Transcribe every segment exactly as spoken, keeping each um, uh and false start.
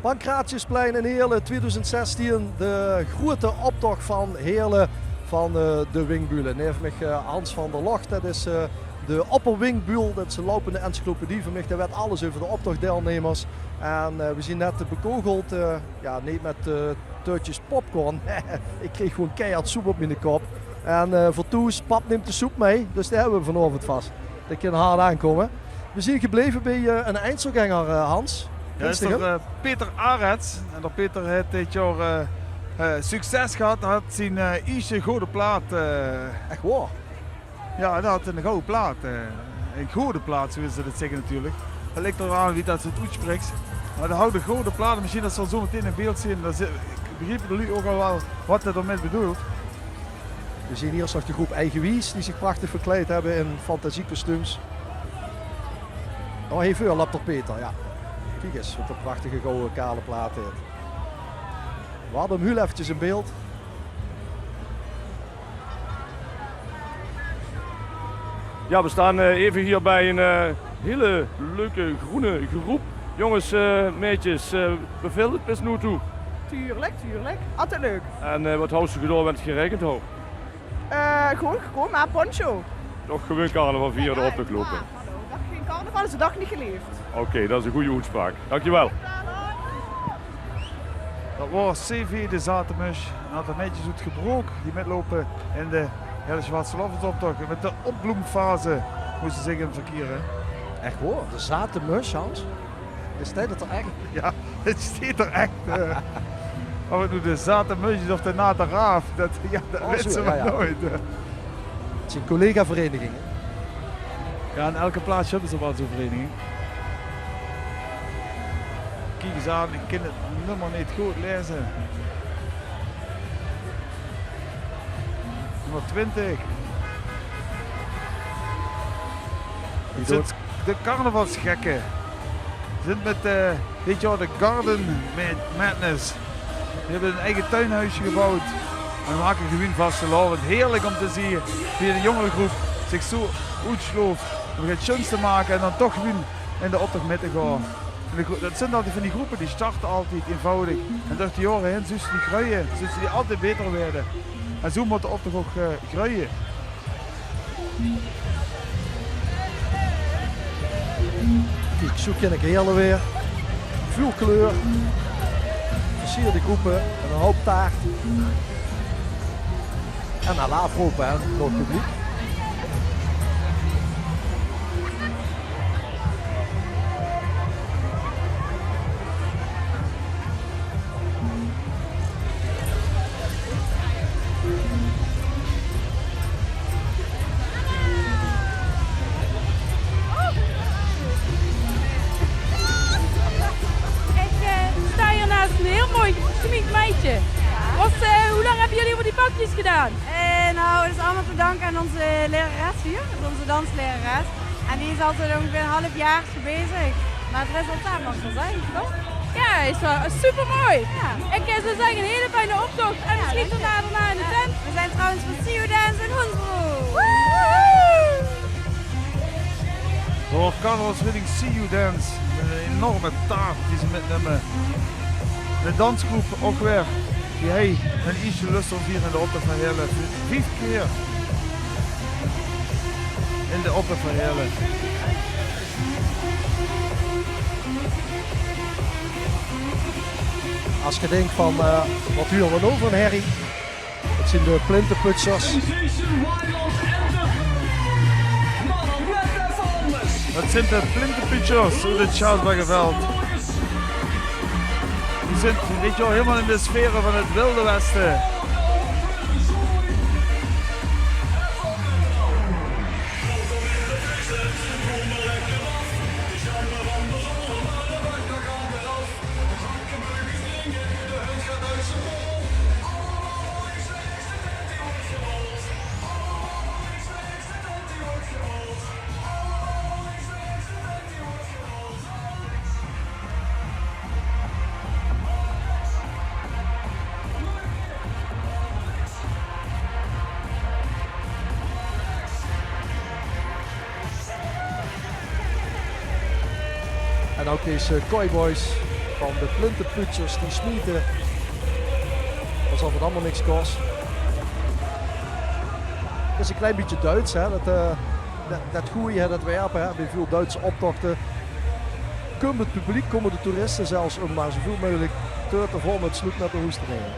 Pancratiusplein in Heerle, tweeduizend zestien, de groete optoch van Heerle van, eh, de Winkbülle. Neve mich, eh, Hans van der Locht, det is, eh, de opper-Winkbüll, det is ein loupende encyclopedie veur mich. Dae weit alles euver de optochdeilnemers. En, eh, we zien net bekogeld, eh, jao, neet mit, eh, töötjes popcorn. Ich kreeg gewoon keihard soep op miene kop. En, eh, veur thoes, pap nump de soep mei, dus dae höbbe we vanaovend vas. Det kin hard aankómme. We zien gebleve bie, eh, eine einzelgänger, eh, Hans. Jao, det is toch, eh, Peter Arets. En d'r Peter haet dit jaor, eh, eh, succes gehad. Haet zien, eh, ieësjte gouwe plaat, eh, Ech waor? Jao, dae haet ein gouwe plaat, eh, ein gouwe plaat, zoewie ze det zègke natuurlik. Det ligk d'raan wie det ze 't oetsjprèks. Mer dae haet ein gouwe plaat, mesjien det ze al zoe metein in beeld zien. Dan zi-, begriep de luuj ouch al waal waat hae d'r mit bedoelt. We zien hie nog de groep Eigenwies, die zich prachtig verkleid höbbe in fantasiekostuums. Oh, hie veur löp d'r Peter, jao. Kiek ins, waat 'n prachtige gouwe kale plaat haet. We hadde 'm hiel effekes in beeld. Jao, we staon, eh, effe hie bie ein, eh, hiel leuke groene groep. Jónges, eh, maedjes, eh, bevèlt 't bis noe toe? Tuurlik, tuurlik. Altied leuk. En, eh, waat höbs se gedaon wen 't geregend haet? Eh, gewoon gekómme, hè, poncho. Toch gewoon carnaval viere, de optoch loupe. Jao, hallo. Daag gein carnaval is de daag neet geleef. Oké, det is ein gooj oetspraok. Dankjewel. Det waor C V de Zatemush. En haet 't netjes oetgebrook, die mitloupe in de Heerle Zjwarte Sjlaovesoptoch. Mit de opbloemfase móste ze zich in verkiere. Ech waor, de Zatemush, Hans? Steit det d'r ech? Jao, 't steit d'r ech, eh. Of 't noe de Zatemush is of de Nate Raaf, det, jao, det weite ze mer noeit, hè. 't Zien collega-vereiniginge. Jao, in eder plaats höbbe ze waal zoe'n vereiniging. Kiek ins aan, ich kin 't nummer neet good laeze. Nummer twintig. Die 't zint de carnavalsgekke. Ze zint mit, eh, dit jaor de Garden Mad-, Madness. Die höbbe ein eige tuinhoesje gebouwd. En make gewoon vastelaovend. Heerlik óm te zeen wie de jóngere groep zich zoe oetsjloof óm 't sjoenste te make en dan toch gewoon in de optoch mit te gaon. En de gro-, det zint altied van die groepe, die starte altied einvoudig. En door de jaore haer zuus se die greuje, zuus se die altied baeter waere. En zoe mót de optoch ouch, eh, greuje. Kiek, zoe kin ich Heerle weer. Väöl kleur. Versierde groepe en eine houp taart. En alaaf rope, hè, door 't publiek. Ich, eh, sta hie naas ein hiel mooi gesjmink meidje. Waat, eh, wie lang höbbe geer euver die pakjes gedaon? Eh, nou, det is allemaol te danke aan ózze lerares hie, det is ózze danslerares. En die is altied óngeveer ein haaf jaor bezig. Mer 't resultaat maag waal zeen, toch? Jao, is waal supermooi. Jao. Ich, eh, zou zègke, ein hiel fijne optoch. En mesjien tot daonao in de tent. Jao, we zeen trouwens van See You Dance in Hoensbroek. Woehoe! Door carnavalsvereniging See You Dance. Ein enorme taart die ze mitnumme. De dansgroep ouch weer. Die höbbe hun ieësjte lustrum viere in de optoch van Heerle. Vief kier in de optoch van Heerle. Es ge dinkt van, eh, waat hure we noe veur ein herrie? Det zien de Plinteputsjers. Det zien de Plinteputsjers oet 't Sjaasbergerveld. Die zint dit jaor hielemaol in de sfere van 't Wilde Weste. En ouch dees, eh, Cowboys. Van de plintepuutsers die smiete alsof 't allemaol niks kos. 't Is e klein bietje Duits, hè? Det, eh, det, det goeie, hè, det werpe, hè? Bie väöl Duitse optochte kump 't publiek, kómme de toeriste zelfs óm mer zoväöl meugelik te, te vol mit sloep nao hoes te neme.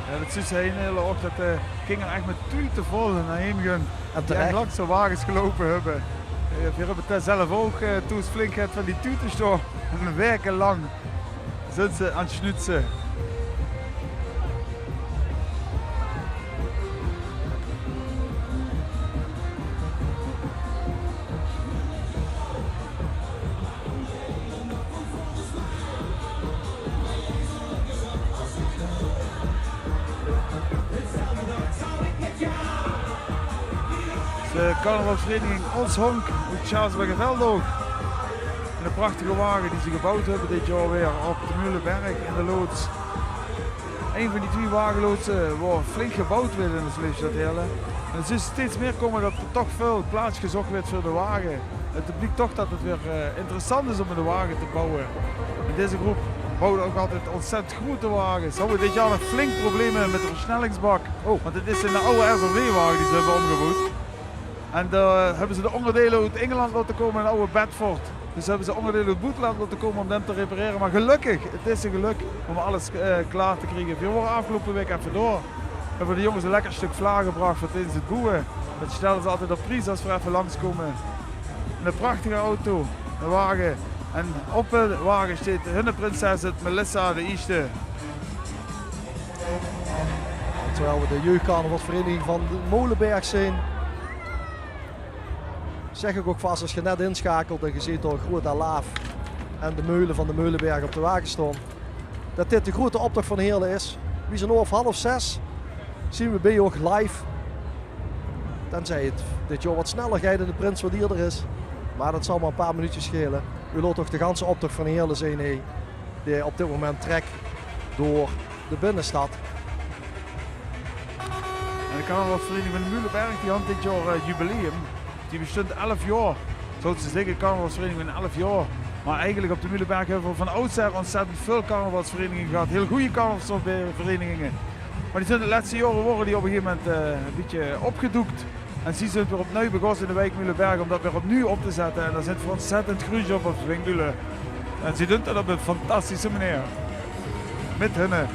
Jao, det zuus se hie hiel erg, det de kinger ech mit tuute vol nao heem gaon. En die ech terech. Langs de wages geloupe höbbe. Eh, veer höbbe 't zelf ouch, eh, thoes flink gehad van die tuute sjtaon. En waekelang zunt ze aan 't sjnutse. De carnavalsvereniging Ons Honk oet Sjaasberg en Veldhoek. En de prachtige wage die ze geboewd höbbe dit jaor weer op de Meuleberg in de loods. Ein van die twie wageloodse, wo flink geboewd weurt in de Vleesjstad Heële. En 't is steeds mieë kómme det d'r toch väöl plaats gezóch weurt veur de wage. 't Bliek toch det 't weer, eh, interessant is óm in de wage te boewe. En deze groep boewt ouch altied ontzettend groete wages. Ze hawwe dit jaor nog flink probleme mit de versnellingsbak. Oh. Want 't is 'n aw S R W-wage die ze höbbe ómgeboewd. En dao höbbe ze de óngerdeile oet Ingeland laote kómme, 'n aw Bedford. Dus höbbe ze óngerdeile oet 't boeteland laote kómme óm dae te reparere. Mer gelökkig, 't is e gelök óm alles, eh, klaor te kriege. Veer wore aafgeloupe waek effe door. Höbbe de jónges e lekker stök vlaag gebrach veur tiedes 't boewe. Det sjtèlle ze altied op pries es veer effe langskómme. 'Ne prachtige auto, 'ne wage. En op de wage sjteit hunne prinses, 't Melissa de Ieësjte. En terwiel v'r de jeugdcarnavalsvereniging van de Molenberg zeen, zègk ich ouch vas, es geer net insjakelt en geer zeet dao 'n groeët alaaf en de meule van de Meuleberg op de wage staon, det dit de groeëte optoch van Heële is. Wie zoe'n oor of half zès zeen v'r bie uch live. Tenzij 't dit jaor get sneller geit en de prins get ierder is. Mer det zal mer e paar minuutjes sjaele. Geer laot toch de ganse optoch van Heële zeen, hè, dae op dit moment trèk door de binnestad. En de carnavalsvereniging van de Meuleberg, die haet dit jaor, eh, jubileum. Die bestunt elf jaor. Zouws se zègke, carnavalsvereniging van elf jaor. Mer eigelik op de Meuleberg höbbe v'r van oudsher ontzettend väöl carnavalsverenigingen gehad. Hiel gooj carnavalsverenigingen. Mer die zunt de lètste jaore, wore die op e gegaeve moment, eh, e bietje opgedoek. En zie zunt weer opnuuj begós in de wiek Meuleberg óm det weer opnuuj op te zètte. En dao zunt v'r ontzettend gruuetsj op, op Winkbülle. En zie dunt det op 'n fantastische meneer. Mit hunne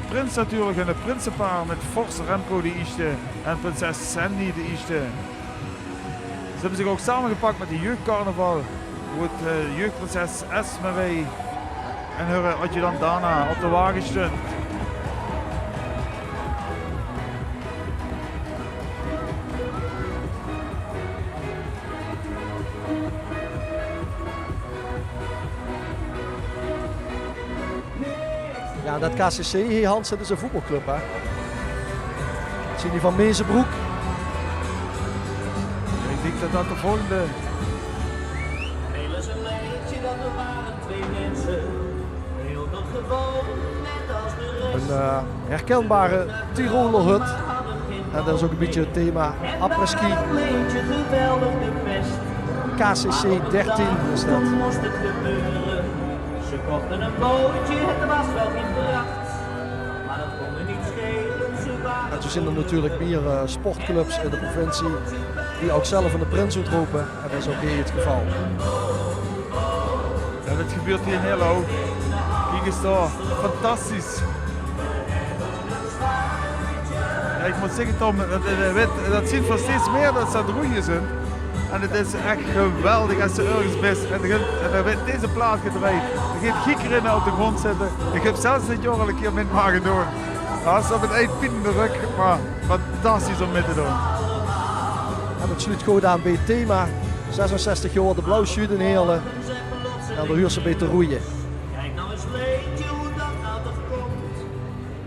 prins natuurlik, hunne prinsepaar, mit vors Remco de Ieësjte en prinses Sandy de Ieësjte. Ze höbbe zich ouch samegepak mit de jeugdcarnaval, wo 't, eh, jeugdprinses Esmeree en häöre adjudant Dana op de wage sjtunt. Jao, det K C C hie, Hans, det is 'n voetbalclub, hè? Zeen die van Meersebroek? Ich dink det det de volgende... Ein, eh, herkenbare Tiroler hut. En det is ouch e bietje 't thema après-ski. K C C dertien is det. En zoe zeen d'r natuurlik mieë, eh, sportclubs in de provincie die ouch zelf 'ne prins oetrope. En det is ouch hie 't geval. Jao, det gebeurt hie in Heële ouch. Kiek ins dao. Fantastisch. Jao, ich mót zègke, Tom, det, det, det, det zunt d'r steeds mieë det ze aan 't roeie zunt. En 't is ech geweldig es se örges bis en d'r geit, en d'r weurt deze plaat gedrejd. D'r geit gieker in op de grónd zitte. Ich höb zelfs dit jaor al 'ne kier mit mage doon. Det is op 't eind pien in de rök, mer fantastisch óm mit te doon. En det sluut good aan bie 't thema. Zesenzestig jaor de Blauw Sjuut in Heële. En dao huuert ze bie te roeie. Kiek noe ins, Leentje, wie det noe toch kump.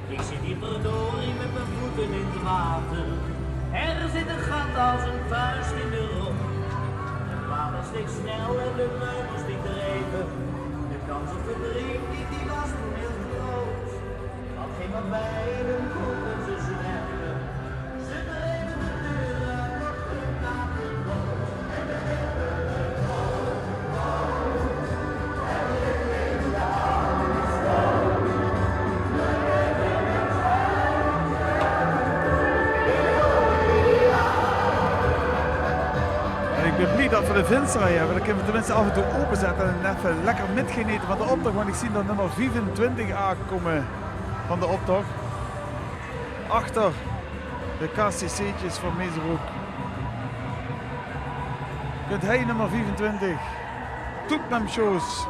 Ich zit hie verdorie mit mien voete in 't water. D'r zit ein gat es ein vuus in de rök. Het water steeg snel en de meubels die dreven. De kans op verdrinking die was toen heel groot. Wat ging er bij, dan konden ze zwemmen. Ze dreven de deur uit, op hun kamer. De vinsterij höbbe, dan kinne v'r tenminste aaf en toe opezètte en effe lekker mitgenete van de optoch, want ich zeen dao nummer viefentwintig aankómme van de optoch. Achter de K C C'tjes van Meeserbrook. Kump hie nummer viefentwintig. Toet mem sjoos.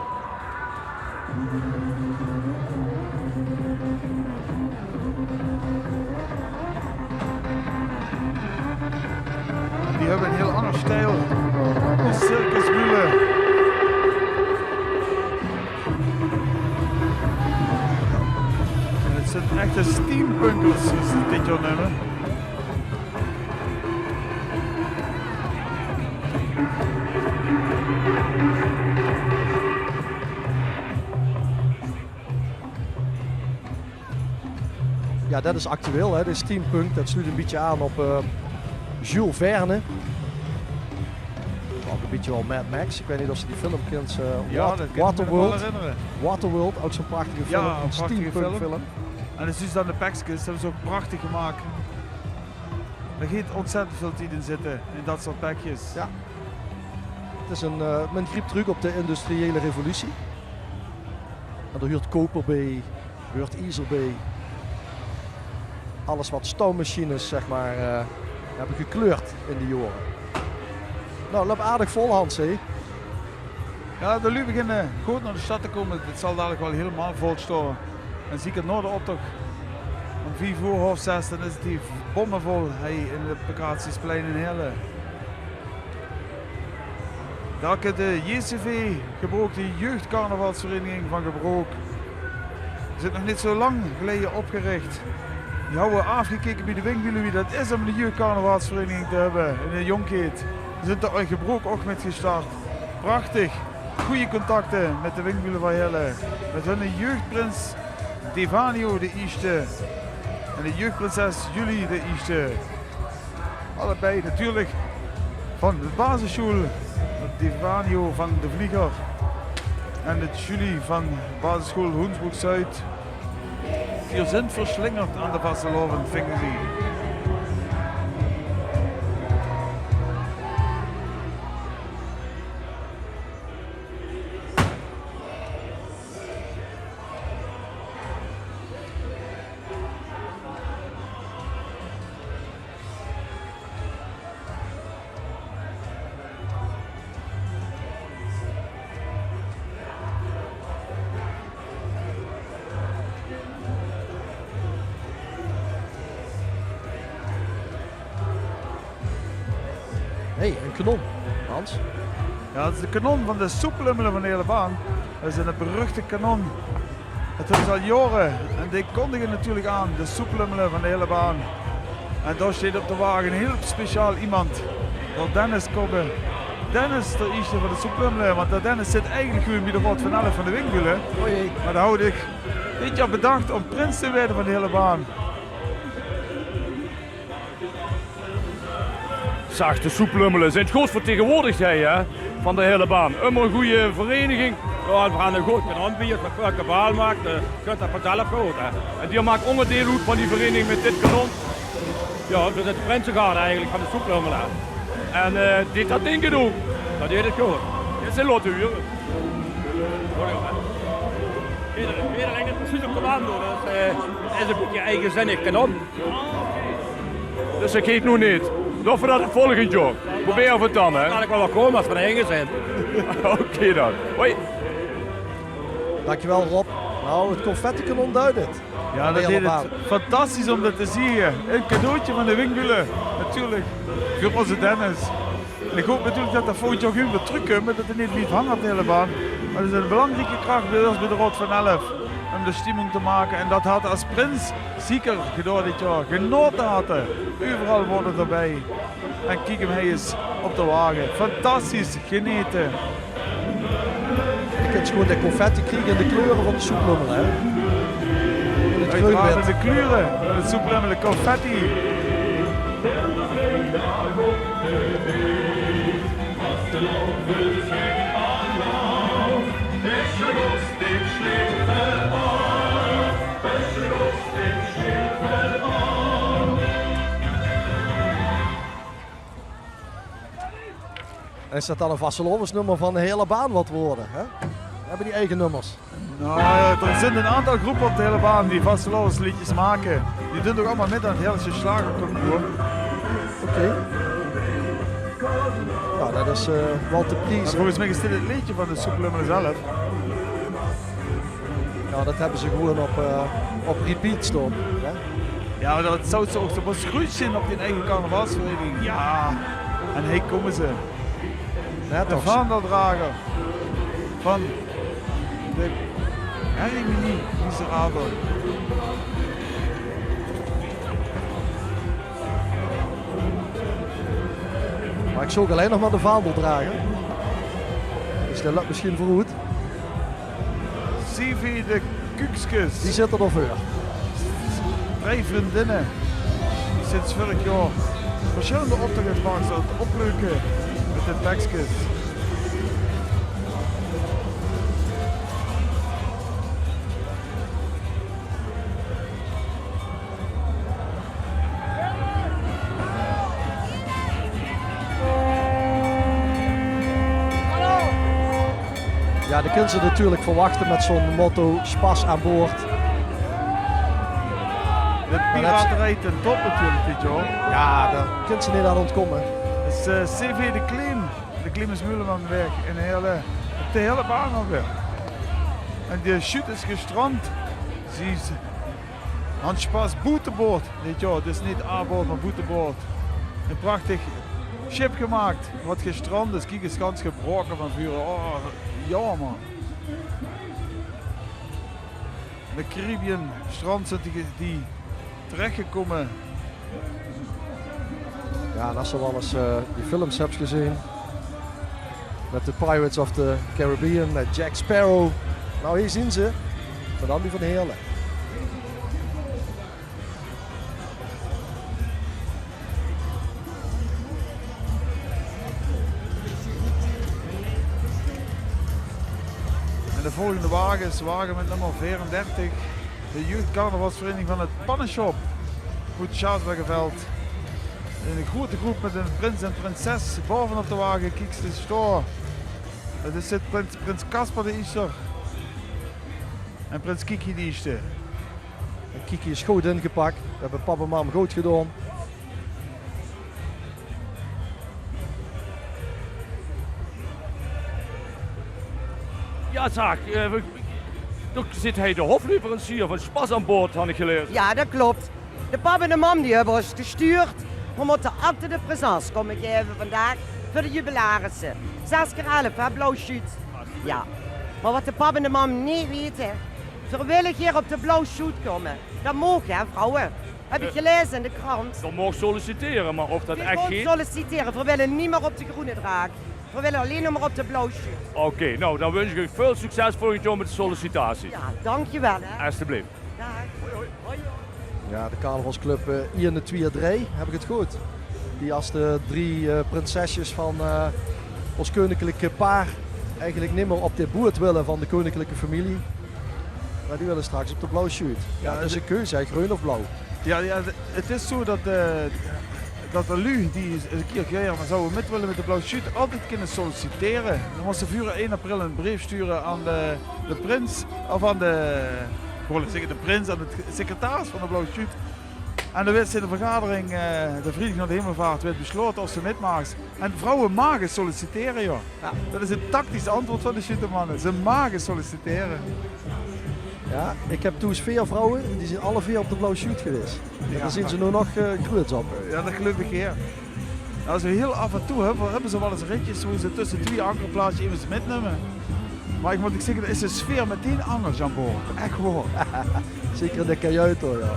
Die höbbe 'n hiel anger stiel. De circusbule. En 't zeen echte steampunkers, wie ze dit jaor neume. Jao, det is actueel, hè, de steampunk. Det sluut ein bietje aan op, eh, Jules Verne. Ouch ein bietje waal Mad Max. Ich weit neet of se die film kins, eh, Jao, Wat-, det kin ich mich nog waal Waterworld. Herinnere. Waterworld, ouch zo'n prachtige film. Jao, ein prachtige film. Steampunkfilm. En de zuus dan de pekskes, höbbe ze ouch prachtig gemaak. Dao geit ontzettend väöl tied in zitte, in det soort pekskes. Jao. 't Is ein, eh, men griep trök op de industriële revolutie. En dao huurt koper bie, huurt iezer bie. Alles wat stoommachines, zeg maar, eh, höbbe gekleurd in die jaore. Nou, löp aardig vol, Hans, hè? Jao, de luuj beginne good nao de stad te kómme. Dit zal dalik waal hielemaol vol staon. En zeker nao de optoch. Óm vief oer, haof zès, dan is 't hie bommevol, hie in 't Pancratiusplein in Heële. Dao kump de J C V Gebrook, de jeugdcarnavalsvereniging van Gebrook. Die zeen nog neet zo lang geleje opgerich. Die hawwe aafgekeke bie de Winkbiele wie det is óm 'n jeugdcarnavalsvereniging te höbbe in de jónkheid. Die zeen d'r in Gebrook ouch mit gestart. Prachtig. Gooj contacte mit de Winkbiele van Heële. Mit hun jeugdprins Devanio de Ierste. En de jeugdprinses Julie de Ierste. Allebei natuurlik van de basissjoel Devanio van de Vlieger en de Julie van basissjoel Hoensbroek Zuid. Veer zeen verslingerd aan de vastelaovend, vinge zie. Hey, ein kanon, Hans. Jao, det is de kanon van de Soeplummele van de Heëlebaan. Det is ein beruchte kanon. Det höbbe ze al jaore. En die kondige natuurlik aan, de Soeplummele van de Heëlebaan. En dao steit op de wage ein hiel speciaal emes. D'r Dennis Kobbe. Dennis, d'r Ierste van de Soeplummele. Want d'r Dennis zit eigelik gewoon bie de Raod van Elf van de Winkbiele. O jee. Mer dae haw ich dit jaor bedach óm prins te waere van de Heëlebaan. Zag, de Soeplummele zeen good vertegenwoordig hie, hè, van de Heëlebaan. Ummer ein gooj vereniging. Jao, veer höbbe ein good kanon bie ós, waat Kobbe kabaal maak, eh, kint det vanzelf good, hè. En dae maak óngerdeil oet van die vereniging mit dit kanon. Jao, det is de prinsegarde eigelik van de Soeplummele. En, eh, dae haet det ding gedoon. Det deeg 't good. Dit is ein lotte huur. Ieder, iederein haet precies ein commando. Det is, eh, is ein bietje eigenzinnig kanon. Dus ich geit noe neet. Nog veur det volgend jaor. Probeer v'r 't dan, hè? Kan ich waal kómme es v'r d'r ein zeen. Oké dan. Hoi. Dankjewel, Rob. Nou, het confettikanon duidt het. Jao, det is fantastisch óm det te zeen. Ein cadeautje van de Winkbiele, natuurlik. Veur ózze Dennis. En ich haop natuurlik det d'r volgend jaor gewoon weer trökkump, det d'r neet blief hange op de Heëlebaan. Mer det is ein belangrieke krach bie ós, bie de Raod van Elf, óm de stimming te make. En det haet 'r es prins zeker gedaon dit jaor. Genaote haet 'r. Euveral waor 'r d'rbie. En kiek 'm hie ins op de wage. Fantastisch, genete. Doe kins gewoon de confetti kriege in de kleure van de Soeplummele, hè? In 't greun-wit. Oeteraard in de kleure van de Soeplummele, de confetti. Is det dan ein vastelaovesnummer van de Heële Baan wat weurt, hè? Höbbe die eige nummers? Nou ja, d'r zeen ein aantal gróppe op de Heële Baan die vastelaovesleedjes make. Die doon ouch allemaol mit aan 't Heëlesje Sjlagerconcours. Oké. Ja, det is, eh, waal te prieze. Mer volges mich is dit 't leedje van de Soeplummele zelf. Ja, det höbbe ze gewoon op, eh, op repeat staon, hè? Ja, mer det zouws se ouch, ze mós gruuetsj zeen op dien eige carnavalsvereiniging. Ja, en hie kómme ze. Ja, de toch. Vaandeldrager van de Hermenie Miserabel. Mer ich zoog allein nog mer de vaandeldrager. Dus dae löp mesjien veuroet. C V de Kuukskes. Die zitte d'r veur. Drie vriendinne die sinds vörig jaor versjillende optochte make, ze opleuke mit de tekskes. Ja, det kins se natuurlik verwachte mit zo'n motto: Spaß aan boord. De piraterie ten top natuurlik dit jaor. Ja, dao kins se neet aan óntkómme. Dus, eh, C V de Klim, de Klimus Mulemanweg in Heële, op de Heële Baan alweer. En de sjuut is gestrand. Zie is Hans Spaas boeteboord. Dit jaor, dus neet aan boord, mer boeteboord. Ein prachtig sjip gemaak wat gestrand is. Kiek ins, gans gebraoke van vure. Oh, jaomer. De Caribbean strand zeen die, die terechgekómme. Ja, en es se waal ins, eh, die films höbs gezeen mit de Pirates of the Caribbean, mit Jack Sparrow. Nou, hie zeen ze. Mer dan die van Heële. En de volgende wage is wage mit nummer veerendertig. De jeugdcarnavalsvereiniging van 't Pannenshop oet Sjaasbergeveld. Ein groete gróp mit ein prins en prinses. Baovenop de wage, kiek ins, dao zit prins, prins Casper de Ierste en prins Kiki de Ierste. En Kiki is good ingepak. Det höbbe pap en mam good gedaon. Ja, zag, eh, toch zit hie de hofleverancier van Spaß aan boord, han ich gelaeze. Ja, det klop. De pap en de mam die höbbe ós gestuurd. Veer mótte acte de présence kómme gaeve vandaag veur de jubilarisse. Zes kier elf, hè, blauw sjuut. Ja. Mer wat de pap en de mam neet weite, veer wille gaer op de blauw sjuut kómme. Det maag, hè, vrouwe. Höb ich gelaeze in de krant. D'r maag sollicitere, mer of det ech geit? Sollicitere, veer wille neet mier op de groene draak. Veer wille allein nog mer op de blauw sjuut. Oké, nou, dan wins ich uch väöl succes volgend jaor mit de sollicitatie. Ja, dankjewel, hè. Estebleef. Daag. Hoi, hoi. Ja, de carnavalsclub, eh, Iene Twie Drei, höb ich 't good? Die es de drie, eh, prinsesjes van, eh, ós keuninklike paar eigelik neet mier op de boot wille van de keuninklike femilie. Mer die wille straks op de blauw sjuut. Ja, det is ein keuze, hè, greun of blauw. Ja, ja, 't is zo det, eh, det de luuj die ins ein kier gaer zouwe mit wille mit de blauw sjuut, altied kinne sollicitere. Dan mós se veur ein april eine breef sture aan de, de prins, of aan de, ich wól zègke de prins, aan de secretaris van de blauw sjuut. En dan weurt in de vergadering, eh, de vriendig nao de Hemelvaart, weurt beslaote of se mit maags. En vrouwe mage sollicitere, jao. Ja. Det is 't tactisch antjwaord van de Sjuutemanne. Ze mage sollicitere. Ja, ich höb thoes veer vrouwe, die zeen alle veer op de blauw sjuut gewaes. En dao zeen ze noe nog, eh, gruuets op. Ja, det geluif ich, ja. Nou, zo hiel aaf en toe höbbe, höbbe ze waal ins ritjes wo ze tösse twie ankerplaatsjes emes mitnumme. Mer ich mót ouch zègke, dao is de sfeer meteen angers aan boord. Ech waor. Zeker in de kajuit, huur, ja.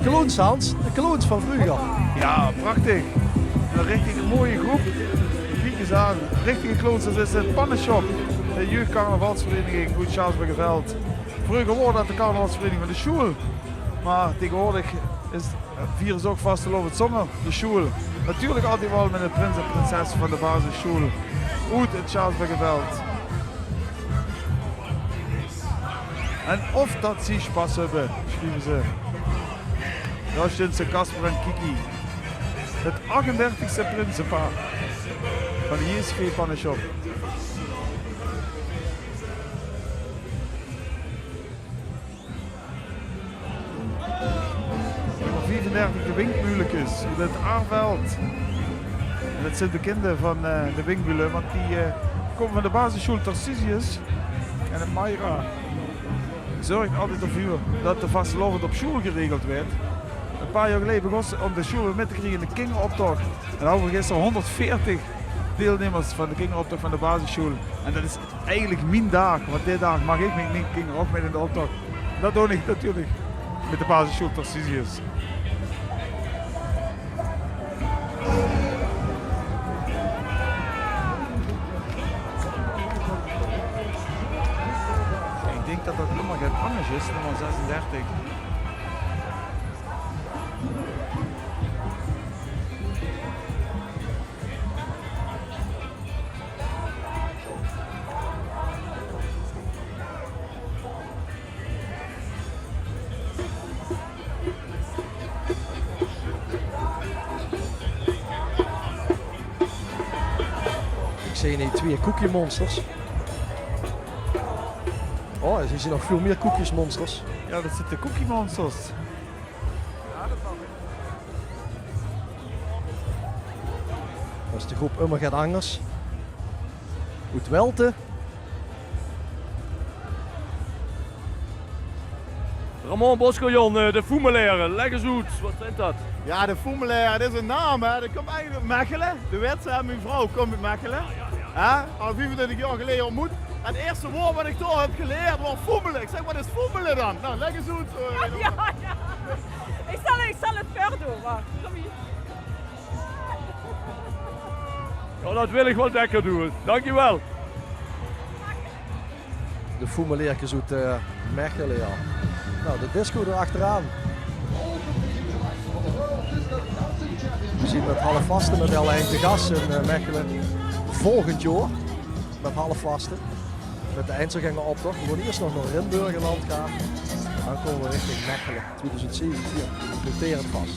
Clowns, Hans, de clowns van vreuger. Ja, prachtig. Ein richtige sjoean gróp. Kiek ins aan. Richtige clowns, det is 't Pannenshop. De jeugdcarnavalsvereiniging oet Sjaasbergeveld. Vreuger waor det de carnavalsvereiniging van de sjoeal. Mer taegewoordig is, viere ze ouch vastelaovend zónger de sjoeal. Natuurlik altied waal mit de prins en prinses van de basissjoeal oet 't Sjaasbergeveld. En of det zie sjpas höbbe, sjrieve ze. Dao sjteit ze, Casper en Kiki. 't Achtendertigste prinsepaar. Van de J C V Pannenshop. Nummer viefendertig, de Winkmuulekes oet 't Aarveld. En det zeen de kinder van, eh, de Winkmule, want die, eh, kómme van de basissjoel Tarcisius. En de Mayra zörg altied d'rveur det de vastelaovend op sjoel geregeld weurt. E paar jaor geleje begós ze óm de sjoel mit te kriege in de kingeroptoch. En dao hawwe v'r gister hónderdveertig deilnummers van de kingeroptoch van de basissjoel. En det is eigelik mien daag, want dae daag maag ich mit mien kinger ouch mit in de optoch. Det doon ich natuurlik mit de basissjoel Tarcisius. Ich dink det det nummer get angers is, nummer zesendertig. Ich zeen hie twieë Cookie Monsters. Oh, hie zeen nog väöl mieë Cookie Monsters. Jao, det zeen de Cookie Monsters. Det is de groep Ummer Get Angers. Oet Welte. Ramon, Bosco, Jon, eh, de Foemelaere, lègk ins oet, waat zeen det? Jao, de Foemelaere, det is 'n naam, hè. Det kump eigelik oet Mechele. De wèt, hè, mien vrouw kump oet Mechele. Hè? Al viefentwintig jaor geleje óntmoet. 't Ierste waord waat ich dao höb geleerd waor foemele. Ich zègk: "Waat is foemele dan?" Noe, lègk ins oet, eh. Jao, jao. Ich zal, ich zal 't veurdoon, wach. Kóm hie. Jao, det wil ich waal dèkker doon. Dankjewel. De Foemelaerkes oet, eh, Mechele, jao. Noe, de disco d'r achteraan. V'r zeen mit Halfvaste mit L Ein te gas in, eh, Mechele. Volgend jaor mit Halfvaste. Mit de Einzelgängeroptoch. V'r gaon ieërs nog nao Rimburg en Landgraaf. Dan kómme v'r richting Mechele. Twieëdoezend zeventieën. Noteer 't vas.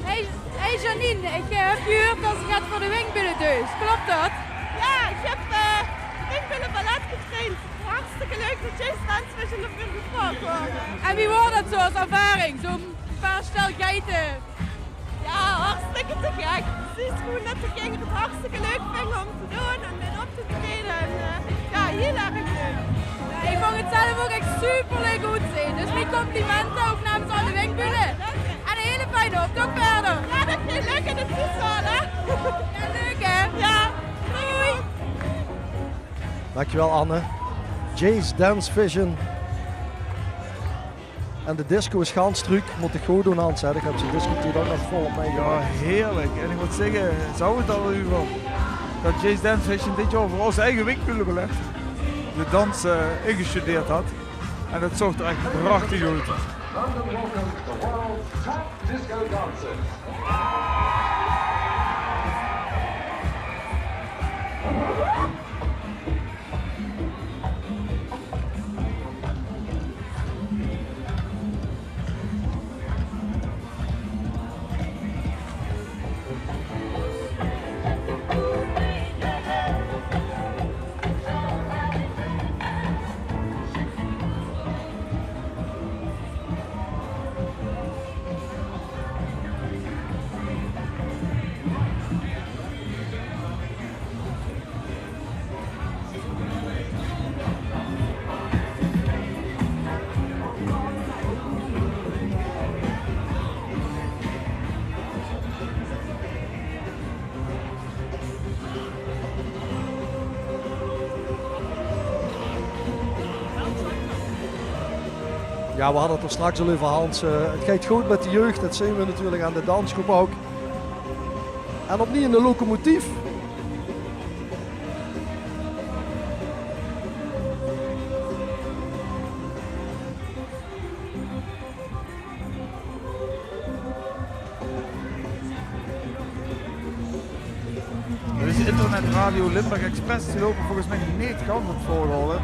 Hey, hey Janine, ich, eh, höb gehuurd det se get veur de Winkbille deis. Klop det? Jao, ich höb, eh, Winkbille ballet getraind. Hartstikke leuk det Jace Dance Vision d'rveur gevraog waor. En wie waor det zoe es ervaring? Zoe'n paar stel geite. Jao, hartstikke te gek. Precies, gewoon det de kinger 't hartstikke leuk vinge óm te doon en mit op te traeje. En, eh, jao, hiel erg leuk. Jao, ich vónj 't zelf ouch ech superleuk oetzeen. Dus mien complimente ouch namens al de Winkbille. Dank je. En 'ne hele fijne optoch wiejer. Jao, det geit lök in de fietszaal, hè? Jao, leuk, hè? Jao, doei. Dankjewel, Anne. Jace Dance Vision. En de disco is gans trök. Mót ich good doon, Hans, hè. Ich höb zien discotied ouch nog volop mei. Jao, heerlik. En ich mót zègke, zag 't al euver det Jace Dance Vision dit jaor veur ós eige Winkbille Ballet de dans, eh, ingestudeerd haet. En det zoog d'r ech prachtig oet. London welcomes the world's top disco dancers. Jao, we hadde 't d'r straks al euver, Hans. Eh, 't geit good mit de jeug, det zeen we natuurlik aan de dansgroep ouch. En opnuuj 'n locomotief. Dit is Internet Radio Limburg Express. Ze loupe volges mich neet gans op volgorde.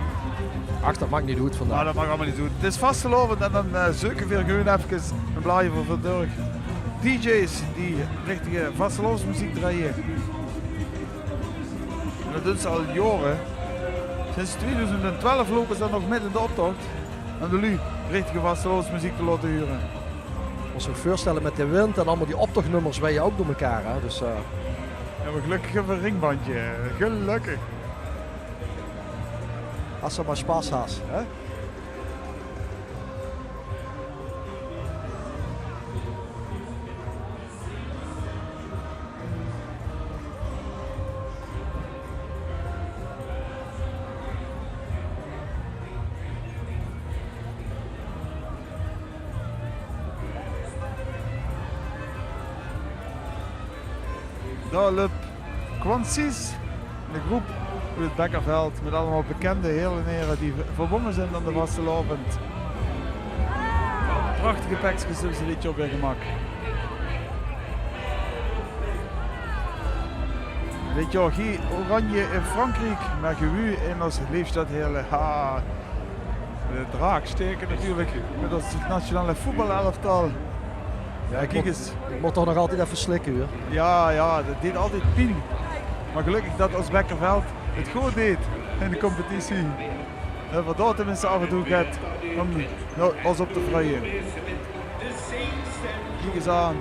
Ach, dat maak neet oet vandaag. Mer dat maak allemaol neet oet. 't Is vastelaovend en dan, eh, zeuke veer gewoon efkes e blaadje veur, veur dörch. D J's die richtige vastelaovesmeziek drejje. En dat doon ze al jaore. Sinds tweeduizend twelf loupe ze dan nog mit in de optoch. Óm de luuj richtige vastelaovesmeziek te laote hure. Mós zich veurstelle mit de wind en allemaol die optochnummers, wei je ouch door mekaar, hè. Dus, eh. Jao, mer gelökkig höbbe veer e ringbandje. Gelökkig. As se mer sjpas has, hè? Dao löp Quancies, 'n groep oet 't Bekkerveld, mit allemaol bekènde heël en here die verbónge zeen aan de vastelaovend. Prachtige pekskes höbbe ze dit jaor weer gemaak. Dit jaor gei oranje in Frankriek, mer gewuuë in ós leefstad Heële. Ha, de draak staeke natuurlik mit ós nationale voetbalelftal. Jao, ich mót, ich mót toch nog altied effe slikke, huur. Jao, jao, dat deet altied pien. Mer gelökkig dat ós Bekkerveld 't good deet in de competitie. Höbbe veer dao teminste aaf en toe get óm, jao, ós op te vreie. Kiek ins aan.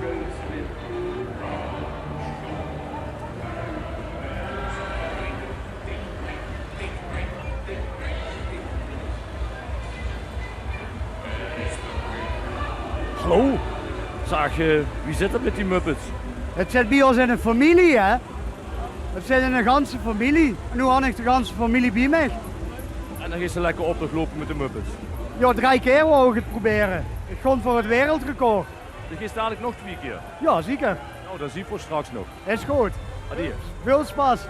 Hallo. Zeg, eh, wie zit 't mit die Muppets? 't Zit bie ós in de femilie, hè? 't Zit in de ganse femilie. En noe han ich de ganse femilie bie mich. En dan geis se lekker optoch loupe mit de Muppets? Jao, drei kier wou ich 't probere. Ich gaon veur 't wereldrecord. Dan geis se dalik nog twieë kier? Jao, zeker. Nou, dan zien v'r ós straks nog. Is good. Adieu. Väöl sjpas.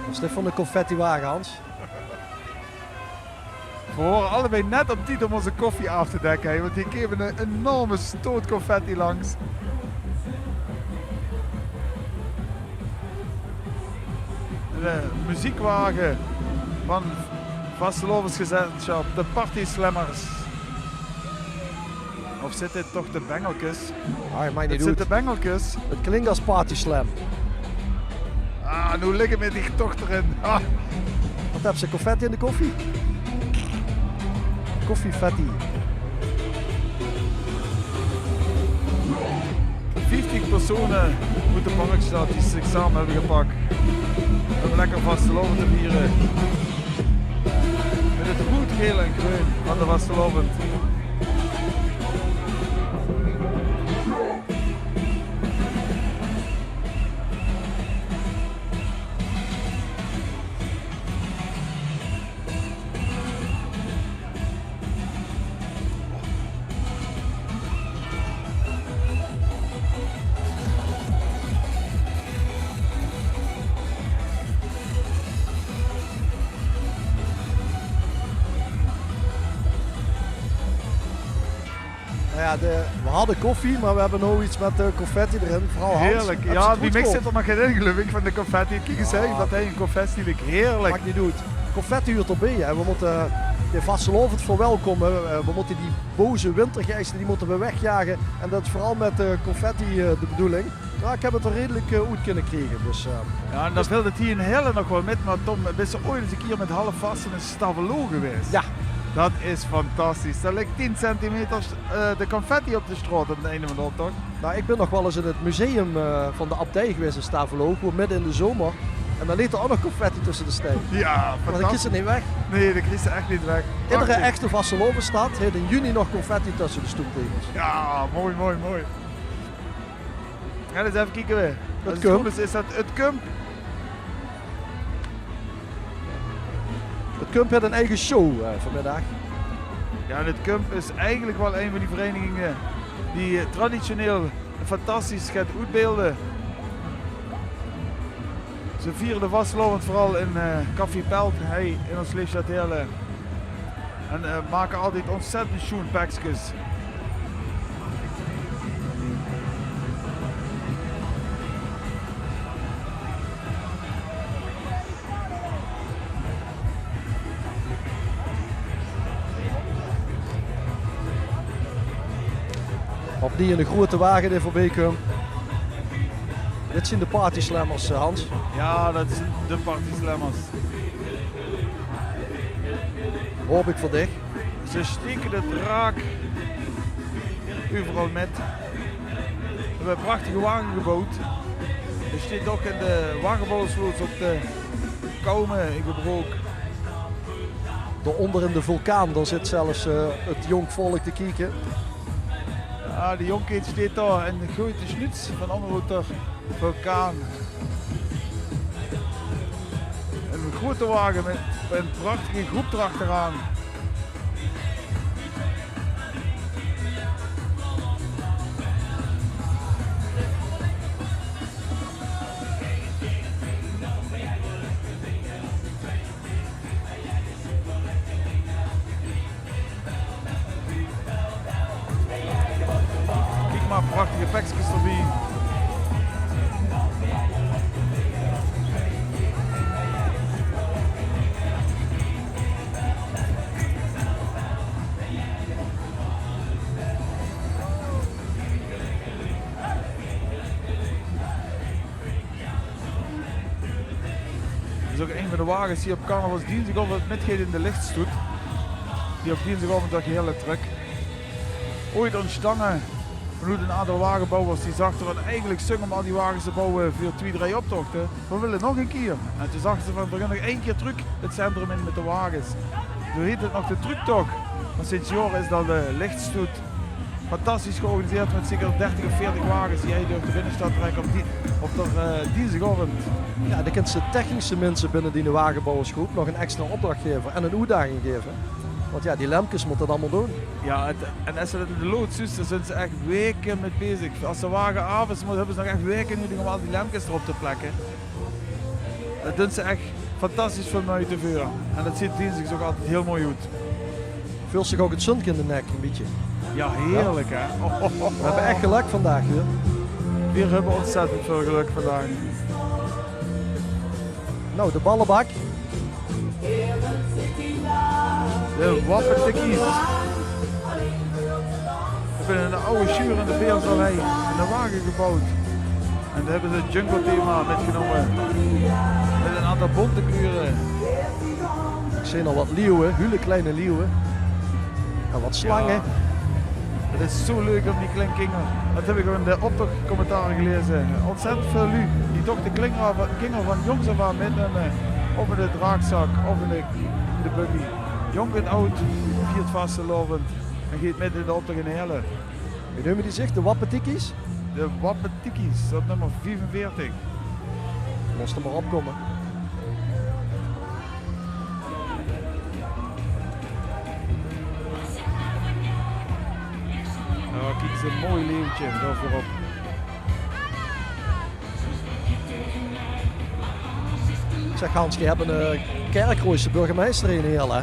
Wat is dit veur 'ne confettiwage, Hans? Veer wore allebei net op tied óm ózze koffie aaf te dekke, hè, want hie keem 'ne enorme stoot confetti langs. De muziekwage van vastelaovesgezelsjap De Party Slammers. Of zit dit toch de Bengelkes? Ah, maak neet oet. 't Zit de Bengelkes. 't Klink es Party Slam. Ah, noe ligke v'r mit die toch d'rin. Ah. Wat höbs se, confetti in de koffie? Koffiefetti. Vieftig persone oet de Marktstraot die zich same höbbe gepak óm lekker vastelaovend te viere. Mit 't roed, geel en greun van de vastelaovend. Nou ja, de, we hadden koffie, maar we hebben nou iets met, eh, confetti erin. Vooral Hans. Heerlijk. Ja, bie mich zit d'r nog gein in, geluif ich, van de confetti. Kiek ins, hè, dat hie 'n confetti ligk. Heerlijk. Maak neet oet. Confetti huurt d'rbie, hè. We mótte de vastelaovend verwelkome. Eh, we mótte die boze wintergeiste, die mótte we wegjagen. En dat is vooral met, eh, confetti, eh, de bedoeling. Ja, ich höb 't d'r redelik, eh, oet kinne kriege, dus, eh. Ja, en dan vilt 't hie in Heële nog waal mit, maar Tom, bis se ooit ins 'ne kier mit half vaste in Stavelot gewaes? Ja. Dat is fantastisch. Dao ligk tien centimeter, eh, de confetti op de straot op 't einde van de optoch. Nou, ich bin nog waal ins in 't museum, eh, van de abdij gewaes in Stavelot, gewoon midde in de zomer. En dan ligk d'r ouch nog confetti tösse de stein. Ja, fantastisch. Maar dat kries se neet weg. Nee, dat kries se ech neet weg. Prachtig. Iedere echte vastelaovesstad haet in juni nog confetti tösse de stoeptegels. Ja, mooi, mooi, mooi. Gaon ins effe kieke. 't Kump. Is dat 't Kump? 't Kump haet 'n eige show, eh, vanmiddig. Ja, en 't Kump is eigelik waal ein van die vereiniginge die, eh, traditioneel fantastisch geit oetbeelde. Ze viere de vastelaovend veural in, eh, Café Pelt, hie in ós leefstad Heële. En, eh, make altied ontzettend sjoen pekskes. Die in de grote wage die veurbie kump. Dit zien de Party Slammers, eh, Hans. Ja, dat zien de Party Slammers. Haop iech veur diech. Ze steke de draak euveral mèt. Ze höbbe 'ne prachtige wage geboewd. Dee steit ouch in de wagebouwersloods op de Koume in gebroek. Dao oonder in de vulkaan, dao zit zelfs, eh, 't jóng volk te kieke. Ja, de jóng kind steit dao en goeit de snuuts vaan oonder oet de vulkaan. 'Ne groete wage mèt 'n prachtige groep d'rachteraan. Kiek mer, prachtige pekskes d'rbie. Dit is ouch ein vaan de wages die op carnavalsdinsdaagaovend mètgeit in de lichtstoet. Die op dinsdaagaovend toch hiel drök. Oets oontstange vaanoet 'n aantal wagebouwers die zagte vaan: "Eigelek zunge v'r al die wages te boewe veur twie, drei optochte. V'r wèlle nog 'ne kier." En toen zagte ze vaan: "V'r goon nog eine kier trök 't centrum in mèt de wages." Zoe heet 't nog de tröktoch. Meh sinds jaore is dat de lichtstoet. Fantastisch georganiseerd mèt zeker dertig of veertig wages die hei door de binnestad trèkke op die, op de, eh, dinsdaagaovend. Ja, daan kins te de technische minse binne die wagebouwersgroep nog 'n extra opdrach geve en 'n oetdaging geve. Want ja, die lempkes mote dat allemaol doen. Ja, 't, en es ze dat in de loods zuus, daan zunt ze ech weke mèt bezeg. Es de wage aof is, mote, höbbe ze nog ech weke nudeg um al die lempkes d'rop te plekke. Dat doen ze ech fantastisch väöl meujte veur. En dat zuut dinsdags ouch altied hiel mooi oet. Veuls diech ouch 't zunke in de nek, e bitteke? Ja, hierlek, hè? V'r höbbe ech gelök vaandaag, hè? V'r höbbe ontzettend väöl gelök vaandaag. Nou, de ballebak. De Wappetikkies. Ze höbbe 'n aw sjuur in de Beerzalei 'ne wage geboewd. En dao höbbe ze 't jungle-thema mètgenome. Mèt 'n aantal boonte kleure. Iech zeen al wat leeuwe, hiel klein leeuwe. En wat slange. Ja. 't Is zoe leuk um die klein kinger. Dat höb iech ouch in de optochcommentare gelaeze. Ontzettend väöl luuj die toch de kinger vaan, kinger vaan jóngs aof aon mètnumme. Of in de draagzak, of in de, in de buggy. Jónk en aod viert vastelaovend en geit mèt in de optoch in Heële. Wie neume die ziech? De Wappetikkies? De Wappetikkies, dat nummer viefenveertig. Mós d'r mer op kómme. Ja, kiek ins, e mooi leeuwke dao veurop. Zeg Hans, die höbbe 'ne Kirchroaje burgemeister hei in Heële, hè?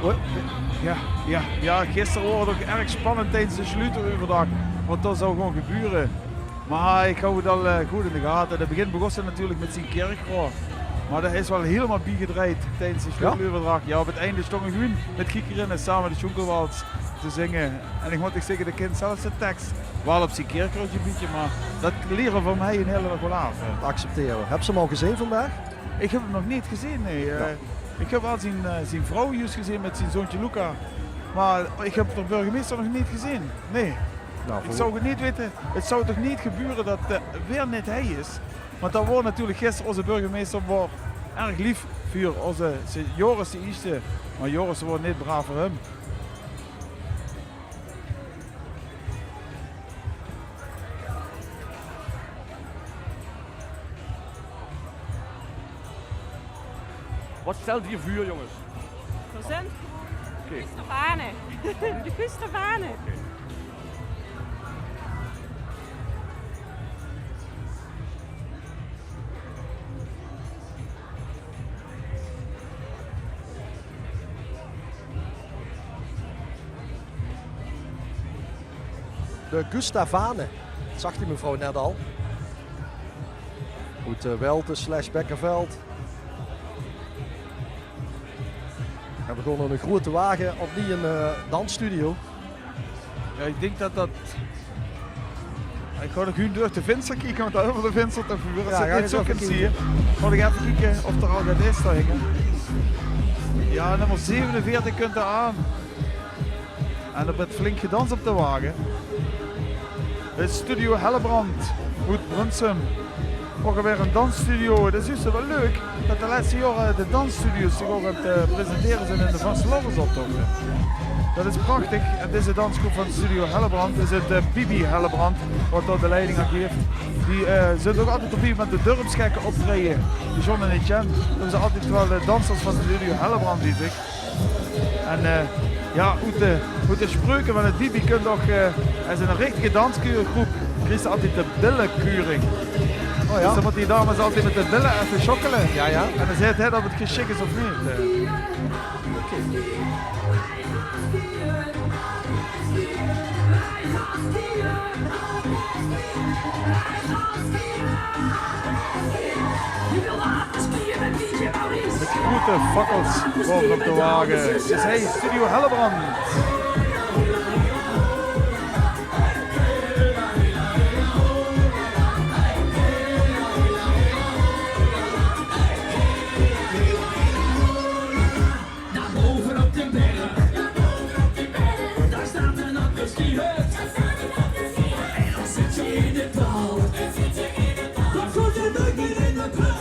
Hoi. Ja, ja, ja, gister waor 't ouch erg spannend tiedes de sleuteleuverdrach, wat dao zouw goon gebäöre. Meh iech hou 't al, eh, good in de gate. In 't begin begós 'r natuurlek mèt zien Kirchroa. Meh dat is wel hielemaol biegedrejd tiedes de sleuteleuverdrach. Ja, op 't einde stóng 'r gewoen mèt Kiekerinne same de Sjoenkelwals te zinge. En iech moot ech zègke, dee kint zelfs de teks. Wel op zien Kirchroa e bitteke, meh dat liere v'r 'm hei in Heële nog wel aof, hè. Acceptere v'r. Höbs te 'm al gezeen vaandaag? Iech höb 'm nog neet gezeen, nein. Eh, iech höb wel zien, eh, zien vrouw zjus gezeen mèt zien zoontje Luca. Meh iech höb de burgemeister nog neet gezeen. Nein. Nou, iech zouw 't neet weite. 't Zouw toch neet gebäöre tot, eh, weer neet hei is. Want dat waor natuurlek gister, oze burgemeister waor erg leef veur oze se-, Joris d'n Ieësjte. Meh Joris waor neet braaf veur häöm. Wat stèlt geer veur, jónges? V'r zunt de Gustafane. De Gustafane. De Gustafane, dat zag die mevrouw net al. Oet, eh, Welte slash Bekkerveld. En v'r goon nao 'ne groete wage op die 'n, eh, dansstudio. Ja, ich dink det det... Ich gaon nog effe door de vinster kieke, want dao höbbe v'r de vinster toch weer. Ja, gaon ich effe kieke. Gaon ich effe kieke of d'r al get is dao hinge. Ja, nummer zevenenveertig kump d'r aan. En d'r wuuert flink gedans op de wage. Dit is Studio Hellebrand oet Brunssum. Ouch alweer ein dansstudio. Det is zjus waal leuk det de lèste jaore de dansstudio's zich ouch aan 't, eh, presentere zeen in de vastelaovesoptochte. Det is prachtig. En deze dansgroep van Studio Hellebrand is 't, eh, Bibi Hellebrand, wat dao de leiding aan geef. Die, eh, zeen ouch altied d'rbie mit de Dörpsgekke optraeje. Die John en Etienne. Det zeen altied waal de dansers van Studio Hellebrand die zich En, eh, ja, oet de, oet de spreuke van 't Bibi kump ouch, eh, es ein richtige dansgroep kriegs se altied de billekuring. Oh ja? Dus dan mótte die dames altied mit de bille effe sjokkele. Ja, ja. En dan zeet hae of 't gesjik is of neet, eh. Oké. Mit groete fakkels bove op de wage. Dit is Studio Hellebrand. Daar boven op de berg, daar staat een apres-ski-hut. En dan zit je in de kou. Dan voelt je nooit meer in de kou.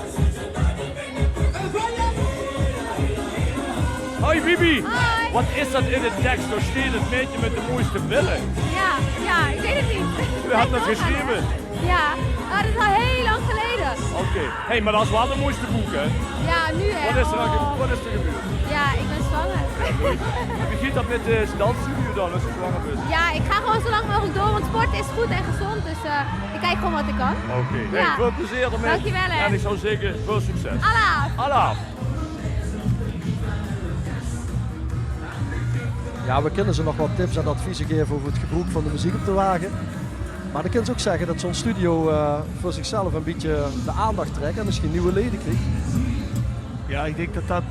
Hoi Bibi. Hoi. Wat is dat in de tekst? Daar staat het meisje met de mooiste billen. Ja, ja, ik weet het niet. Wie had dat geschreven? Ja, oh, dat is al heel lang geleden. Oké. Hey, maar dat is wel de mooiste boek, hè? Ja, nu hè. Wat is er, dan ge- wat is er gebeurd? Ja, ik ben zwanger. Wie gaat dat met de dansstudio dan, als je zwanger bent? Ja, ik ga gewoon zo lang mogelijk door, want sport is goed en gezond. Dus eh, ik kijk gewoon wat ik kan. Oké. Hey, ja, veel plezier ermee. Dankjewel, hè. En ik zou zeggen, veel succes. Alaaf. Alaaf. Ja, we kinne ze nog wat tips en adviezen gaeve euver 't gebroek van de meziek op de wage. Maar dan kinne ze ouch zègke det zoe'n studio eh, veur zichzelf ein bietje de aandach trèk en mesjien nuuj leje krieg. Ja, ich dink det det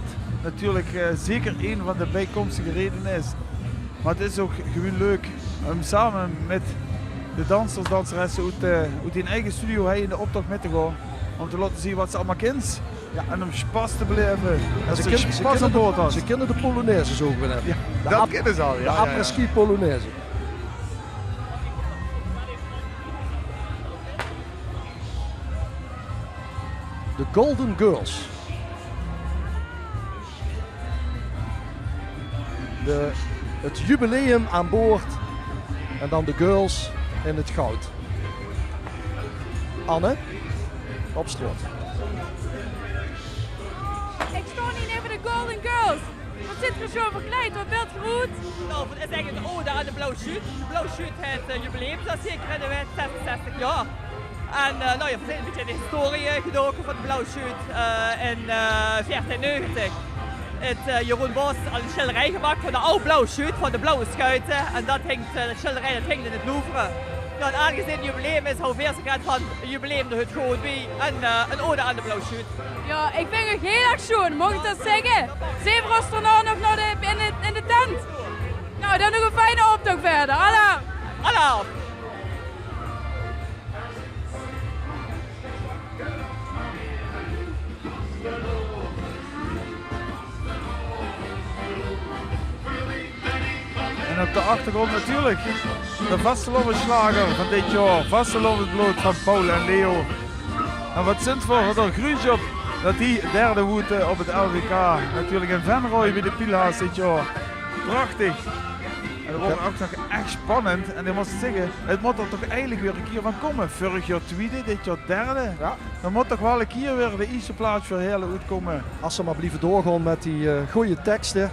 natuurlik eh, zeker ein van de biekomstige raeje is. Maar 't is ouch gewoon leuk um same mit de dansers, danseresse oet, eh, oet dien eige studio hie in de optoch mit te gaon. Um te laote zeen wat se allemaol kins. Ja. En um sjpas te belaeve. En ze kinne, ze kinne de, ze kinne de polonaise zo gewoon. Ja, det kinne ze al. Ja, de apres-ski polonaise. De Golden Girls. De, het jubileum aan boord. En dan de girls in het goud. Anne, op straot. Ik sta hie neve de Golden Girls. Wat zit geer zo verkleid? Wat wilt geer oet? Nou, het is eigenlijk een ode aan de Blauw Sjuut. De Blauw Sjuut het eh, jubileum, zoals zeker in de wet, zesenzestig jaar. En eh, nou ja, we zijn een beetje in de historie gedoken van de Blauw Sjuut eh, in eh veertien negentig. Het eh, Jeroen Bos al een schilderij gemaakt van de oude Blauw Sjuut, van de Blauwe Schuiten. En dat hing, eh, dat schilderij dat hing in het Louvre. Ja, en aangezien het jubileum is, hou veer zich van jubileum de hut gewoon bij en eh, een ode aan de Blauw Sjuut. Ja, ik vind het heel erg schoon, mag ik dat zeggen? Zien we ons daarna nog naar de, in, de, in de tent? Nou, dan nog een fijne optocht verder. Alaaf! Alaaf! En op de achtergrond natuurlik de vastelaovesslager van dit jaor, Vastelaovend Blood van Paul en Leo. En wat zint v'r d'r gruuts op det die derde woorte op 't L V K. Natuurlik in Venray bie de Pielhaas dit jaor. Prachtig. En det waor ouch nog ech spannend. En ich mós zègke, 't mót d'r toch eigelik weer ein kier van kómme. Vörig jaor twiede, dit jaor derde. Ja. Dan mót toch waal ein kier weer de ierste plaats veur Heerle oetkómme. As ze mer blieve doorgaon mit die eh, gooj tekste.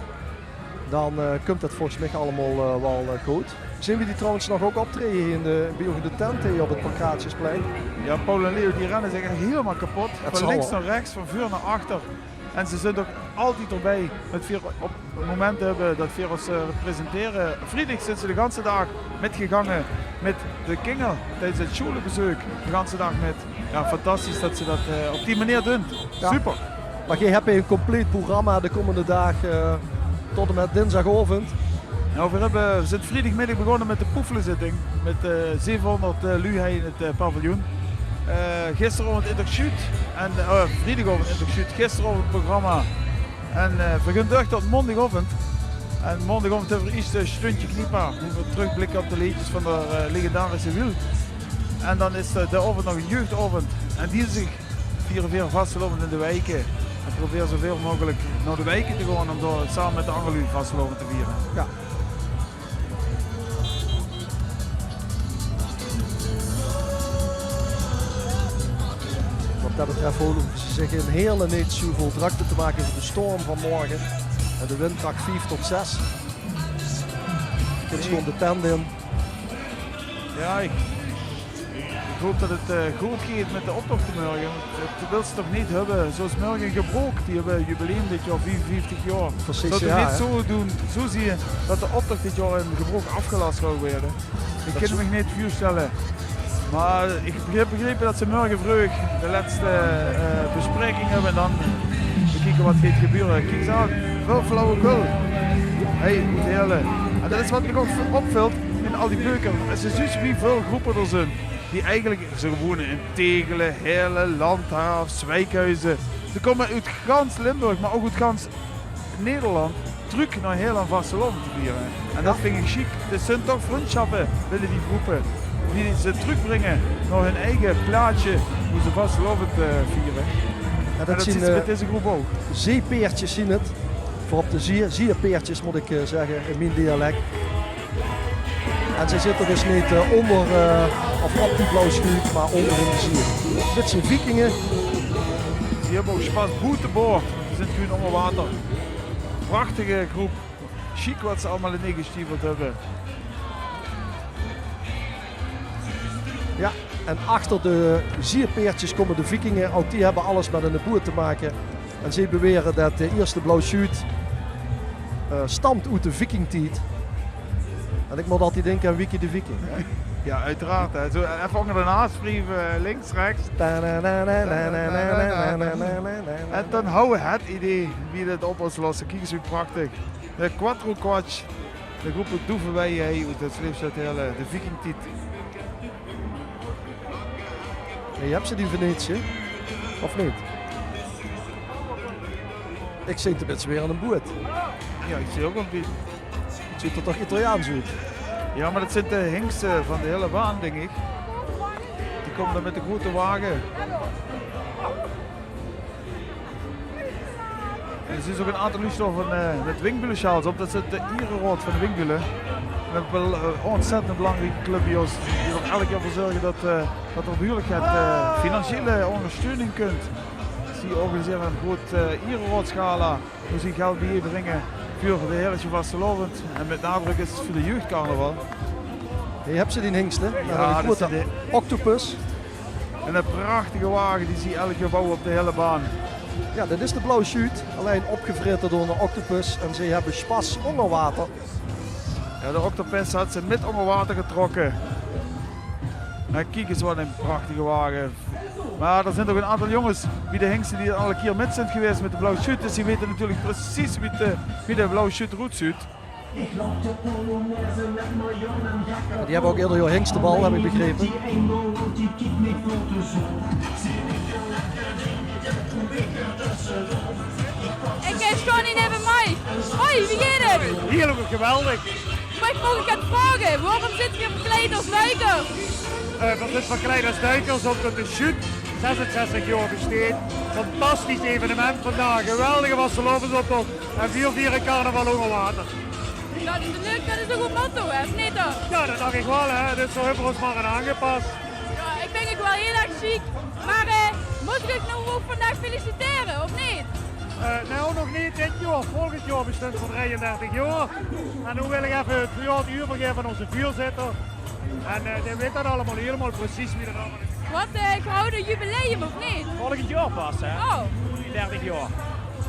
Dan eh, kump det volges mich allemaol eh, waal eh, good. Zeen we die trouwens nog ouch optraeje hie in de, bie uch in de tent hie op 't Pancratiusplein? Ja, Paul en Leo, die renne zich ech hielemaol kepot. Van links nao rechts, van veur nao achter. En ze zint ouch altied d'rbie. Mit veer op 't moment höbbe det veer ós eh, presentere. Vriedig zint ze de ganse daag mitgegange mit de kinger tiedes 't sjoelebezeuk. De ganse daag mit. Ja, fantastisch det ze det eh, op die meneer dunt. Ja. Super. Maar geer höb ein compleet programma de kómmende daag eh, tot en mit dinsdagaovend. Nou, veer höbbe, veer zint vriedagmiddag begós mit de poefelezitting. Mit, eh, zevenhóngerd, eh, luuj hie in 't, eh, paviljoen. Eh, gisteraovend Intocht Sjuut. En, eh, vriedagaovend Intocht Sjuut. Gisteraovend 't programma. En, eh, veer gaon door tot maondagaovend. En maondagaovend höbbe veer iers e sjtundje Kniepa. Wo veer trökblikke op de leedjes van de, eh, legendarische Wiel. En dan is de, de aovend nog 'ne jeugdaovend. En dinsdag viere veer vastelaovend in de wieke. En probere zoeväöl meugelik nao de wieke te gaon óm dao same mit de anger luuj vastelaovend te viere. Jao. Wat dat betröf hove ze zich in Heerle neet zoeväöl drökte te make veur de sjtorm van morge. En de windjkrach vief tot zes. Kinne ze gewoon de tent in. Jao, ich, ich haop dat 't, eh, good geit mit de optoch morge. Dat wils se toch neet höbbe. Zoewie morge in Gebrook, die höbbe jubileum dit jaor, viefenvieftig jaor. Precies, jao. Zólle ze neet zoe doon, zoe zeen dat de optoch dit jaor in Gebrook aafgelas zou waere? Ich kin 't mich neet veurstelle. Mer ich höb begrepe dat ze morge vreug de lèste, eh, bespraeking höbbe en dan bekieke wat geit gebeure. Kiek ins aan, väöl flauwekul. Hey, good hele. En dat is wat mich ouch opvilt in al die beuker. Es se zuus wieväöl gróppe d'r zeen die eigelik, ze wone in Tegele, Heerle, Landgraaf, Zwijkhuizen. Ze kómme oet gans Limburg, mer ouch oet gans Nederland trök nao Heerle óm vastelaovend te viere. En dat vinj ich sjiek. 't Zeen toch vrundsjappe binne die gróppe die ze trökbringe nao hun eige plaatsje wo ze vastelaovend, eh, viere. Jao, en dat zeen, zits se, eh, mit deze gróp ouch. Zeepaerdjes zeen 't. Veur op de zeer, zeerpaerdjes mót ich, eh, zègke, in mien dialek. En ze zitte dus neet, eh, ónger, eh, of op die blauw sjuut, mer ónger in de zee. Dit zeen vikinge. Ze höbbe ouch sjpas boete boord. Ze zeen gewoon ónger water. Prachtige gróp. Sjiek wat ze allemaol ineengestieveld höbbe. Jao, en achter de zeerpaerdjes kómme de vikinge. Ouch die höbbe alles mit 'n boot te make. En ze bewere dat de ierste blauw sjuut, eh, stamt oet de vikingtied. En ich mót altied dinke aan Wicky de Viking, hè? Jao, oeteraard, hè. Zoe effe ónger de naas wrieve, links, rechs. En dan hawwe v'r 't idee wie v'r dit op ós losse. Kiek ins wie prachtig. De Quattro Quatsch. De gróp Doevewei, hè, oet 't Sleefsj oet Heerle, de vikingtied. Hey, höbs se die Venetië? Of neet? Ich zeen tenminste weer 'ne boot. Jao, ich zeen ouch 'ne boot. 't Zuut d'r toch Italiaans oet? Jao, mer dat zeen de hingste van de hiele baan, dink ich. Die kómme dan mit de groete wage. En d'r zeen ouch 'n aantal luuj sjtaon van, eh, mit windjbullesjaals op. Dat zeen de iereraod van de windjbulle. En 'n bel-, eh, óntzèttend belangrieke club bie ós. Die d'r elk jaor veur zörge dat, eh, dat d'r behuurlik get, eh, financiële óngersteuning kump. Ze organisere 'n groot, eh, iereraodsgala. Wo ze geld biejbringe veur de Heerlesje vastelaovend. En mit nadrök is 't veur de jeugdcarnaval. Hey, höbs se die hingste? Jao, dat is de octopus. En 'ne prachtige wage die ze elk jaor bouwe op de hiele baan. Jao, dat is de blauw sjuut, allein opgevrete door 'ne octopus. En ze höbbe sjpas ónger water. Jao, de octopus haet ze mit ónger water getrokke. Mer kiek ins, wat 'ne prachtige wage. Mer d'r zeen ouch 'n aantal jónges bie de hingste die al 'ne kier mit zeen gewaes mit de blauw sjuut. Dus die weite natuurlik precies wie de, wie de blauw sjuut d'roet zuut. Die höbbe ouch eder jaor hingstebal, höb ich begrepe. Ich, eh, sjtaon hie neve Mike. Hoi, wie geit 't? Hiel geweldig. Mer ich maag get vraoge, waorom zit geer verkleid es duikers? Eh, veer zeen verkleid es duikers ómdet de sjuut zesenzestig jaor besteit. Fantastisch evenement vandaag, geweldige vastelaovesoptoch. En veer viere carnaval ónger water. Jao, dat is leuk, dat is 'n good motto, hè, of neet dan? Jao, dat dach ich waal, hè. Dus zoe höbbe veer ós mer aan aangepas. Jao, ich vinj 't waal hiel erg sjiek. Mer, eh, mót ich uch noe ouch vandaag felicitere, of neet? Eh, noe, nog neet dit jaor. Volgend jaor bestunt veer drieëndertig jaor. En noe wil ich effe 't woord euvergaeve aan ózze veurzitter. En, eh, dae weit dat allemaol hielemaol precies wie dat allemaol is. Wat, eh, gehaoje jubileum, of neet? Volgend jaor pas, hè? Oh. Dertig jaor.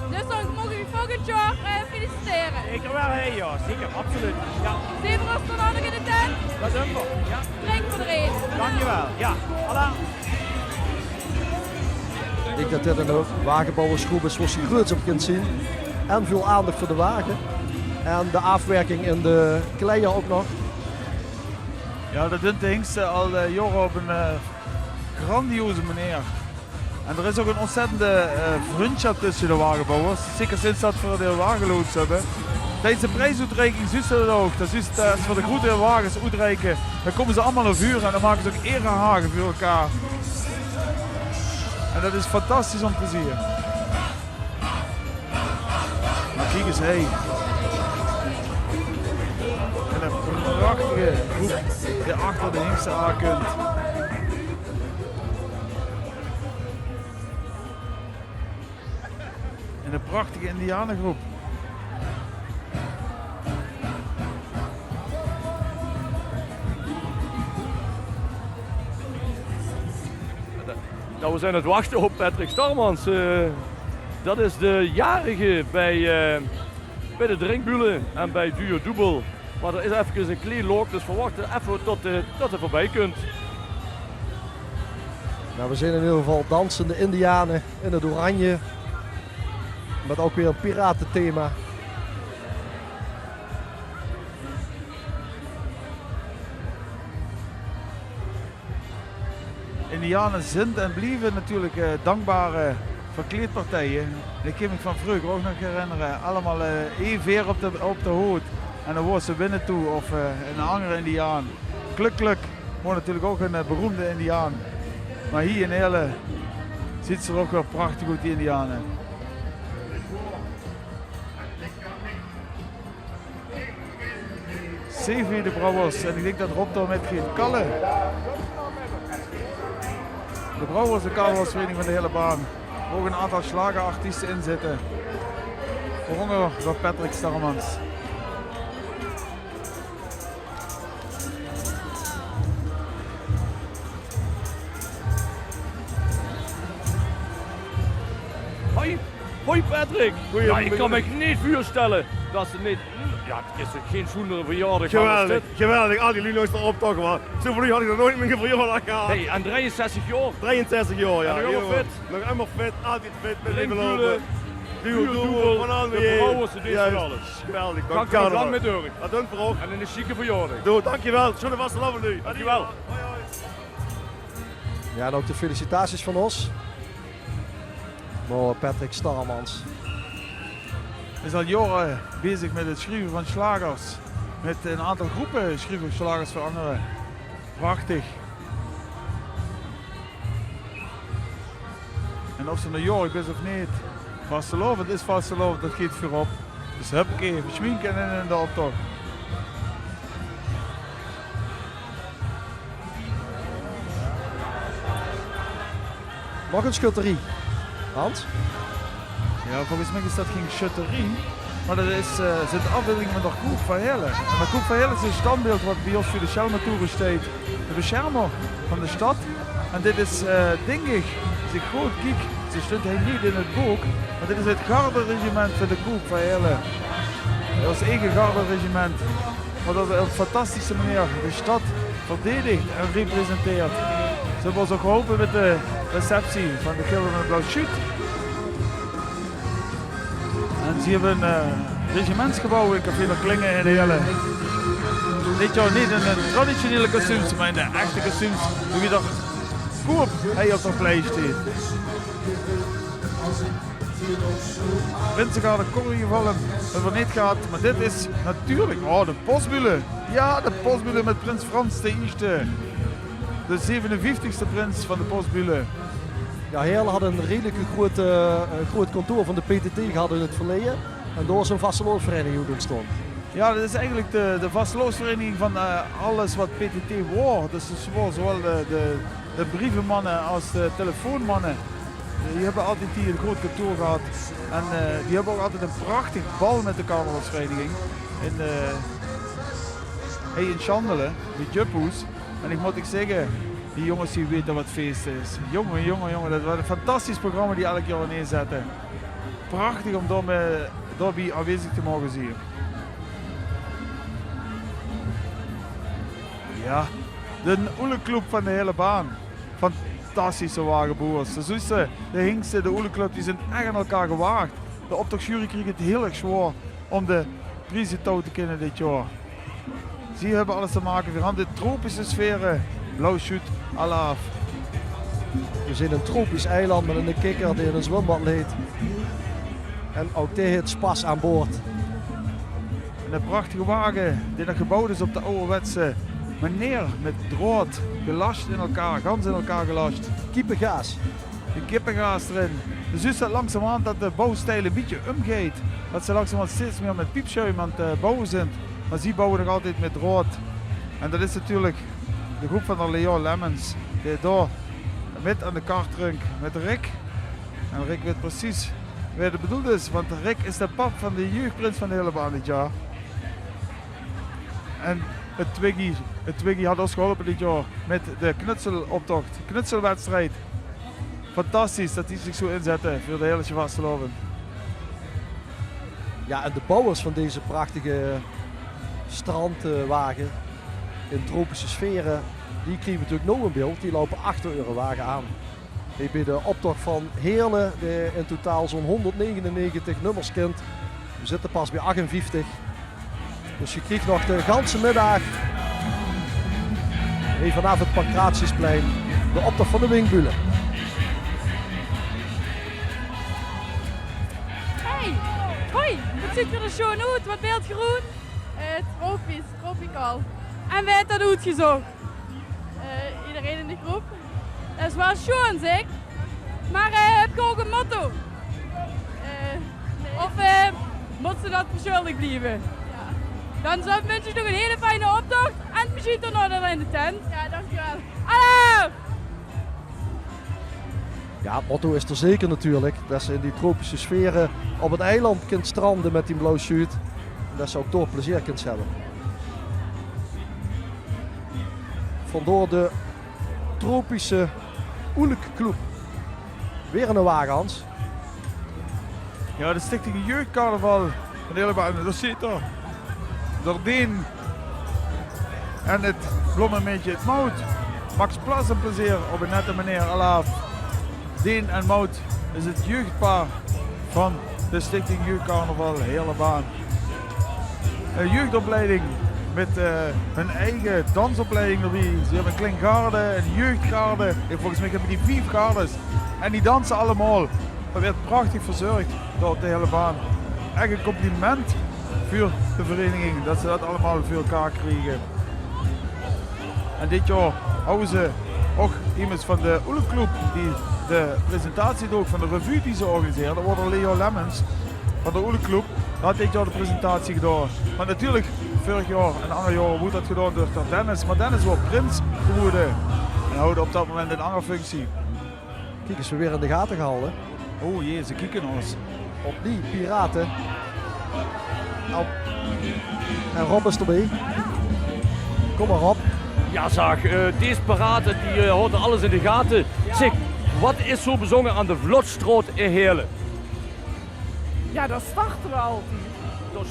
Dus dan maag ich uch volgend jaor, eh, felicitere. Zeker waal, hè, jao, zeker, absoluut. Jao. Zeen veer ós dan ouch nog in de tent? Dat zeen veer, jao. Drink veur d'r ein. Dankjewel, jao. Voilà. Ich dink dat dit 'n wagebouwersgroep is, zoewie se gruuets op kins zeen. En väöl aandach veur de wage. En de aafwerking in de kleier ouch nog. Jao, dat dunt de hingste al, eh, jaore op ein, eh, grandioze meneer. En d'r is ouch ein ontzettende, eh, vrundsjap tösse de wagebouwers. Zeker sinds dat v'r de wageloos höbbe. Tiedes de priesoetreiking zuus se dat ouch. Dat zuus se, eh, es v'r de groete wages oetreike, dan kómme ze allemaol nao veure en dan make ze ouch erehage veur elkaar. En dat is fantastisch óm te zeen. Mer kiek ins, hé. En ein prachtige groep die achter de hingste aan kump. En ein prachtige indianegroep. Nou, we zijn aan het wachten op Patrick Starmans. Eh, dat is de jarige bij, eh, bij de Drinkbulle en bij Duo Doebel. Maar er is even een klein lok, dus we wachten even tot, eh, tot hij voorbij komt. Nou, we zien in ieder geval dansende indianen in het oranje. Met ook weer een piratenthema. Indiane zint en blieve natuurlik, eh, dankbare verkleedpartije. Ich kin mich van vreuger ouch nog herinnere. Allemaol, eh, ee veer op de, op de hood. En dan woors se Winnetou of, eh, 'nen angere indiaan. Kluk Kluk woor natuurlik ouch 'n, eh, beroemde indiaan. Mer hie in Heële zuus se d'r ouch weer prachtig oet, die indiane. C V de Brouwers, en ich dink dat Rob dao mit geit kalle. De Brouwers, de carnavalsvereniging van de Heële Baan, wo ouch 'n aantal sjlagerartieste in zitte. Wooronder d'r Patrick Starmans. Hoi. Hoi Patrick. Goeiemiddag. Ja, ik kan me niet voorstellen dat ze niet... Ja, het is toch geen schoenere verjaardag. Geweldig, geweldig. Al die lui langs de optocht, man. Zoeväöl lui had ik nog nooit op mien verjaardag gehad. Hey, en drieënzestig jaar? Drieënzestig jaar, ja. En nog allemaal fit? Nog allemaal fit, altijd fit, met leven lopen. Duo Doebel, van alles. De Brouwers, de... Juist. Van alles. Geweldig. Dank je wel. Lang met door. Dat doen we ook. En een sjieke verjaardag. Doe, dankjewel. Schöne vastelaovend, lui. Dankjewel. Hoi, hoi. Ja, en ook de felicitaties van ons. Nao Patrick Starmans. Is al jaore bezig mit 't sjrieve van sjlagers. Mit 'n aantal groepe sjrief ich sjlagers veur angere. Prachtig. En of se noe jaorig bis of neet, vastelaovend is vastelaovend, dat geit veurop. Dus huppakee, versjminke en in de optoch. Nog 'n sjötterie, Hans? Ja, volges mich is dat gein sjötterie, mer dat is, eh, zint de aafbeeldinge van d'r Koep van Heële. En d'r Koep van Heële is 'n sjtandbeeld wat bie ós veur de Sjelmetoere sjteit. De besjermer van de sjtad. En dit is, eh, dink ich, es ich good kiek, ze sjtunt hie neet in 't book, mer dit is 't garderegiment van d'r Koep van Heële. Ós eige garderegiment. Wat op 'n fantastische meneer de sjtad verdedigt en representeert. Ze höbbe ós ouch geholpe mit de receptie van de Gilde van 't Blauw Sjuut. En ze höbbe 'n, eh, regimentsgebouw in Café d'r Klinge in Heële. Dit jaor neet in de traditionele kostuums, mer in de echte kostuums, wie d'r Koep hie op d'r pleis sjteit. Prinsegarde Corrievallum höbbe v'r neet gehad, mer dit is natuurlik, oh, de Posbülle. Ja, de Posbülle mit prins Frans de Ieësjte. De zevenenvieftigste prins van de Posbülle. Ja, Heële had 'n redelik groeët, eh, groeët kantoor van de P T T gehad in 't verleje. En dao is 'n vastelaovesvereniging oet óntsjtaon. Ja, dat is eigelik de, de vastelaovesvereniging van, eh, alles wat P T T waor. Dus, dus waor zoewaal de, de, de brievemanne es de telefoonmanne. Die höbbe altied hie 'n groeët kantoor gehad. En, eh, die höbbe ouch altied 'n prachtig bal mit de carnavalsvereniging. In, eh, hie in Sjandele, bie 't Juphoes. En ich mót uch zègke, die jónges die weite wat fees is. Jónge, jónge, jónge, dat waor 'n fantastisch programma die elk jaor neerzette. Prachtig óm dao mit, daobie aanwezig te moge zeen. Ja, d'n Oeleklub van de Heële Baan. Fantastische wageboeërs. Zoe zuus se, de hingste, de Oeleklub, die zint ech aan elkaar gewaagd. De optochsjury kreeg 't hieël erg zwaor óm de Prieze touw te kinne dit jaor. Zie höbbe alles te make. Veer hant de tropische sfere. Blauw Sjuut, alaaf. Veer zeen e tropisch eiland mit eine kikker dae in e zwumbad leet. En ouch dae haet spas aan boord. En 'ne prachtige wage dae nog gebouwd is op de awwerwetse meneer, mit draod, gelasj in elkaar, gans in elkaar gelasj. Kippegaas. De kippegaas d'rin. Dus is 't langzamerhand dat de bouwstijl e bietje umgeit. Dat ze langzamerhand steeds mier mit piepsjuim aan 't, eh, bouwe zint. Mer zie bouwe nog altied mit draod. En dat is natuurlik de groep van d'r Léon Lemmens, dae dao mit aan de kar trunk mit Rick. En Rick weit precies wae d'r bedoeld is, want Rick is de pap van de jeugdprins van de Hellebaan dit jaor. En 't Twiggy, 't Twiggy hat ós geholpe dit jaor mit de knutseloptocht, knutselwedstrijd. Fantastisch dat die zich zoe inzette veur de Heëlesje vastelaovend. Ja, en de bouwers van deze prachtige strandwage in tropische sfere, die kriege v'r natuurlik noe in beeld. Die loupe achter eure wage aan. Hie bie de optocht van Heële, dae in totaal zoe'n honderdnegenennegentig nummers kint. V'r zitte pas bie achtenvieftig. Dus geer kriegt nog de ganse middaag hie vanaaf 't Pancratiusplein de optocht van de Windbülle. Hey, hoi, wat zuut geer d'r sjoon oet, wat beeld geer oet. Eh, tropisch, tropical. En wae haet dat oetgezoch? Eh, iedereen in de groep. Dat is waal sjoon, zeg. Mer, eh, höb geer ouch e motto? Eh, nee. Of, eh, mót ze dat versjuldig blieve? Ja. Dan zou, wins ich uch nog 'n hele fijne optocht en veer zeen uch dan nog in de tent. Ja, dankjewel. Hallo! Ja, 't motto is d'r zeker natuurlik. Dat ze in die tropische sfere op 't eiland kint strande mit die Blauw Sjuut. En dat ze ouch dao plezeer kint höbbe. Vandoor de tropische Oelkclub. Weer 'ne wage, Hans. Ja, de Stichting Jeugdcarnaval van Heëlebaan, dao zit 'r. Dordien en 't blommemeidje 't Maud. Max Plas en plezeer op 'n nette meneer, alaaf. Deen en Maud is 't jeugdpaar van de Stichting Jeugdcarnaval Heëlebaan. Een jeugdopleiding mit, eh, hun eige dansopleiding d'rbie. Ze höbbe 'n klein garde, 'n jeugdgarde. En volges mich höbbe die vief gardes. En die danse allemaol. Dat weurt prachtig verzörg door de Heëlebaan. Ech e compliment veur de vereiniging dat ze dat allemaol veur elkaar kriege. En dit jaor hawwe ze ouch emes van de Oelkclub die de presentatie doog van de revue die ze organiseerde. Dat waor d'r Leo Lemmens van de Oelkclub. Dat hat dit jaor de presentatie gedaon. Mer natuurlik, veurig jaor en anger jaore woort dat gedaon door, door Dennis. Mer Dennis waor prins gewore en houw op dat moment 'n anger functie. Kiek, is weer in de gate gehalde. O jee, ze kieke ós. Op die pirate. Au. En Rob is d'rbie. Kom mer, Rob. Ja, zag, eh, dees pirate, die, eh, haute alles in de gate. Zeg, wat is zo bezónger aan de Vlotstraot in Heële? Ja, dao starte we altied.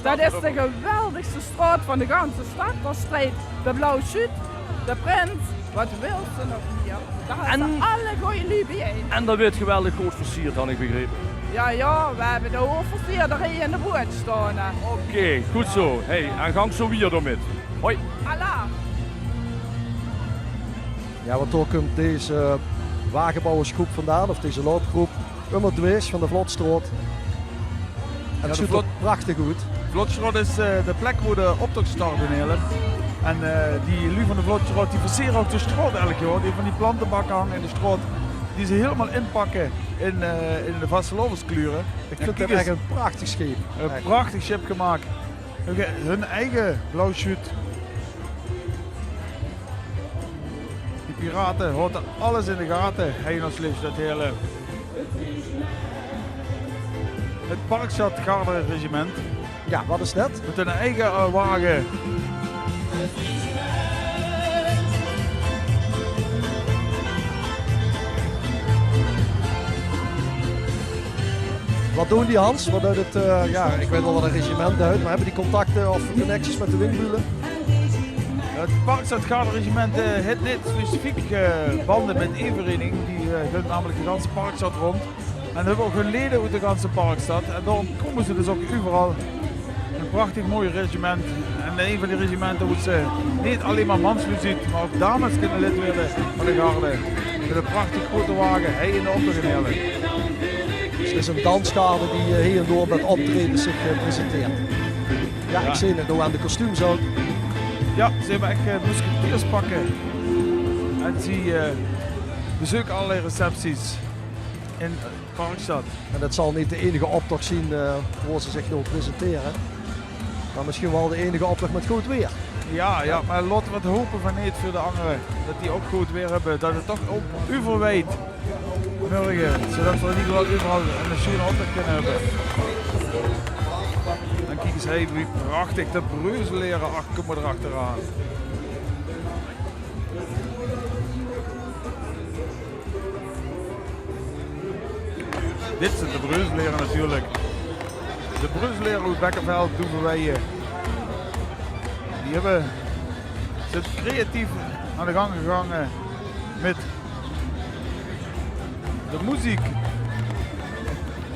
Dat is de geweldigste straot van de ganse stad. Dao steit de Blauw Sjuut, de prins. Wat wils se nog mieë? Dao höbs se alle gooj luuj biejein. En dat weurt geweldig good versierd, han ik begrepe. Ja, ja, we höbbe de hoofversierderie in de boot staon, hè. Oké, good zo. Hey, en gank zo wiejer d'rmit. Hoi. Alaaf. Ja, want dao kump deze wagebouwersgroep vandaan, of deze loopgroep. Ummer dwees van de Vlotstraot. En 't zuut d'r prachtig oet. Vlotstraot is, eh, de plek wo de optocht start in Heële. En, eh, die luuj van de Vlotstraot, die versere ouch de straot elk jaor. Die van die plantebakke hange in de straot, die ze hielemaol inpakke in, eh, in de vastelaoveskleure. Ik vind 't ech e prachtig sjip. E prachtig sjip gemaak. Hun, hun eige Blauw Sjuut. Die pirate haute alles in de gate. Hei, nog slechts dat hele, het Parkstad Garde Regiment. Ja, wat is dat? Met hun eige, eh, wage. Wat doon die, Hans? Wat duit het, eh, ja, ik weit waal wat een regiment duit, maar hebbe die contacte of connecties met de windbulle? Het Parkstad Garde Regiment, eh, het neet specifiek, eh, bande met een vereiniging. Die, eh, gunt namelijk de ganse Parkstad rond. En höbbe ouch hun lede oet de ganse Parkstad. En daorum kómme ze dus ouch euveral. Ein prachtig mooi regiment. En ein van die regimente wo ze neet allein mer manslui zuut, mer ouch dames kinne lid waere van de garde. Mit eine prachtig groete wage, hie in de optoch in Heerle. Dus 't is ein dansgarde die, eh, hie en dao mit optraejes zich, eh, presenteert. Jao, ich zeen 't ouch aan de kostuums ouch. Jao, ze höbbe ech, eh, musketeerspakke. En ze, eh, bezeuke allerlei recepties in, eh, Parkstad. En det zal neet de einige optoch zeen, eh, wo ze zich nog presentere. Mer mesjien waal de einige optoch mit good waer. Jao, jao, mer laote v'r 't hope van neet veur de angere. Det die ouch good waer höbbe. Det 't toch ouch euverwaeit morge. Zodet v'r in eder geval euveral ein sjoen optoch kinne höbbe. En kiek ins, hey, wie prachtig de Breuzelere. Ach, kóm mer d'r achteraan. Dit zeen de Breuzelere natuurlik. De Breuzelere oet Bekkenveld, Doeveweie. Die höbbe, zeen creatief aan de gang gegange mit de meziek.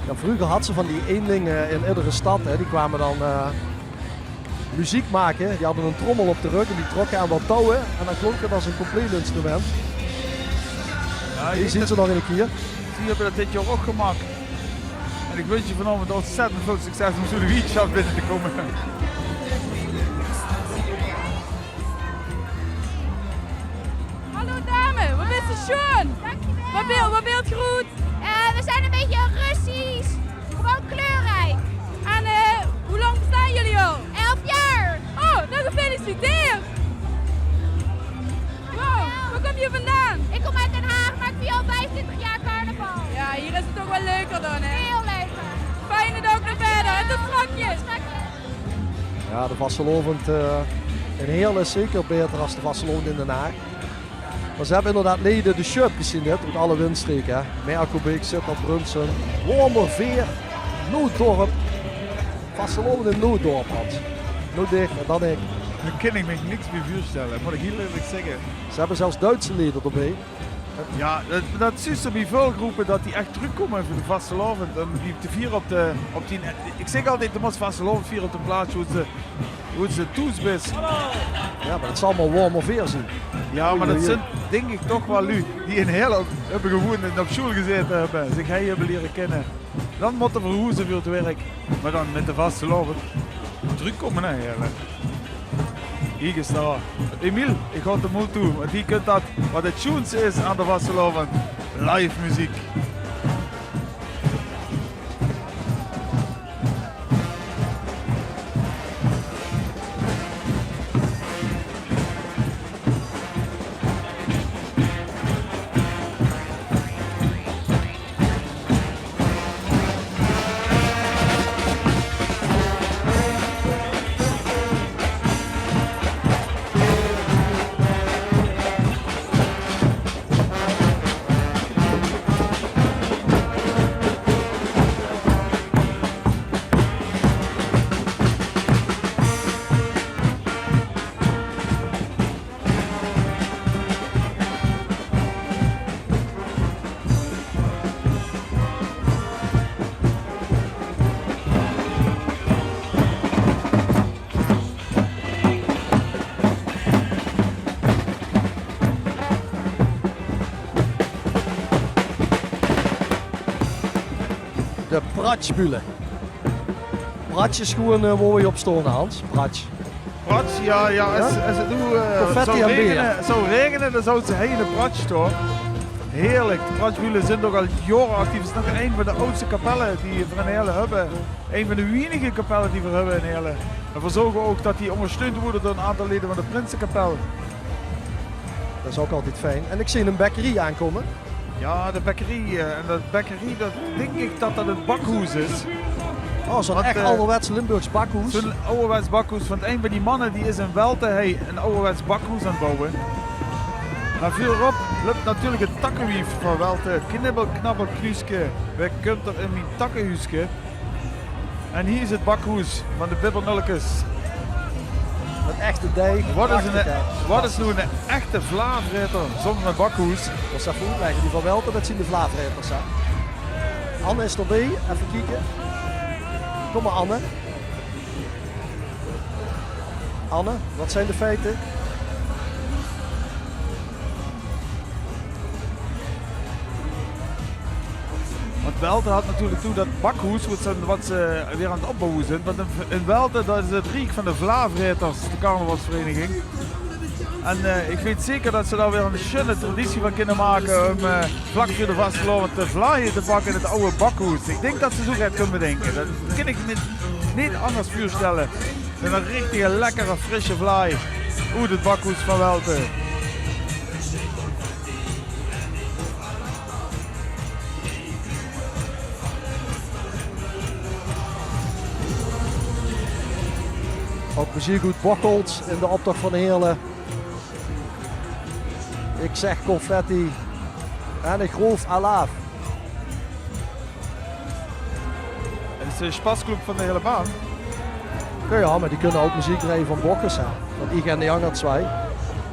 Jao, vreuger had ze van die eenlinge in edere stad, hè. Die kwame dan, eh, meziek make. Die hadde ein trommel op de rök en die trokke aan wat touwe. En dan klonk 't es ein compleet instrument. Jao, hie zeen ze nog ein kier. Die höbbe det dit jaor ouch gemaak. En ich wins dich vanaovend óntzèttend väöl succes óm zoe'n wietsjap binne te kómme. Hallo dame, waat is 't sjoen? Dankjewel. Waat beeld, waat beeld groet? Eh, we zijn een beetje Russisch. Gewoon kleurrijk. En, eh, hoe lang bestaan jullie al? Elf jaar. Oh, nou, gefeliciteerd. Wow, waar kom je vandaan? Ik kom uit Den Haag, maar ik vier al vijfentwintig jaar carnaval. Ja, hier is het toch wel leuker dan, hè? Veel leuker. Fijne dag nog verder. En tot strakjes. Tot strakjes. Jao, de vastelaovend, eh, in Heerle is zeker baeter es de vastelaovend in Den Haag. Mer ze höbbe inderdaad leje de sjöp gezeen, hè, oet alle windstreke, hè. Merkelbeek, Zitterd, Brunssum, Wormerveer, Nootdorp. Vastelaovend in Nootdorp, Hans. Noe dich en dan ich. Dao kin ich mich niks bie veurstelle, mót ich hieël ierlik zègke. Ze höbbe zelfs Duitse leje d'rbie. Jao, det, det zuus se bie väöl gróppe, det die ech trökkómme veur de vastelaovend. En die te viere op de, op die, ich zègk altied, de mós vastelaovend viere op de plaats wo se, wo se thoes bis. Jao, mer det zal mer Wormerveer zeen. Jao, mer det zeen, dink ich, toch waal luuj die in Heerle höbbe gewoend en op sjoel gezaete höbbe, zich hie höbbe liere kinne. Dan mótte verhoeze veur 't werk. Mer dan mit de vastelaovend trökkómme nao Heerle. Kiek ins dao. Emile, ich gaon de moel toe, want hie kump det waat 't sjoenste is aan de vastelaovend. Live meziek. De Pratsjbülle. Pratsj is gewoen, eh, wo weej op staon, Hans. Pratsj. Pratsj, jao, jao. Jao? Es, es 't noe, eh, confetti en beer. Zów raegene, zów raegene, dan zouwe ze hie in de Pratsj staon. Heerlik. De Pratsjbülle zeen ouch al jaore actief. 't Is nog ein van de aadste kapelle die veer in Heerle höbbe. Ein van de weinige kapelle die veer höbbe in Heerle. En veer zörge ouch det die óngersteund weurt door ein aantal leje van de Prinsekapel. Det is ouch altied fijn. En ich zeen ein bekkerie aankómme. Jao, de bekkerie, eh, en det bekkerie, det dink ich det det 't bakhoes is. Oh, zoe'n ech, eh, alderwets Limburgs bakhoes. Zoe'n alderwets bakhoes, want ein van die manne die is in Welte, hey, ein alderwets bakhoes aan 't bouwe. Mer veurop löp natuurlik 't takkewief van Welte. Knibbel, knabbel, knuuske, wae kump d'r in mien takkehuuske? En hie is 't bakhoes van de Bibbernulkes. Mit echte deig. Waat is ein, prachtig, hè? Waat is noe ein echte Vlaavraeter zónger ein bakhoes? Det zal ich effe oetlègke. Die van Welte, det zeen de Vlaavraeters, hè. Anne is d'rbie. Effe kieke. Kóm mer, Anne. Anne, wat zien de feite? Want Welte had natuurlik toe dat bakhoes, wat ze, wat ze weer aan 't opbouwe zien. Want in, in Welte, dat is 't riek van de Vlaavraeters, de carnavalsvereniging. En, eh, ich weit zeker dat ze dao weer 'n sjunne traditie van kinne make um, eh, vlak veur de vastelaovend de vlaaie te bakke in 't aw bakhoes. Ich dink dat ze zoe get kinne bedinke. Dat kin ich mich neet anders veurstelle. En 'n richtige lekkere, frisse vlaai oet 't bakhoes van Welte. Ouch plezeer good Bocholt in de optoch van Heerle. Ich zeg confetti en ich roof alaaf. 't Is de sjpasclub van de Hele Baan. Jao, jao, mer die kinne ouch meziek drejje van Bokkes, hè. Van Ich en de Anger Tswai.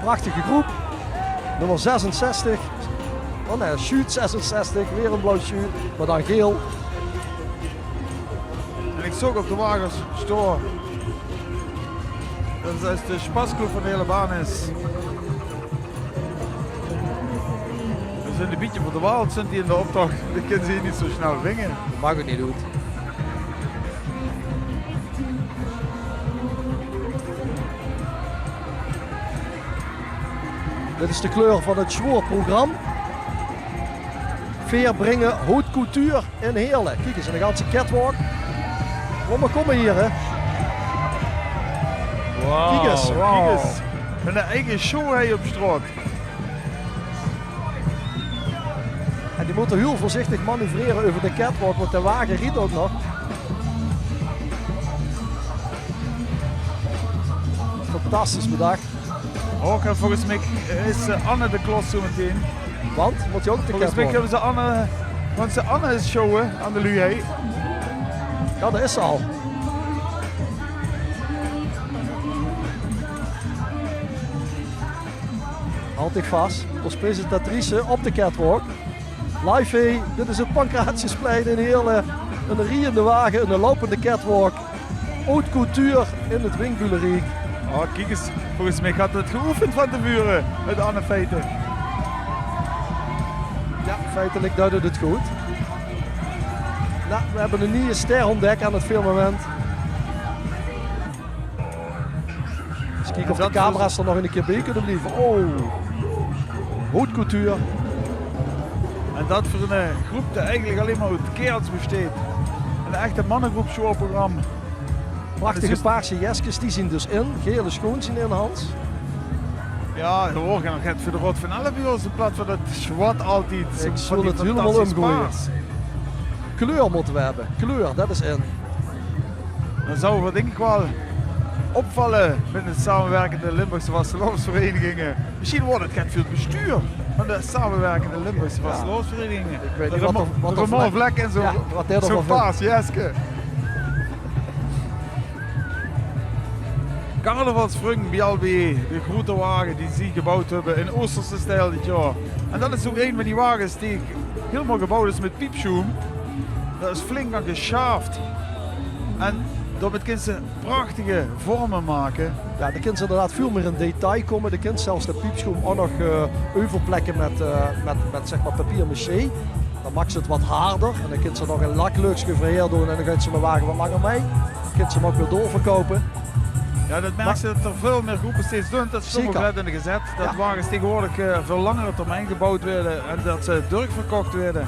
Prachtige groep. Nummer zesenzestig. Oh nae, sjuut zesenzestig. Weer 'n blauw sjuut, mer dan geel. En ich zoog op de wages sjtoon. Dat is de sjpasclub van de Hele Baan is. Ze zien 'n bietje verdwaald, zien die in de optoch. Die kinne ze hie neet zoe snel vinge. Maak 't neet oet. Dit is de kleur van 't sjoeëprogram. Veer bringe haute couture in Heerle. Kiek ins, 'ne ganse catwalk. Kómme, kómme hie, hè. Wauw, kiek ins, wauw. Kiek ins. 'n Eige show hie op sjtraot. En die mótte hiel veurzichtig manoeuvrere euver de catwalk, want de wage riejt ouch nog. Fantastisch bedach. Och, en volges mich is, eh, Anne de klos zoe metein. Want? Mót die ouch op de catwalk? Volges mich höbbe ze Anne, want ze Anne is sjouwe aan de luuj, hè. Jao, dao is ze al. Halt dich vas. Ós presentatrice op de catwalk. Live, hè. Dit is 't Pancratiusplein in Heerle. 'Ne riejende wage, 'ne loupende catwalk. Haute couture in 't Winkbüleriek. Oh, kiek ins. Volges mich had 't geoefend van te vure, 't Anne Feiten. Jao, feitelik duit 't 't good. Noe, veer höbbe 'n nieje ster óntdèk aan 't firmament. Ins kieke of de camera's d'r nog 'ne kier bie kinne blieve. Oh, haute couture. En dat veur 'n, eh, groep die eigelik allein mer oet kaerels besteit. 'n Echte mannegroep, sjoeëprogram. Prachtige paarse jeskes, die zien dus in. Gele sjoon zien in, Hans. Jao, dao hoort nog get veur de Raod van Elf bie ós, in plaats van dat zwart altied. Ich zól 't hielemaol umgoeie. Kleur mótte veer höbbe. Kleur, dat is in. Dan zouwe veer, dink ich waal, opvalle mit de Samewirkende Limburgse Vastelaovesvereniginge. Mesjiens weurt 't get veur 't bestuur van de Samewirkende Limburgse Vastelaovesvereniginge. Ich weit neet wat d'r, wat d'r vlek in zoe'n, zoe'n paars jeske. Carnavalsvrung bie L B E, de groete wage die ze gebouwd höbbe in Oosterse stijl dit jaor. En dat is ouch ein van die wages die hielemaol gebouwd is mit piepsjoem. Dao is flink aan gesjaafd. En daomit kins se prachtige vorme make. Jao, dan kins se inderdaad väöl mier in detail kómme. Dan kins se zelfs de piepsjoem ouch nog, eh, euverplekke mit, eh, mit, mit, zeg mer, papier-maché. Dan maaks se 't wat harder en dan kins se nog ein lakleukske euverhaer doon en dan geit zoe'n wage wat langer mei. Kins se 'm ouch weer doorverkoupe. Jao, dat merks se dat d'r väöl mier groepe steeds doon. Dat stóng ouch net in de gezèt. Dat wages taengewoordig, eh, veur langere termijn gebouwd waere en dat ze durchverkoch waere.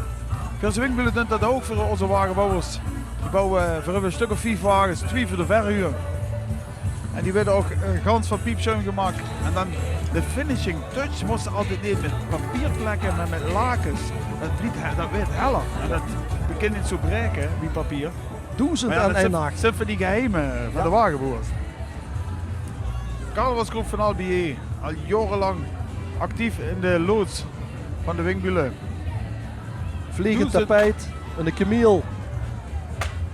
Veer es Winkbülle doon dat ouch veur ózze wagebouwers. Die bouwe, veer höbbe e stök of vief wages, twie veur de verhuur. En die waere ouch, eh, gans van piepsjoem gemaak. En dan de finishing touch mós se altied neet mit papier plekke, mer mit lakes. Dat blief he-, dat waert heller. En dat, dat kin neet zoe braeke wie papier. Doezend en ein nach. Mer jao, dat zeen, zeen van die geheime van de wagebouwers. Carnavalsgroep van L B E, al jaorelang actief in de loods van de Winkbülle. Vlegend tapijt en de kemiel.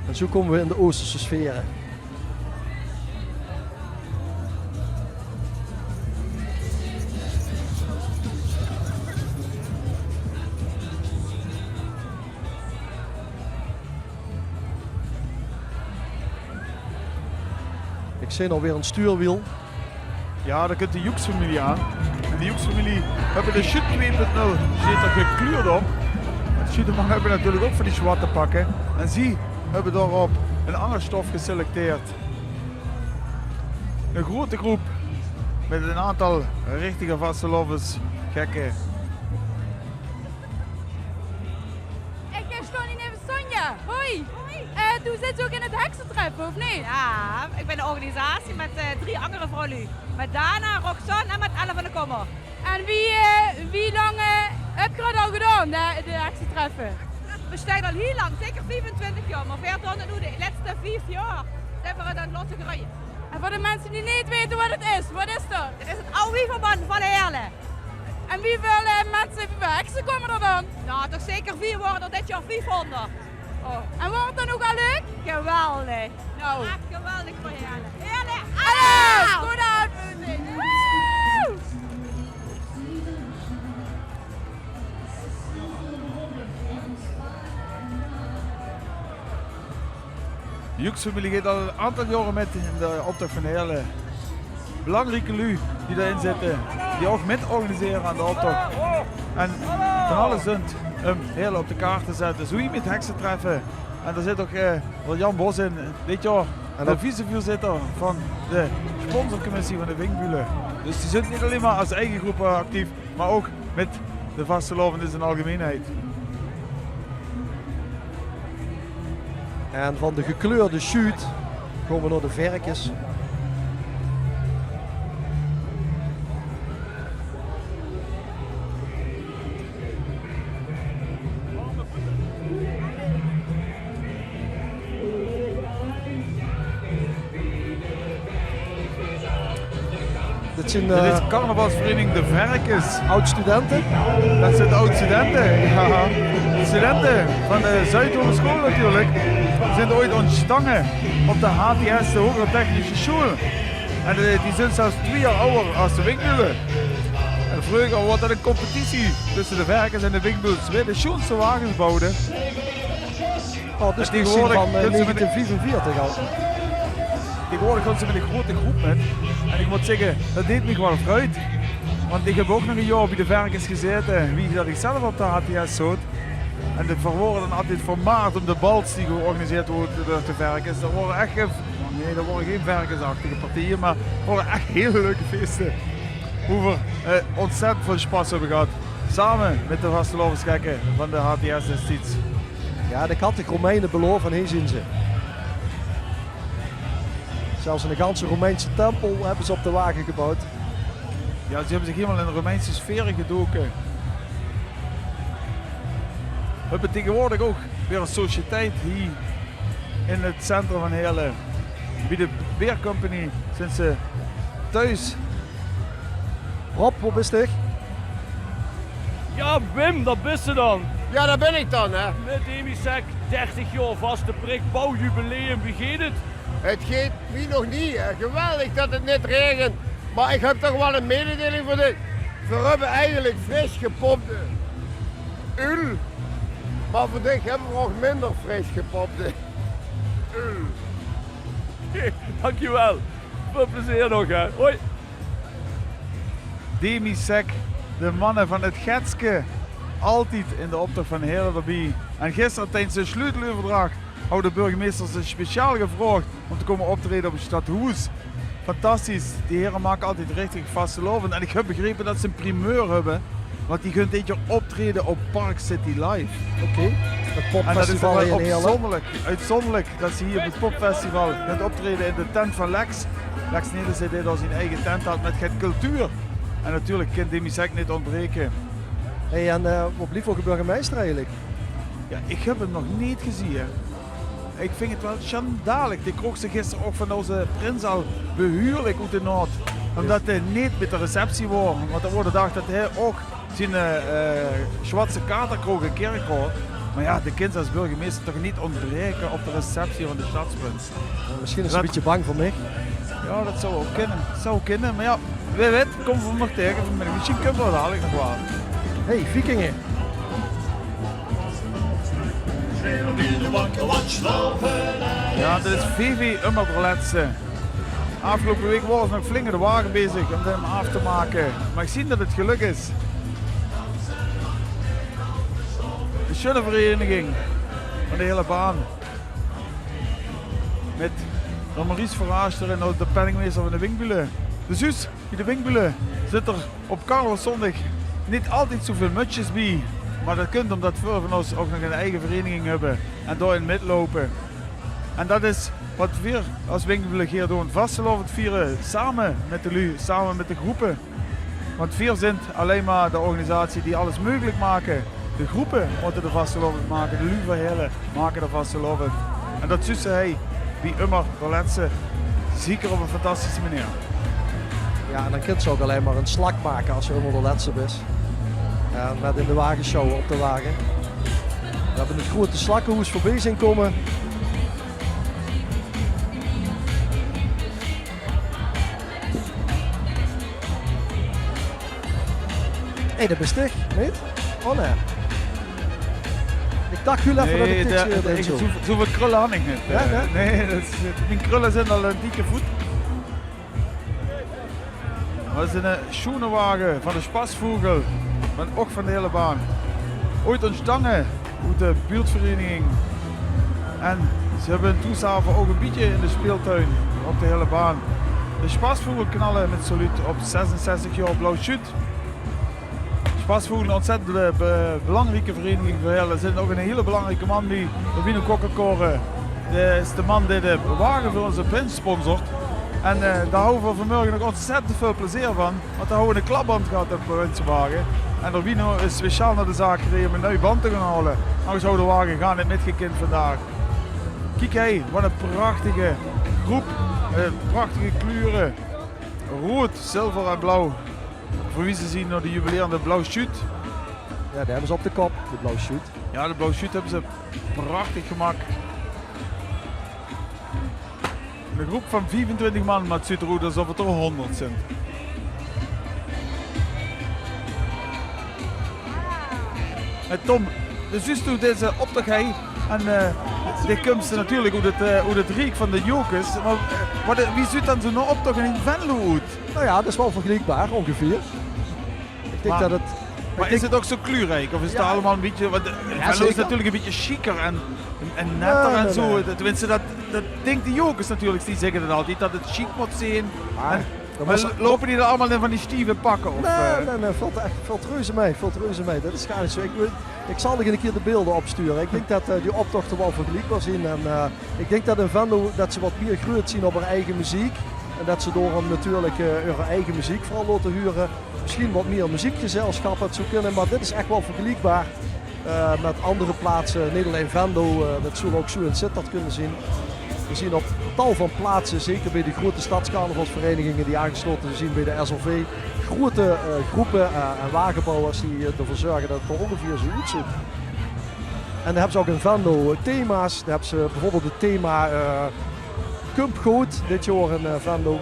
En zoe kómme v'r in de Oosterse sfere. Ich zeen alweer ein stuurwiel. Jao, dao kump de Joeks-femilie aan. En de Joeks-femilie höbbe de sjuut twee punt nul, steet d'r gekleurd op. De sjuutemanne höbbe natuurlik ouch van die zwarte pakke. En zie höbbe dao op ein anger stof geselecteerd. Ein groete groep mit ein aantal richtige vastelaovesgekke. Ich, eh, staon hie neve Sonja. Hoi. Hoi. Eh, doe zits ouch in 't heksetreffe, of neet? Jao, ich bön de organisatie mit, eh, drie anger vrouwluuj. Mit Dana, Roxanne en mit Ellen van de Kommer. En wie, eh, wie lang, eh, höb geer det al gedaon, de, de heksetreffe? Veer bestaon al hiel lang, zeker viefentwintig jaor, mer veer doon 't noe de lètste vief jaor, zeen veer 't aan 't laote greuje. En veur de minse die neet weite waat 't is, waat is det? 't Is 't Aw Wieverband van Heerle. En wieväöl, eh, minse, wieväöl hekse kómme d'r dan? Noe, toch zeker veer, waore d'r dit jaor viefhóngerd. Oh. En waor 't dan ouch al leuk? Geweldig. Noe. Ech geweldig veur Heerle. Heerle, alaaf! Good uitzending. Woe! De Joeks-femilie geit al ein aantal jaore mit in de optoch van Heerle. Belangrieke luuj die d'rin zitte, die ouch mit organisere aan de optoch. En van alles dunt um Heerle op de kaart te zètte. Zoe wie mit heksetreffe. En dao zit ouch, eh, Jan Bos in, dit jaor de vicevoorzitter van de sponsorcommissie van de Vinkbülle. Dus die zunt neet allein mer es eige groep actief, mer ouch mit de vastelaovend in zien algemeinheid. En van de gekleurde sjuut kómme v'r nao de verkes. Dit zien, dit is, eh, carnavalsvereniging De Verkes. Aod-studente? Det zint aod-studente, jao. De studente van de Zuidhogeschool natuurlik. Die zint ooit óntstange op de H T S, de Hogere Technische School. En, eh, die zint zelfs twieë jaor awwer es de Vinkbülle. En vreuger waor det ein competitie tösse de Verkes en de Vinkbülle, wae de sjoenste wages bouwde. Oh, dus die zien van, eh, negentien viefenveertig al. Taengewoordig gaon ze mit ein groete groep mit. En ich mót zègke, det deeg mich waal vreugd. Want ich höb ouch nog ein jaor bie de Verkes gezaete, wie det ich zelf op de H T S zoot. En det waore dan altied vermaard óm de bals die georganiseerd woorte door de Verkes. Det waore ech, eh, nae, det waore gein verkesachtige partieje, mer 't waore ech hiel leuke feeste. Woe v'r, eh, óntzèttend väöl sjpas höbbe gehad. Same mit de vastelaovesgekke van de H T S destieds. Jao, de Kattenromeine beloof en hie zien ze. Zelfs eine ganse Romeinse tempel höbbe ze op de wage gebouwd. Jao, ze höbbe zich hielemaol in de Romeinse sfeer gedoke. V'r höbbe taengewoordig ouch weer ein sociëteit hie in 't centrum van Heerle. Bie de Beer Company zint ze thoes. Rob, wo bis dich? Jao, Wim, dao bis se dan. Jao, dao bin ich dan, hè. Mit Demisec, dertig jaor vaste prik, bouwjubileum, wie geit 't? 't Geit wie nog nie, hè. Geweldig det 't neet raegent. Mer ich höb toch waal ein mededeling veur dich. Veer höbbe eigelik fris gepopde uul. Mer veur dich höbbe veer ouch minder fris gepopde uul. Dankjewel. Väöl plezeer nog, hè. Hoi. Demisec, de manne van 't Getske, altied in de optoch van Heerle d'rbie. En gister tiedes de sjleuteleuverdrach haw de burgemeister ze speciaal gevraog óm te kómme optraeje op 't stadhoes. Fantastisch, die here make altied richtig vastelaovend. En ich höb begrepe det ze ein primeur höbbe, want die gaon dit jaor optraeje op Park City Live. Oké, 't popfestival hie in Heerle. Oetzónderlik, oetzónderlik det ze hie op 't popfestival gaon optraeje in de tent van Lex. Lex Nelissen, dae dao zien eige tent haet mit get cultuur. En natuurlik kin Demisec neet óntbreke. Hey, en, eh, wo blief ózze burgemeister eigelik? Jao, ich höb 'm nog neet gezeen. Ich vinj 't waal sjandalig. Dae kroog ze gister ouch van ózze prins al behuurlik oet de naod. Ómdet hae neet mit de receptie waor. Want d'r woort gedach det hae ouch zien, eh, eh, sjwatse kater kroog in Kirchroa. Mer jao, de kins es burgemeister toch neet óntbraeke op de receptie van de sjtadsprins. Mesjien is 'r ein bietje bang veur mich. Jao, det zou ouch kinne. Zou kinne. Mer jao, wae weit, kómme v'r 'm nog taenge vanmiddig. Mesjien kump 'r dalik nog waal. Hey, Vikinge. Jao, dit is V V Ummer d'r Lètste. Aafgeloupe waek waore ze nog flink de wage bezig um 'm aaf te make. Mer ich zeen det 't gelök is. De sjoeane vereniging van de hiele baan. Mit de Maurice Verhaaschter en ouch de penningmeister van de Winkbülle. De Zuus, bie de Winkbülle zit d'r op carnavalszóndig neet altied zoväöl mötsjes bie. Mer det kump umdet veer van ós ouch nog ein eige vereniging höbbe en dao-in mitloupe. En det is waat veer es Winkbülle gaer doon. Vastelaovend viere same mit de luuj, same mit de gróppe. Want veer zeen allein mer de organisatie die alles meugelik make. De gróppe mótte de vastelaovend make, de luuj van Heële make de vastelaovend. En det zuus se hie bie ummer de lètste. Zeker op ein fantastische meneer. Jao, en dan kins se ouch allein mer ein slak make es se ummer de lètste bis. En mit in de wagesjouw op de wage. Veer höbbe 't groeate slakkehoes veurbie zeen kómme. Hé, det bis dich, neet? Oh nae. Ich dach hiel effe det ich dich, eh, zoe, zoeväöl krulle han ich neet. Jao, eh, nae? Nae, det is, eh, mien krulle zeen al ein dikke voet. Det is eine, eh, sjoeane wage van de Spasvogel, mer ouch van de hiele baan. Ooit óntstange oet de buurtvereniging. En ze höbbe in Thoeshaven ouch ein bietje in de speeltuin op de hiele baan. De Spasvogel knalle mit saluut op zesenzestig jaor Blauw Sjuut. Spasvogel, ein óntzèttend be-, be-, belangrieke vereniging veur Heële. D'r zit ouch eine hiele belangrieke man bie, de Wino Kokkelkoren. Det is de man dae de wage veur ózze prins sponsort. En, eh, dao hawwe veer vanmorge nog óntzèttend väöl plezeer van. Want dao hawwe veer eine klapband gehad op ózze wage. En d'r Wino is speciaal nao de zaak gereje um eine nuie band te gaon haole. Angers haw de wage gaar neet mitgekind vandaag. Kiek hie, waat ein prachtige gróp. Eh, prachtige kleure. Roead, zilver en blauw. Verwieze ze nao de jubilerende Blauw Sjuut. Jao, die höbbe ze op de kop, de Blauw Sjuut. Jao, de Blauw Sjuut höbbe ze prachtig gemaak. Ein gróp van viefentwintig man, mer 't zuut d'r oet esof 't d'r hóngerd zeen. Eh, Tom, dus zuus doe deze optoch hie. En, eh, dae kump natuurlik oet 't, eh, oet 't riek van de Jocus. Mer, eh, waat, wie zuut dan zoe'n optoch in Venlo oet? Nou ja, dat is wel vergelijkbaar ongeveer. Ik denk dat het, ik denk... Mer is 't ouch zoe kleurriek? Of is 't allemaol ein bietje, want, eh, Venlo is natuurlik ein bietje chiquer en, en netter en zoe. Tenminste, dat, dat dinke de Jocus natuurlik. Die zègke dat altied, dat 't chic mót zeen. Mer loupe die dan allemaol in van die stieve pakke, of, eh? Nae, nae, velt ech, velt reuze mei, velt reuze mei. Dat is gaar neet zoe. Ik wil, ik zal nog ein kier de beelder opsture. Ik denk dat, eh, die optochte wel vergelijkbaar zien. En, eh, ik denk dat in Venlo, dat ze wat mier greut zien op häör eige meziek. En dat ze daorum natuurlik, eh, häör eige meziek veural laote hure. Misschien wat mier meziekgezelschappe, dat zou kinne, mer dit is ech wel vergelijkbaar, eh, met andere plaatse. Neet allein Venlo, eh, dat zou ouch zoe in Zitterd kinne zien. We zien op tal van plaatse, zeker bie de groete stadscarnavalsvereniginge die aangeslaote zien bie de S L V, groete, eh, groepe, eh, en wagebouwers die, eh, d'rveur zörge dat 't d'r ongeveer zoe oetzuut. En dan höbbe ze ouch in Venlo, eh, thema's. Dan höbbe ze bieveurbeeld 't thema, eh, Kump Good dit jaor in, eh, Venlo.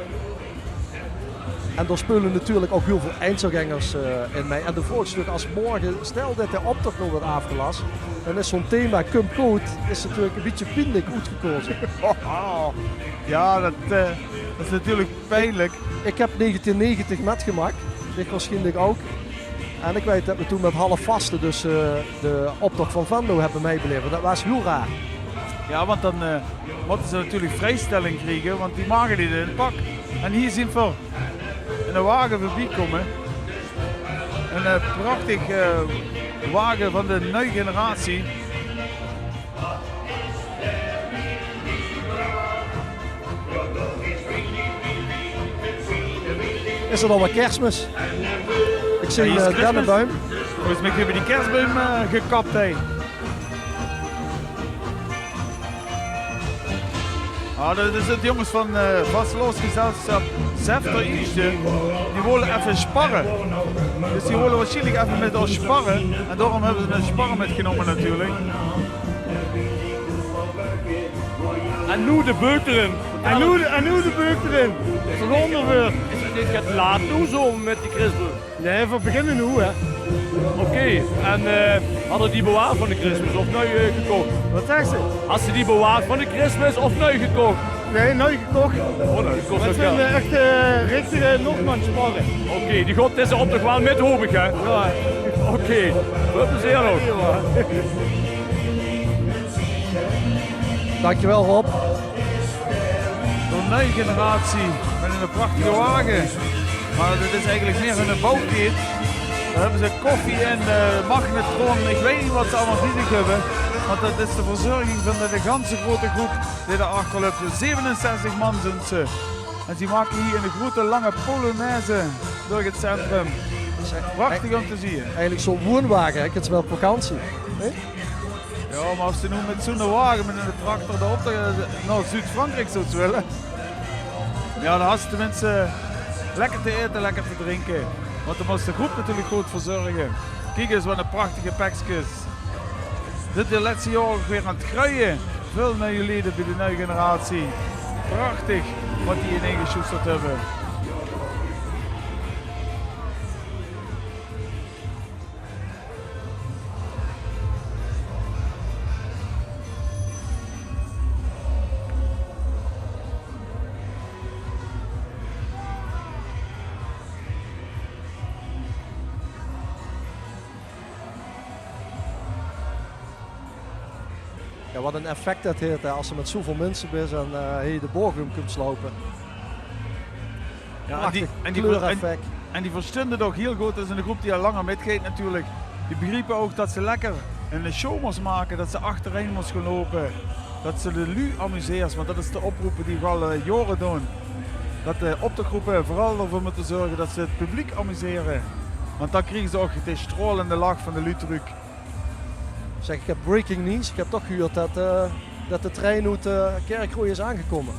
En dao speule natuurlik ouch hiel väöl Einzelgängers, eh, in mei. En de vraog is natuurlik, es morge, stel dat de optoch nog weurt aafgelas, dan is zoe'n thema Kump Good, is natuurlik ein bietje pienlik oetgekoze. Jao, dat, eh, dat is natuurlik pienlik. Ik heb negentien negentig metgemaak, dich waarschienlik ouch. En ik weit dat we toen met half vaste dus, eh, de optoch van Venlo höbbe meibeleve. Dat waas hiel raar. Jao, want dan, eh, mótte ze natuurlik vrijstelling kriege, want die mage neet in 't pak. En hie zien v'r eine wage veurbie kómme. Ein, eh, prachtig, eh, wage van de nuuj generatie. Is 't al waal Kersmis? Ik zeen, eh, dennebuim. Volges mich höbbe die kersbuim, eh, gekap, hè. Ah, dat is 't jónges van, eh, vastelaovesgezelsjap Zef d'r Ieësjte. Die wole effe sparre. Dus die wole waarsjienlik effe mit ós sparre. En daorum höbbe ze ein sparre mitgenómme natuurlik. En noe de beuk d'rin. En noe de, en noe de beuk d'rin. Vergonde veur. Is 't neet get laat noe zoe mit die Kersbuim? Nae, veer beginne noe, hè. Oké, en, eh, hadde die bewaard van de Kersmis of nui, eh, gekoch? Wat zags se? Hadde die bewaard van de Kersmis of nui gekoch? Nae, nuuj gekoch. Oh, dat is... Mer 't zeen, eh, echte, eh, richtige Noordmansparre. Oké, die geit dizze optoch waal mit, haop ich, hè? Jao. Oké, väöl plezeer nog. Dankjewel, Rob. De nuuj generatie mit 'ne prachtige wage. Mer dit is eigelik mieër 'ne bouwkeet. Dao höbbe ze koffie in, eh, magnetron. Ich weit neet waat ze allemaol bie zich höbbe. Want dat is de verzörging van de, de ganse groeate groep die dao achter löp. Zevenenzestig man zeen ze. En ze make hie 'n groeate lange polonaise door 't centrum. Prachtig óm te zeen. Eigelik zoe'n woonwage, hè? Kins se mit op vakantie. Hè? Jao, mer es se noe mit zoe'n wage, mit 'ne tractor dao op de, nao Zuud-Frankriek zóws wille, jao, dan has se teminste lekker te aete, lekker te drinke. Want dan mós se de groep natuurlik good verzörge. Kiek ins, waat 'n prachtige pekskes. Dit is de lètste jaore ouch weer aan 't greuje. Väöl nuuj leje bie de nuuj generatie. Prachtig waat die inein gesjoesterd höbbe. Jao, waat 'n effect dat haet, hè, es se mit zoeväöl minse bis en, eh, hie de borg óm kums loupe. Jao, en die, prachtig en die, en, kleureffect. En die versjtunde 't ouch hiel good. Dat is 'n groep die al langer mitgeit natuurlik. Die begriepe ouch dat ze lekker 'n show mós make, dat ze achterein mós gaon loupe. Dat ze de luuj amuseert, want dat is de oproep die v'r al, eh, jaore doon. Dat de optochgroepe veural d'rveur mótte zörge dat ze 't publiek amusere. Want dan kriege ze ouch de straolende lach van de luuj trök. Zèk, ich höb breaking news. Ich höb toch gehuurd dat, eh, dat de trein oet, eh, Kirchroa is aangekómme.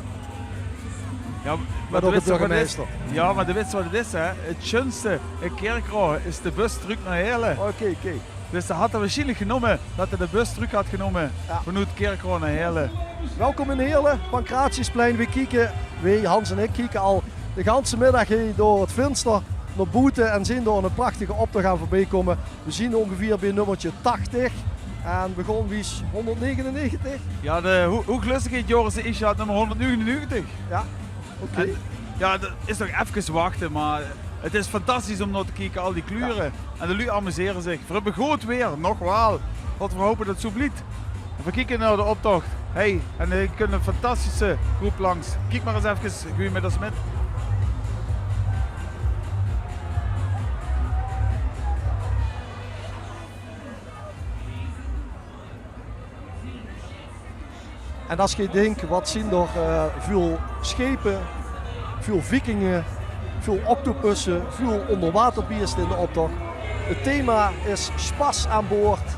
Jao, mer de burgemeister. Jao, mer de wits waat 't is, hè? 't Sjunste in Kirchroa is de bus trök nao Heële. Oké, oké. Dus ze hadde waarsjienlik genómme, dat 'r de bus trök had genómme vanoet Kirchroa nao Heële. Welkom in Heële, Pancratiusplein. Weej kieke, weej, Hans en ich, kieke al de ganse middag hie door 't vinster nao boete en zeen dao 'ne prachtige optoch aan veurbie kómme. Weej zeen óngeveer bie nummerke tachtig. En begon wie is hónderdnegenennegentig? Jao, de ho-, hoeglöstigheidjaor is, is, jao, nummer hónderdnegenennegentig. Jao, oké. En, jao, dat is nog efkes wachte, mer 't is fantastisch óm nao te kieke, al die kleure. Jao. En de luuj amusere zich. V'r höbbe good weer, nog waal. Laote v'r hope dat 't zoe blief. En v'r kieke nao de optoch. Hey, en, eh, hie kump 'n fantastische groep langs. Kiek mer ins efkes, goeie middag, Smit. En es geej dink, waat zeen d'r, eh, väöl sjepe, väöl vikinge, väöl octopusse, väöl óngerwaterbeeste in de optoch. 't Thema is spas aan boord,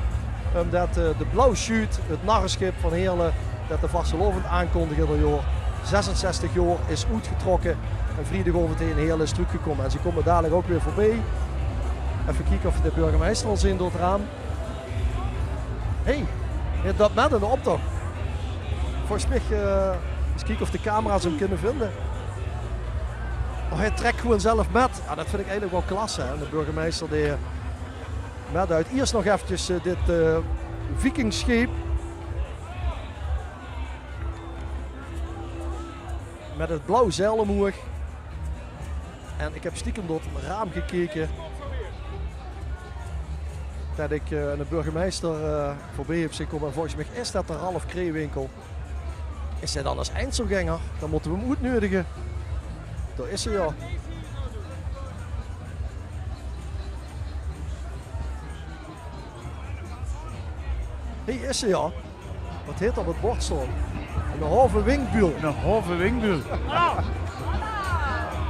ómdat, eh, de Blauw Sjuut, 't narresjip van Heële, dat de vastelaovend aankondige eder jaor, zesenzestig jaor is oetgetrokke en vriedigaovend hie in Heële is trökgekómme. En ze kómme dalik ouch weer veurbie. Effe kieke of v'r de burgemeister al zeen door 't raam. Hey, hae deit mit in de optoch. Volges mich, eh, ins kieke of de camera's 'm kinne vinde. Oh, hae trèk gewoon zelf mit. Jao, dat vinj ich eigelik waal klasse, hè. De burgemeister dae, eh, mitduit. Iers nog effekes, eh, dit, eh, vikingsjeep. Mit 't blauw zeil ómhoeg. En ich höb stiekem door 't raam gekeke det ich, eh, eine burgemeister, eh, veurbie höb zeen kómme. En volges mich is det de Ralf Kreewinkel. Is det dan es einzelgänger? Dan mótte v'r 'm oetneudige. Dao is 'r, jao. Hie is 'r, jao. Waat haet 'r op 't bord staon? Eine halve Winkbül. Eine halve Winkbül.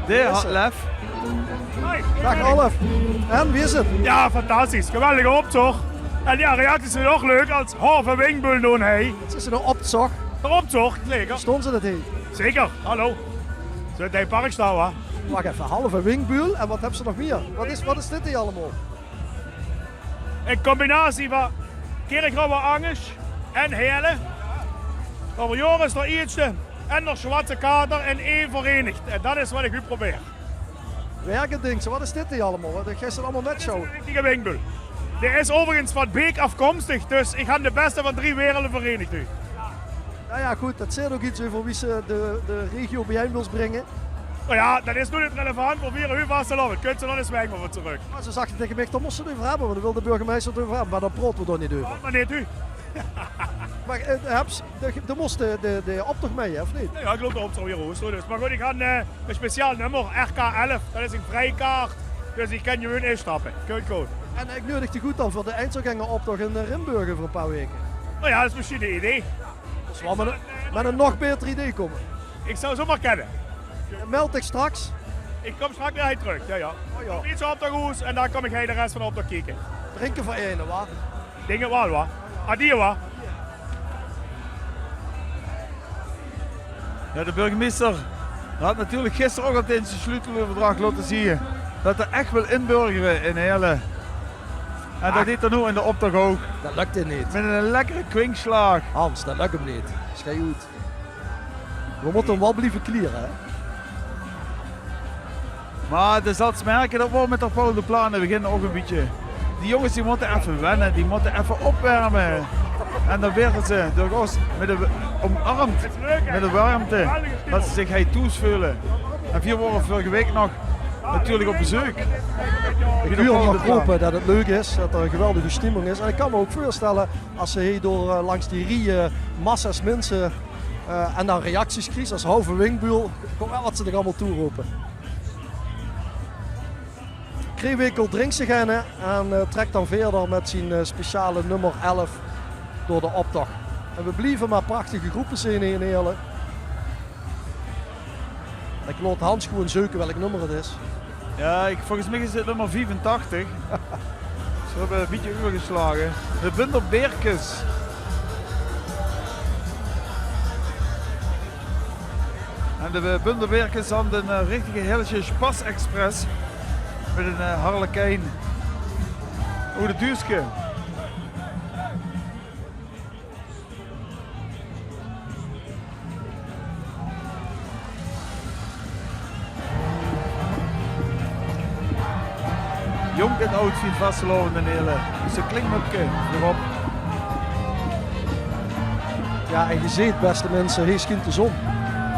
Dae haet lef. Daag Ralf. En, wie is 't? Jao, fantastisch. Geweldige optoch. En jao, reacties zeen ouch leuk es halve Winkbül noe, hè. 't Is eine optoch. De optoch, zeker. Staon ze det hie? Zeker, hallo. Ze in 't park staon, hè. Wach effe, halve Winkbül. En waat höbs se nog mieë? Waat is, waat is dit hie allemaol? Ein combinatie van Kirchroa angesj en Heële. D'r Joris, d'r Ietste en d'r Zwarte Kater in ein vereinigd. En det is waat ich noe probeer. Werkend dink se, waat is dit hie allemaol? Waat, geis se allemaol metsjouwe? Richtige Winkbül. Dae is euverigens van Beek aafkomstig, dus ich han de bèste van drie werelde vereinigd noe. Noe jao, good, det zaet ouch get euver wie se de, de regio biejein wils bringe. Noe jao, det is noe neet relevant, mer veer höbbe vastelaovend. Kóns se dan ins weg, mer veur trök. Mer ze zag taenge mich, dao mós se 't euver höbbe, want dao wil de burgemeister 't euver höbbe. Mer dao praote v'r dao neet euver. Mer neet noe. Mer, eh, höbs, de, de mós de, de, de optoch mei, hè, of neet? Jao, jao, ich loup de optoch weer los, dus. Mer good, ich han, eh, ein speciaal nummer, R K elf. Det is ein vrijkaart, dus ich kan gewoon instappe. Good, good. En ich neudig dich oet dan veur de Einzelgängeroptoch in, eh, Rimburg euver ein paar waeke. Noe jao, det is mesjien ein idee. Det is waal mit ein, mit ein nog baeter idee kómme. Ich zou zomaar kinne. Meld dich straks. Ich kóm straks weer hie trök, jao, jao. O, jao. Kóm ins op de hoes en dan kóm ich hie de res van de optoch kieke. Drinke veur eine, wa? Dink 't waal, wa? Adie, wa? Jao, de burgemeister haet natuurlik gister ouch al in zien sleuteleuverdrach laote zeen det 'r ech wil inburgere in Heële. En det deet 'r noe in de optoch ouch. Det lök 'm neet. Mit ein lekkere kwinkslaag. Hans, det lök 'm neet. Sjei oet. V'r mótte 'm waal blieve kliere, hè? Mer de zals merke det v'r mit de Paul de Plane beginne ouch ein bietje. Die jónges die mótte effe wenne, die mótte effe opwerme. En dan waere ze door ós mit de, omarmp, mit de wermte, det ze zich hie thoes veule. En veer wore vörige waek nog natuurlik op bezeuk. Ich huur al rope det 't leuk is, det d'r ein geweldige stemming is. En ich kan mich ouch veurstelle, es se hie door, eh, langs die rieje massa's minse, eh, en dan reacties kriegs es halve Wingbuul, kóm mer, waat ze dich allemaol toerope. Kreewinkel drink zich eine en, eh, trèk dan wiejer mit zien, eh, speciale nummer elf door de optoch. En v'r blieve mer prachtige gróppe zeen hie in Heële. Ich laot Hans gewoon zeuke welk nummer 't is. Jao, ich, volges mich is dit nummer viefentachtig. Ze höbbe ein bietje euvergeslage. De Bunderbeerkes. En de Bunderbeerkes han ein, eh, richtige Heëlesje Spass Express. Mit ein, eh, harlekien. Oeh, de duuske. Jónk en aod viert vastelaovend in Heële. Mit zien klinmöpke d'rop. Jao, en geer zeet, bèste minse, hie sjient de zon.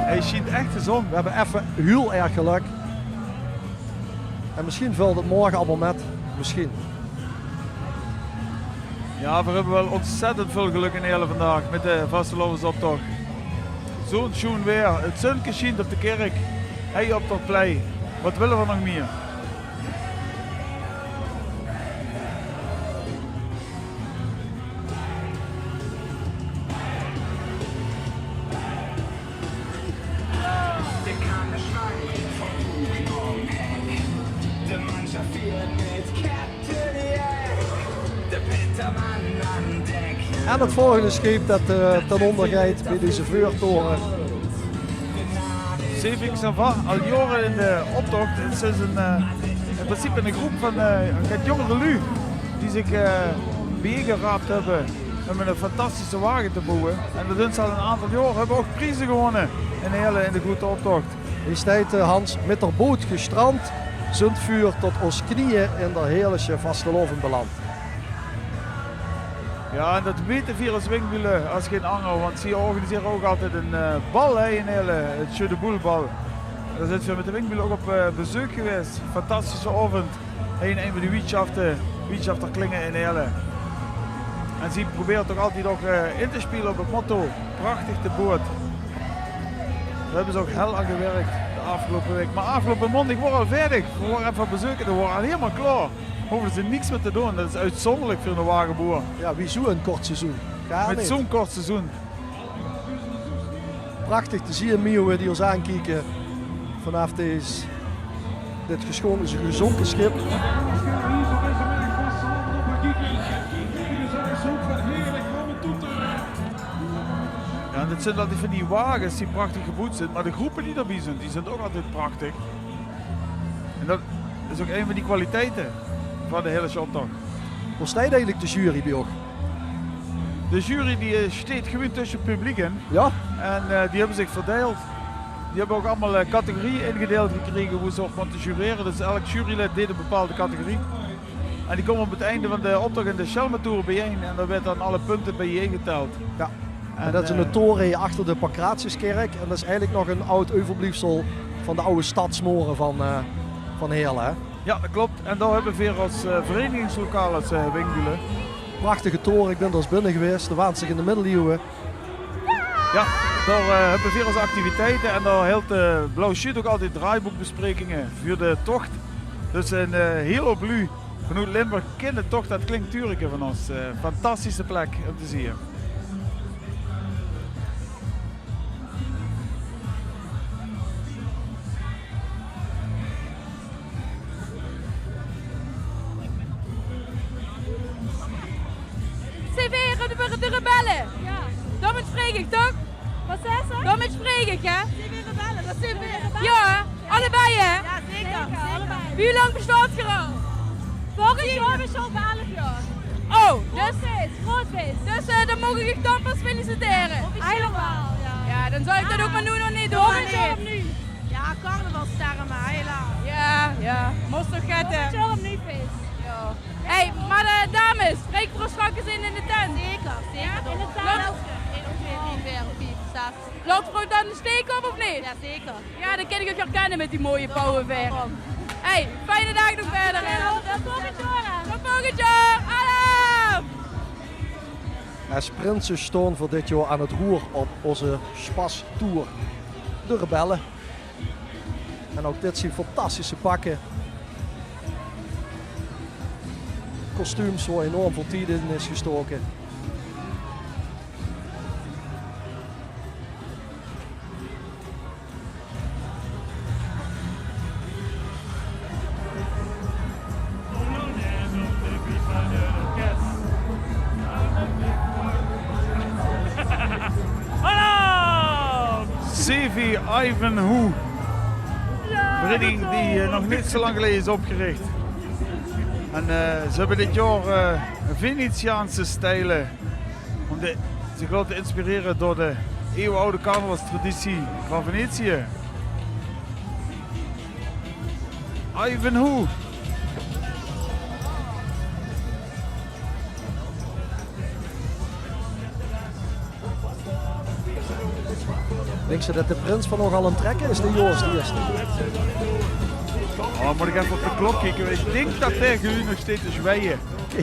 Hie sjient ech de zon. V'r höbbe effe hiel erg gelök. En mesjien vèlt 't morge allemaol mit. Mesjien. Jao, veer höbbe waal ontzettend väöl gelök in Heële vandaag mit de vastelaovesoptoch. Zoe'n sjoen waer. 't Zunke sjient op de kèrk. Hie op 't plein. Waat wille veer nog mieë? En 't volgende sjeep det, eh, ten ónger geit bie deze veurtore. Zeevinks Sava, al jaore in de optoch. 't Is ein, eh, in principe ein gróp van, eh, get jóngere luuj die zich, eh, biejein geraapt höbbe óm ein fantastische wage te bouwe. En det doon ze al ein aantal jaor. Höbbe ouch prieze gewónne in Heële in de groete optoch. Hie steit, eh, Hans, mit d'r boot gestrand, zunt vuur tot ós knieje in d'r Heëlesje vastelaovend beland. Jao, en det weite veer es Wingbuule es gein anger, want ze organisere ouch altied ein, eh, bal, hè, in Heële, 't Jeu de Boule bal. Dao zint veer mit de Wingbuule ouch op, eh, bezeuk gewaes. Fantastische aovend. Hie in ein van die wiersjafte, Wiersjafter Klinge in Heële. En ze probere toch altied ouch, eh, in te speule op 't motto: prachtig de boot. Dao höbbe ze ouch hel aan gewirk de aafgeloupe waek. Mer aafgeloupe maondig waor 't al veerdig. Veer wore effe bezeuke, dao waor 't al hielemaol klaor. Hoofde ze niks mieë te doon. Det is oetzunderlik veur eine wageboer. Jao, wie zoe'n kort seizoen. Gaar neet. Mit zoe'n kort seizoen. Prachtig te zeen, Mio, wie die ós aankieke vanaaf dees, dit gesjón-, gezónke sjip. Jao, en det zunt altied van die wages die prachtig geboewd zunt, mer de gróppe die d'rbie zunt, die zunt ouch altied prachtig. En det is ouch ein van die kwaliteite van de Heëlesje optoch. Wo steit eigelik de jury bie uch? De jury die, eh, steit gewoon tösse 't publiek in. Jao? En, eh, die höbbe zich verdeild. Die höbbe ouch allemaol, eh, categorieë ingedeild gekrege wo ze op mótte jurere. Dus elk jurylid deeg ein bepaalde categorie. En die kómme op 't einde van de optoch in de Schelmentoer biejein. En dao waere dan alle punte biejein getèld. Jao. En det is 'ne tore hie achter de Pancratiuskirk. En det is eigelik nog 'n aod euverbliefsel van de aw stadsmore van, eh, van Heerle, hè? Jao, det klop. En dao höbbe veer ós, eh, verenigingslokaal es, eh, Winkbülle. Prachtige tore, ich bin d'r ins binne gewaes. Dao waant zich in de middeliewe. Jao, dao, eh, höbbe veer ós activiteite en dao hilt, eh, Blauw Sjuut ouch altied draaiboekbesprekinge veur de tocht. Dus 'n, eh, hiel houp luuj vanoet Limburg kinne toch det klein tureke van ós, eh, fantastische plek óm te zieë. Zeen veer de, de rebelle? Jao. Dao mit spreek ich, toch? Waat zaes se? Dao mit spreek ich, hè? Zeen veer rebelle? Det zeen veer rebelle. Jao, allebei, hè? Jao, zeker. Zeker, allebei. Wie lang bestaot geer al? Volgend jaor bestaon veer elf jaor. Oh, dus, groot fees, groot fees. Dus, eh, dan maag ich uch dan pas feliciteren. Officieel waal, jao. Jao, dan zal ich det ouch mer noe nog neet doon. Volgend jaor opnuuj. Jao, carnavalsterme, helaas. Jao, jao. Mós toch gette. Volgend jaor opnuuj fees. Jao. Hey, mer, eh, dames, spreek v'r ós straks ins in, in de tent. Zeker, zeker. Jao, in de tent. Laot v'r dan de steek op, of neet? Jao, zeker. Jao, dan kin ich uch herkenne mit die mooie pauwevere. Hey, fijne daag nog wiejer, hè. Tot volgend jaor. Tot volgend jaor. Alaaf! Es prinse staon v'r dit jaor aan 't roer op ózze Spastour, de Rebelle. En ouch dit zeen fantastische pakke. Kostuums woa enorm väöl tied in is gestoke. Hallo! Sevi Ivanhoe. Vereniging die, eh, nog neet zo lang geleje is opgerich. En, eh, ze höbbe dit jaor, eh, Venetiaanse stijle. Óm de, zich laote inspirere door de eeuwenoude carnavalstraditie van Venetië. Ivanhoe. Dinks se det de prins van nog al aan 't trekke is, de Joost de Eerste? Oh, mót ich effe op de klok kieke. Ich dink det dae gewoon nog steeds te zwaaie.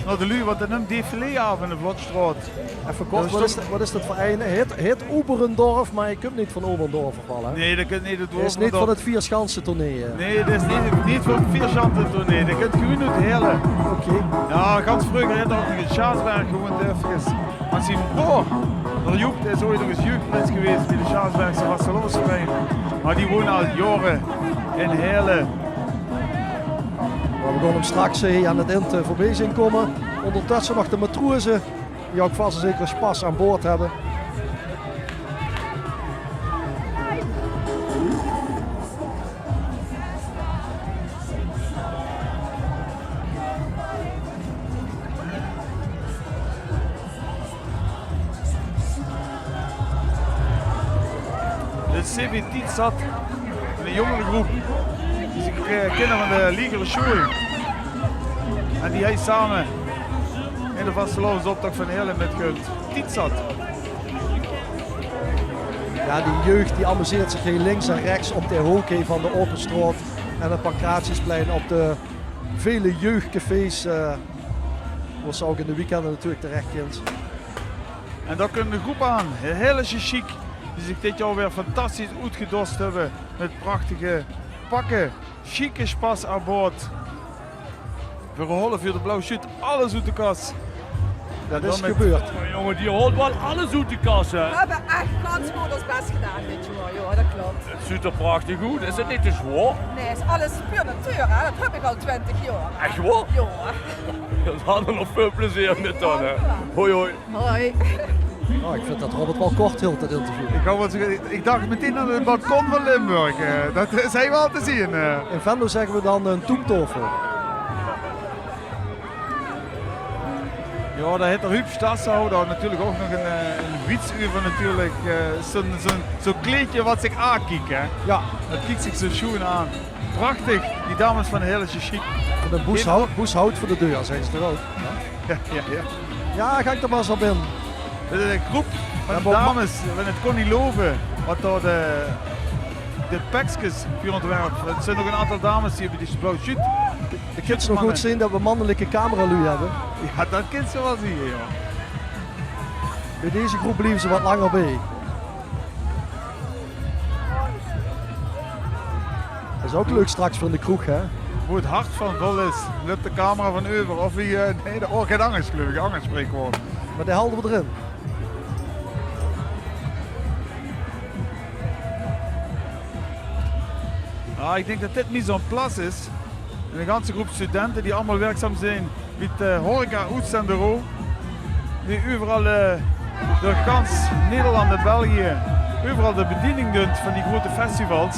Nao de luuj, want det nump defilé aaf in de Vlotstraot. Effe kort, waat is det, waat is det veur ein? Heet, heet Oberndorf, mer hae kump neet van Oberndorf, of waal, hè? Nae, det kump neet oet Oberndorf. Hae is neet van 't Vierschansentournee, hè? Nae, det is neet, neet van 't Vierschansentournee. Det kump gewoon oet Heerle. Oké. Jao, gans vreuger haet 'r ouch nog in Sjaasberg gewoend, efkes. Want zien broor, d'r Joep, dae is ooit nog ins jeugdprins gewaes bie de Sjaasbergse vastelaovesvereiniging. Mer die woont al jaore in Heerle. Mer veer gaon 'm straks, eh, aan 't ind, eh, veurbie zeen kómme. Óngertösse nog de matroze, die ouch vas en zeker spas aan boord höbbe. De CV Tietzat, 'n jóngeregroep die zich, eh, kinne van de liegere sjoeël. En die hae same in de vastelaovesoptoch van Heerle mitgump. Tietzat. Jao, die jeug die amuseert zich hie links en rechs op de hook hie van de Aope Straot en 't Pancratiusplein, op de vele jeugcafés, eh, wo se ouch in de weekende natuurlik terech kins. En dao kump de groep aan, de Heerlesje Sjiek, die zich dit jaor weer fantastisch oetgedost höbbe mit prachtige pakke, sjieke spas aan boord. Veer haole veur de Blauw Sjuut alles oet de kas. Det is gebeurd. Jónge, die haolt waal alles oet de kas, hè? Veer höbbe ech gans good ós bès gedaon dit jaor, jao, det klop. 't Zuut d'r prachtig oet. Is 't neet te zwaor? Nae, is alles puur natuur, hè. Det höb ich al twintig jaor, hè. Ech waor? Jao. Dan höbbe veer nog väöl plezeer mit dan, hè. Jao. Hoi, hoi. Hoi. Oh, ich vind det Robert waal kort hilt, det interview. Ich wou waal zègke, ich dach meteen aan 't balkon van Limburg. Eh, det is hie waal te zeen, eh. In Venlo zègke veer dan 'n toeptaofel. Jao, dao haet d'r Huub Stassen natuurlik ouch nog 'n, eh, 'n wiets euver natuurlik. Eh, zo'n, zo'n, zo'n kleedje wat zich aankiek, hè. Jao. Det kiek zich zo sjoeën aan. Prachtig, die dames van Heerlesje Sjiek. En de boeshout, boeshout veur de deur, zègke ze toch ouch? Jao, jao, jao. Jao, gaon ich d'r mer ins op in. De groep van de dames, van het Connie Loven, wat dao de, de pekskes veur ontwerp. Het zeen nog 'n aantal dames die höbbe die blauw sjuut. De kins nog good zeen det we mannelijke cameraluuj höbbe. Ja, det kins se waal zeen, ja. Bie deze groep blieve ze wat langer bie. Det is ouch leuk straks veur in de kroeg, hè? Wo het hart van vol is, löp de camera van euver. Of wie, eh, nee, det, oh, geit angers, gluif ich. Angers spreekwoord. Mer die halde we d'rin. Ah, ich dink det dit mise en place is. 'n Ganse groep studente die allemaol werkzaam zeen bie het, eh, horeca-oetzendbureau. Die euveral, eh, door gans Nederland en België, euveral de bediening dunt van die grote festivals.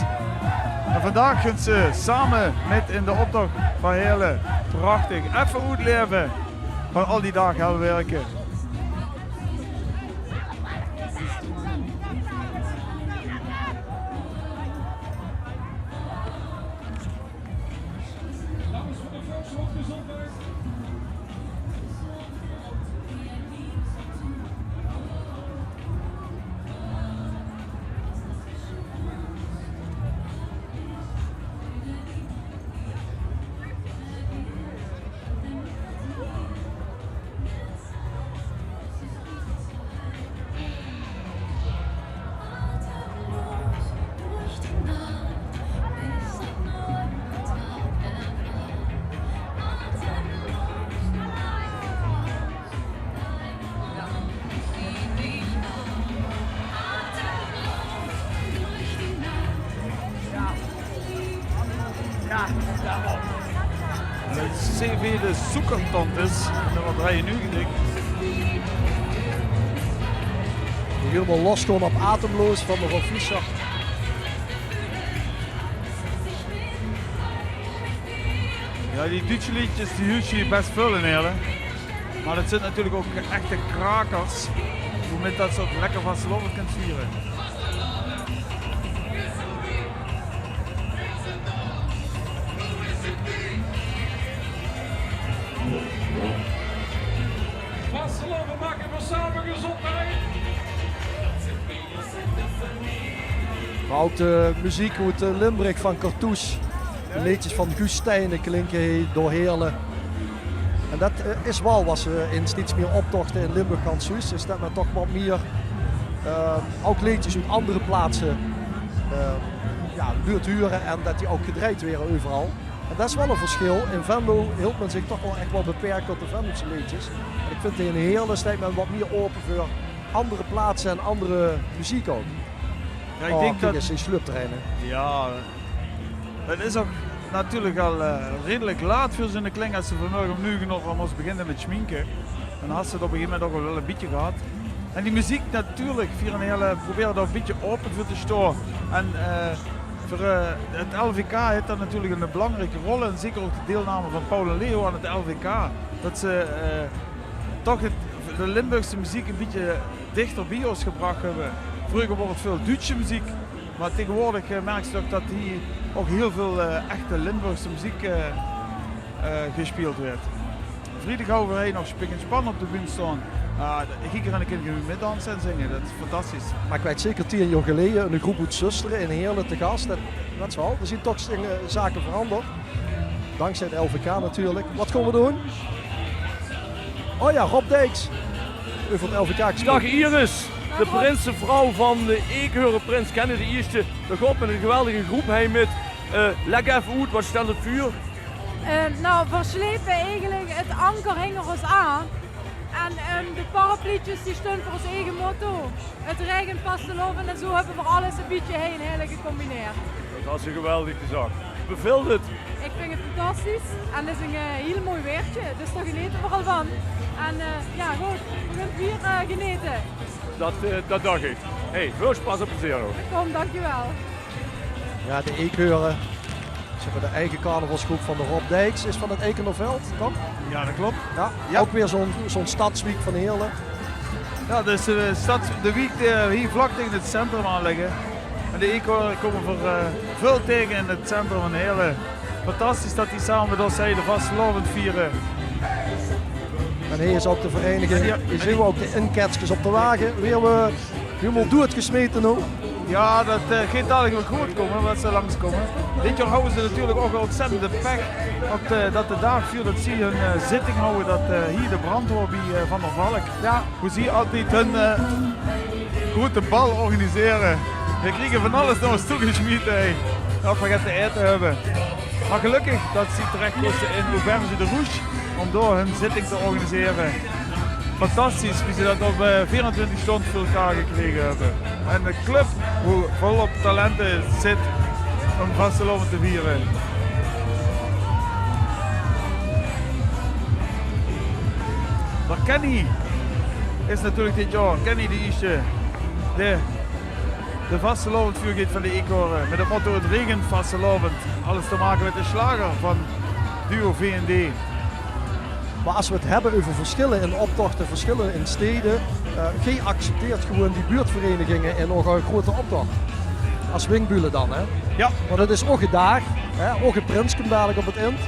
En vandaag gunt ze same mit in de optoch van Heerle. Prachtig. Effe oetlaeve van al die daag hel werke. Mit C V de Zoekertantes, nummer drei-en-nuuegetig. Die hielemaol losgaon op Atemloos van mevrouw Fischer. Ja, die Duutse leedjes, die huurs se hie bès väöl in Heerle. Mer det zint natuurlik ouch echte krakers, woemit det se ouch lekker vastelaovend kins viere. Vastelaovend make v'r same, gezondheid. Mer ouch de meziek oet, eh, Limburg van Cartouche. De leedjes van Guus Stijnen klinke hie door Heerle. En det, eh, is waal wat se in steeds mier optochte in Limburg gans zuus, is det me toch wat mier, eh, ouch leedjes oet anger plaatse, eh, ja, leert hure en det die ouch gedrejd waere euveral. En det is waal e versjil. In Venlo hilt me zich toch waal ech waal beperk tot de Venlose leedjes. En ich vinj in Heerle steit me wat mier aope veur anger plaatse en anger meziek ouch. Ja, ich dink det die slupterreine. Ja, het is ouch natuurlik al, eh, redelik laat veur zoe'n kling. Es se vanmorge óm nuuge oor al mós beginne mit sjminke, dan has se het op e gegeve moment ouch al waal e bietje gehad. En die meziek natuurlik, veur in Heerle probere dao e bietje aope veur te staon. En, eh, veur, eh, het L V K het dao natuurlik 'n belangrieke rol in. Zeker ouch de deelname van Paul en Leo aan het L V K. Det ze, eh, toch het, de Limburgse meziek e bietje dichter bie ós gebrach höbbe. Vreuger waor het väöl Duutse meziek, mer taegewoordig, eh, merks se toch det hie ouch hiel väöl, eh, echte Limburgse meziek, eh, eh, gespeeld weurt. Vriedig hawwe v'r hie nog Spik en Span op de bühne staon. Ah, de, hie kinne v'r mit danse en zinge. Det is fantastisch. Mer ich weit zeker, tieën jaor geleje, 'n groep oet Zöstere in Heerle te gas. Det, det is waal, d'r zint toch, eh, zake verangerd. Dankzij het L V K natuurlik. Wat gaon v'r doon? Oh ja, Rob Dijks. Euver het L V K gesproke. Daag Iris, de prinsevrouw van de Eekhoorn, prins Kenneth de Ierste. Dae geit mit 'n geweldige groep heen mit, eh, lèk effe oet, wat stelt het veur? Eh, nou, v'r slepe eigelik het anker hinger ós aan. En, ehm, de parapluutjes, die staon veur ós eige motto. Het regent, vastelaovend en zoe höbbe v'r alles e bietje hie in Heerle gecombineerd. Det is geweldig gezag. Bevilt het? Ich vinj het fantastisch en het is 'n, eh, hiel mooi weertje, dus dao genete v'r al van. En, eh, ja, good, v'r gaon hie, eh, genete. Det, eh, det dach ich. Hey, väöl sjpas en plezeer nog. Kóm, dankjewel. Ja, de Eekhoorn. Zeg maar, de eige carnavalsgroep van de Rob Dijks is van het Eikenderveld, toch? Ja, det klop. Ja, ja. Ouch weer zoe'n, zoe'n stadswiek van Heerle. Ja, dus de stad, de wiek die hie vlak taege het centrum aan ligke. En de Eekhoorn kómme v'r, eh, väöl taege in het centrum van Heerle. Fantastisch det die same mit ós hie de vastelaovend viere. En hie is ouk de vereiniging. Hie zeen v'r ouk de inketskes op de wage. Weer, eh, hielemaol doedgesmete noe. Jao, dat, eh, geit dalik weer good kómme, wat ze langskómme. Dit jaor hawwe ze natuurlik ouk 'n ontzettende pech. Dat, eh, dat de daag veurdat zie hun, eh, zitting hawwe, dat, eh, hie de brand waor bie, eh, Van der Valk. Jao. Wie zie altied hun, eh, groete bal organisere. Veer kriege van alles nao ós toegesmiete, hè. Of veer get te aete höbbe. Mer gelökkig dat zie terech kóste in Auberge de Rouge óm dao hun zitting te organisere. Fantastisch wie ze dat op, eh, veerentwintig sjtónd veur elkaar gekrege höbbe. En 'ne club wo volop talente zit óm vastelaovend te viere. Mer Kenny is natuurlik dit jaor, Kenny de Ierste, de de vastelaovend vuurgeit van de Eekhoorn, eh, mit 't motto: 't Regent vastelaovend. Alles te make mit de sjlager van Duo V N D. Mer es v'r 't höbbe euver versjille in optochte, versjille in stede, eh, geej accepteert gewoen die buurtvereiniginge in ouch 'ne groete optoch. Es Winkbülle dan, hè? Jao. Want 't is ouch 'ne daag, hè, ouch 't prins kump dalik op 't ind.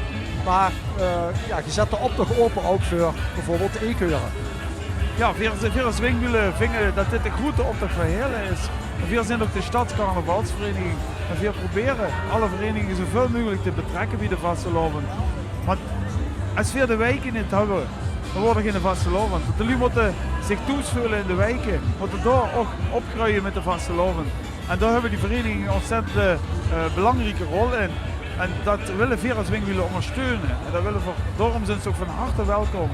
Mer, eh, jao, geej zet de optoch aope ouch veur bieveurbeeld de Eekhoorn. Jao, veer, veer es Winkbülle vinge dat dit 'ne groete optoch veur Heële is. En veer zeen ouch de stadscarnavalsvereniging. En veer probere alle vereniginge zoväöl meugelik te betrekke bie de vastelaovend. Want es veer de wieke neet höbbe, dan waert 't geine vastelaovend. Want de luuj mótte zich thoes veule in de wieke, mótte dao ouch opgreuje mit de vastelaovend. En dao höbbe die vereniginge 'n ontzettend, eh, belangrieke rol in. En dat wille veer es Winkbülle óngersteune. En dat wille veer, daoróm zeen ze ouch van harte welkom.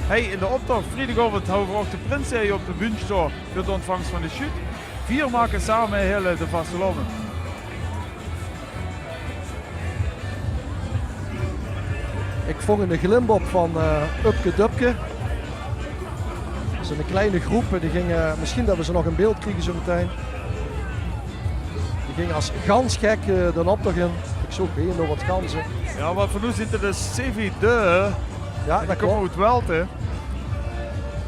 Hie in de optoch, vriedigaovend, höbbe v'r ouch de prinse hie op de bühne sjtaon veur de óntvangs van de sjuut. Veer make same Heële de vastelaovend. Ik vong 'ne glimp op van, eh, Upke Dupke. Dat is 'n kleine groep, die ging, eh, misschien dat we ze nog in beeld kriege zo meteen. Die ging as gans gek, eh, d'n optoch in. Ik zoog hie nog wat ganze. Jao, wat v'r noe zeen, dat is Sevi de. Jao, dat klop. Die kómme oet Welte.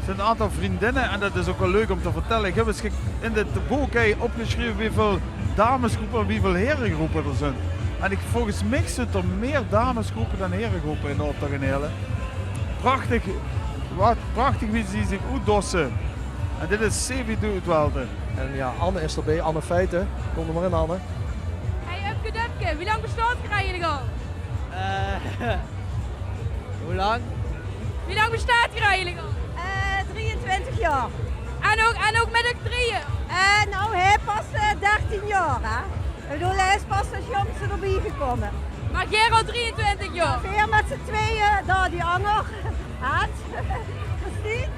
't Zeen 'n aantal vriendinne en dat is ouch waal leuk óm te vertelle. Ich höb ins ge-, in dit book hie opgesjreve wieväöl damesgroepe en wieväöl heregroepe d'r zeen. En ich, volges mich zeen d'r mieë damesgroepe dan heregroepe in de optoch in Heële. Prachtig, wat prachtig wie ze zich oetdosse. En dit is Sevi de oet Welte. En jao, Anne is d'rbie, Anne Feiten. Kóm d'r mer in, Anne. Hey, Upke Dupke, wie lang bestaot geer eigelik al? Eh, Wie lang? Wie lang bestaot geer eigelik al? Eh, drieëntwintig jaor. En ouch, en ouch mit de drieje? Eh, nou, hae pas, eh, dertien jaor, hè. Ich bedoel, hae is pas es jóngste d'rbie gekómme. Mer geer al drieëntwintig jaor? Veer mit z'n tweeje, dao die anger. Hans. Christine.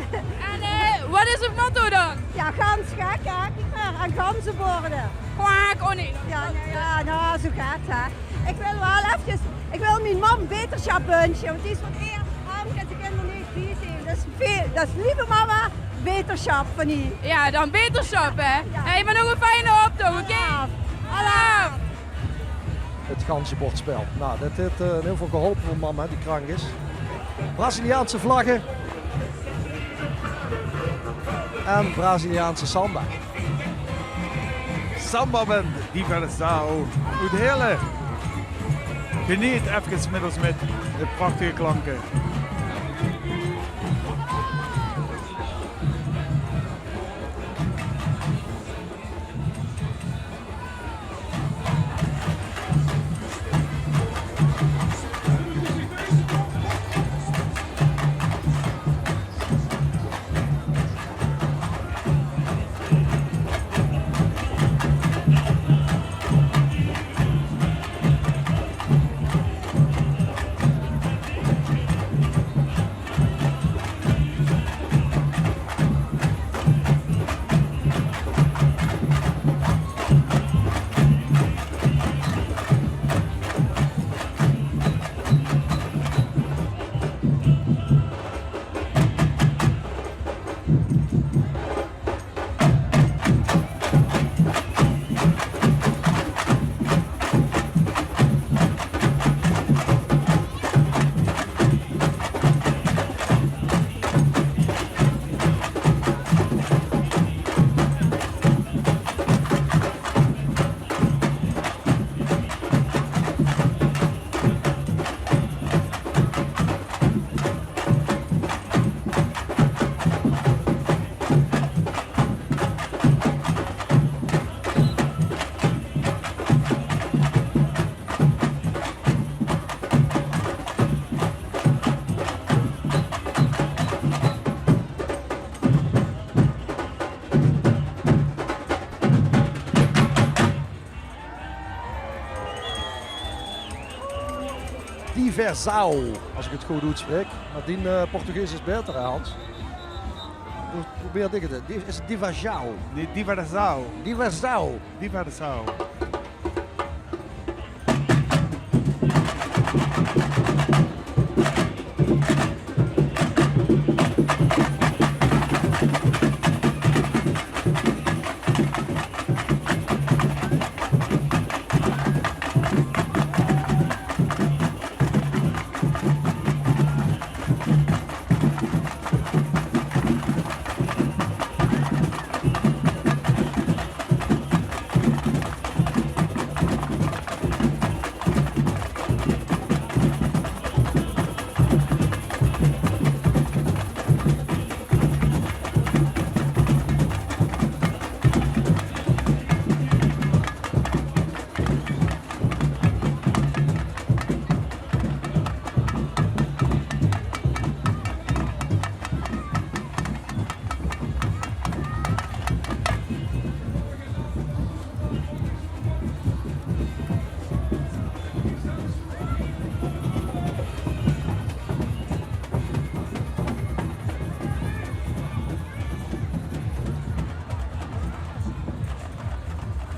En, eh, wat is 't motto dan? Jao, gans gek, hè. Kiek mer, en ganzeborde. Kwaak, oh nee. Jao, nee, jao, nou, zo gek, hè. Ich wil waal efkes, ich wil mien mam betersjap wunsje, want die is veur 't ieërs krank en ze kin d'r neet bie zeen. Dus ve-, dus lieve mama, betersjap van hie. Jao, dan betersjap, hè. Jao. Hey, mer nog 'ne fijne optoch, oké? Alaaf. Alaaf. 't Ganzebordspel. Nou, dat haet, eh, in eder geval geholpe veur mam, hè, die krank is. Braziliaanse vlagge. En Braziliaanse samba. Samba Band, die Bellestao oet Heële. Geneet efkes mit ós mit de prachtige klanke. Diversão, as ik het good oetspreek. Maar dien, eh, Portugees is baeter, hè, Hans? Pro-, probeer dich het. Di-, is het Diversão? Nee, Diversão. Diversão. Diversão.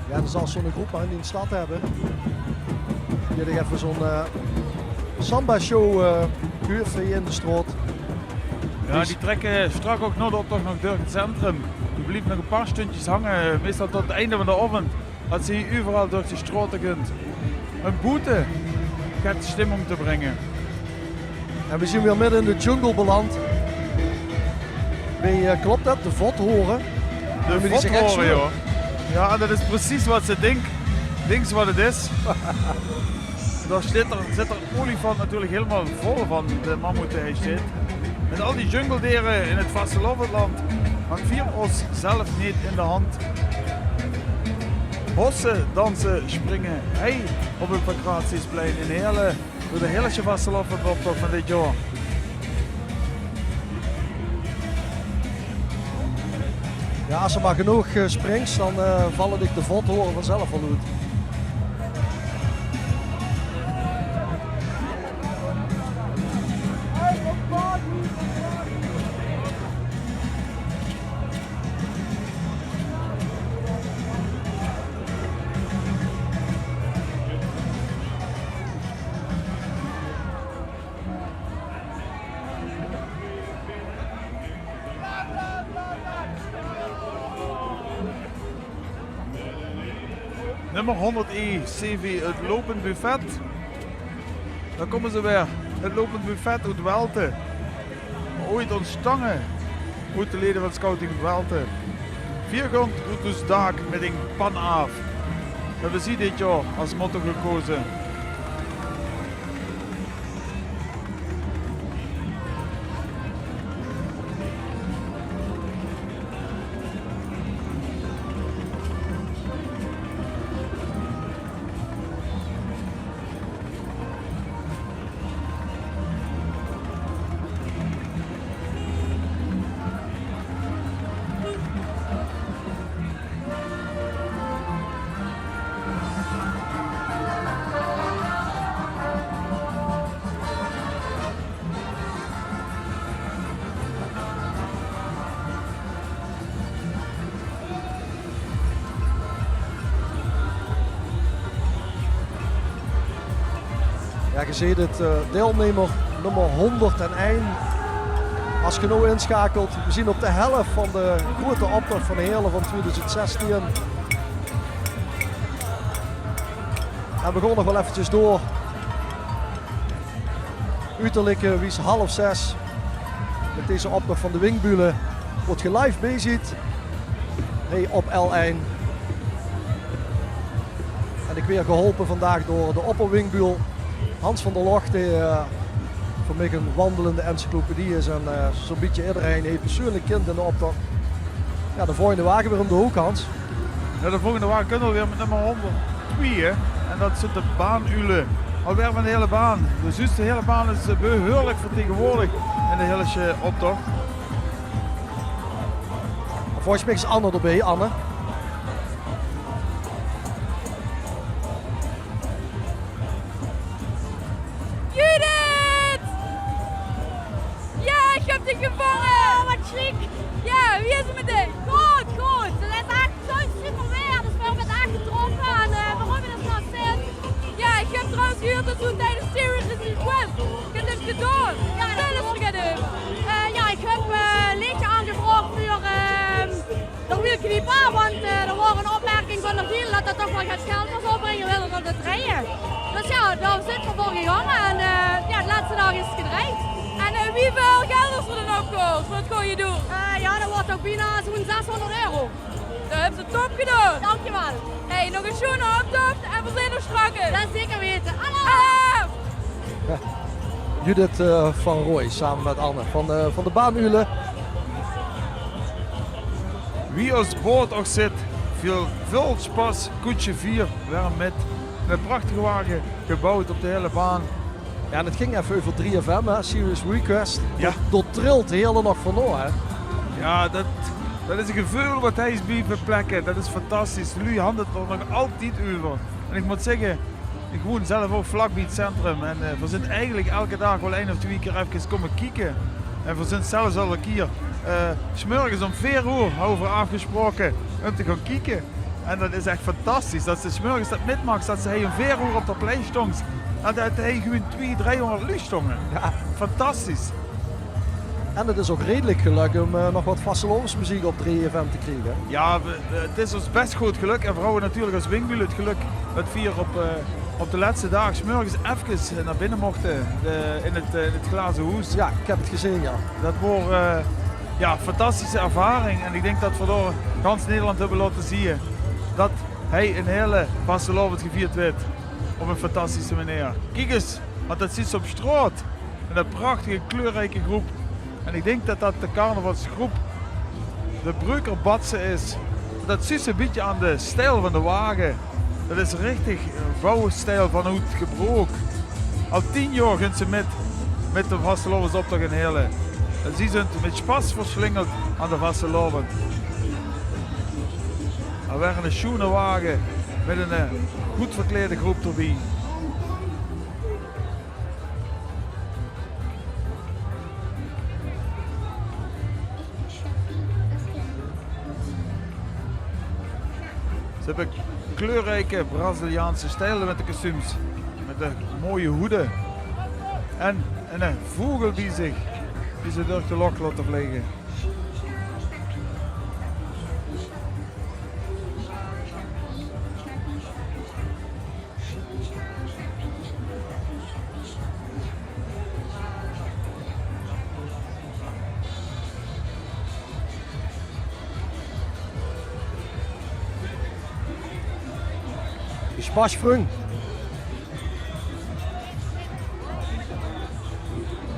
Ja, dus as zo'n groep in die stad hebbe, die dich effe zo'n, eh, samba-show, eh, huurt veur je in de straot. Ja, dus die trekke strak ouk nao de optoch nog door het centrum. Die blieve nog een paar stundjes hange, meestal tot het einde van de aovend. As ze hie euveral door de straote gunt. Een boete get stimming te bringe. En we zien weer midde in de jungle beland. Bie, eh, klop det? De vothore? De vothore, ja. Ja, en det is precies wat ze dink. Dinks wat het is? Dao zit er, zit er olifant natuurlijk helemaal vol van, de mammoet die hie zit. Met al die jungledere in het vastelaovendland. Want vier os zelf niet in de hand. Hosse, danse, springe. Hei, op het Pancratiusplein in Heerle. Door de Heerlesje vastelaovendoptoch van dit jaor. Ja, as ze maar genoeg, eh, springt, dan, eh, valle dich de vothore vanzelf wel oet. Nummer honderd E C V, het Lopend Buffet. Dao kómme ze weer. Het Lopend Buffet oet Welte. Ooit ontstange oet de lede van Scouting Welte. Vier gunt oet os daak met een pan aaf. Hebbe ze dit jaor as motto gekoze. Ja, ge zeet het, eh, deilnemer nummer honderd en ein. As ge now inschakelt, we zien op de helf van de groete optoch van Heerle van tweeduizend zestien. En we gaon nog wel effekes door. Uterlik, eh, wies half zes. Met deze optoch van de Winkbülle, wat ge live beeziet. Hie op L ein. En ik weer geholpe vandaag door de opperwinkbuul Hans van der Loch, die, eh, veur mich een wandelende encyclopedie is. En, eh, zo'n bietje iederein hie persoonlijk kint in de optoch. Ja, de volgende wage weer um de hook, Hans. Ja, de volgende wage kunt alweer met nummer honderd twee, hè. En dat zint de Baanuule. Alweer van de hele baan. Dus de hele baan is, eh, behuurlijk vertegenwoordigd in de Heerlesje optoch. Volges mich is Anne d'rbie, Anne. Dich gevónje! Oh, wat sjiek! Jao, wie is 't mit dich? Good, good. 't Is ech zoe'n super weer, dus veer höbbe 't ech getroffe. En, eh, veer höbbe 't nog steeds. Jao, ich höb trouwens gehuurd det doe tiedes Serious Request get höbs gedaon. Jao, det klop. Vertèl ins get. Eh, jao, ich höb, eh, e leedje aangevraog veur, ehm, de Wiel Kniepa, want, eh, d'r waor 'n opmerking van d'r Wiel det det toch waal get geld mós opbringe, wille v'r det drejje. Dus jao, dao zeen v'r veur gegange en, eh, jao, de lètste daag is 't gedrejd. En, eh, wieväöl geld is d'r dan opgehaold veur 't gooje doel? Eh, jao, det waor toch bienao zoe'n zeshóngerd euro. Det höbs se top gedaon. Dankjewel. Hey, nog 'ne sjoene optoch en v'r zeen ós straks. Det zeker weite. Hallo! Hallo! Judith, eh, van Rooij same mit Anne van de, van de Baan Uule. Wie ós boot ouch zit, väöl, väöl sjpas, koetsje veer, weer mit. 'Ne prachtige wage, geboewd op de hiele baan. Jao, en 't ging effe euver drie F M, hè, Serious Request. Jao. Dao, dao trilt de hiel nog van, hè. Jao, det, det is e geveul wat hie is blieve plekke. Det is fantastisch. De luuj hant 't d'r nog altied euver. En ich mót zègke, ich woen zelf ouch vlak bie 't centrum. En, eh, veer zint eigelik eder daag waal ein of twie kier efkes kómme kieke. En veer zint zelfs al 'ne kier, eh, 's mörges óm veer oer hawwe veer aafgesjpraoke óm te gaon kieke. En det is ech fantastisch, det se 's mörges det mitmaaks, det se hie óm veer oer op det plein stóngs. En det hie gewoen twie, driehóngerd luuj stónge. Jao. Fantastisch. En 't is ouch redelik gelök óm, eh, nog wat vastelaovesmeziek op drie F M te kriege. Jao, veer, eh, 't is ós bès good gelök. En veer hawwe natuurlik es Winkbülle 't gelök det veer op, eh, op de lètste daag 's mörges efkes nao binne mochte, eh, in 't, eh, in 't glaze hoes. Jao, ich höb 't gezeen, jao. Det waor, eh, jao, fantastische ervaring. En ich dink det veer dao gans Nederland höbbe laote zeen det hie in Heële vastelaovend gevierd weurt op 'n fantastische meneer. Kiek ins, want det zuus se op straot. En 'n prachtige, kleurrijke groep. En ich dink det det de carnavalsgroep de Breuker Batse is. Det zuus se e bietje aan de stijl van de wage. Det is richtig, eh, bouwstijl vanoet Gebrook. Al tien jaor gunt ze mit, mit de vastelaovesoptoch in Heële. En zie zunt mit sjpas versjlingeld aan de vastelaovend. D'r waor 'ne sjoene wage mit 'n, eh, good verkleide groep d'rbie. Ze höbbe kleurrijke Braziliaanse stijle mit de kostuums, mit de mooie hoede en 'ne vogel bie zich die ze durch de loch laote vlege. Sjpas, vrung.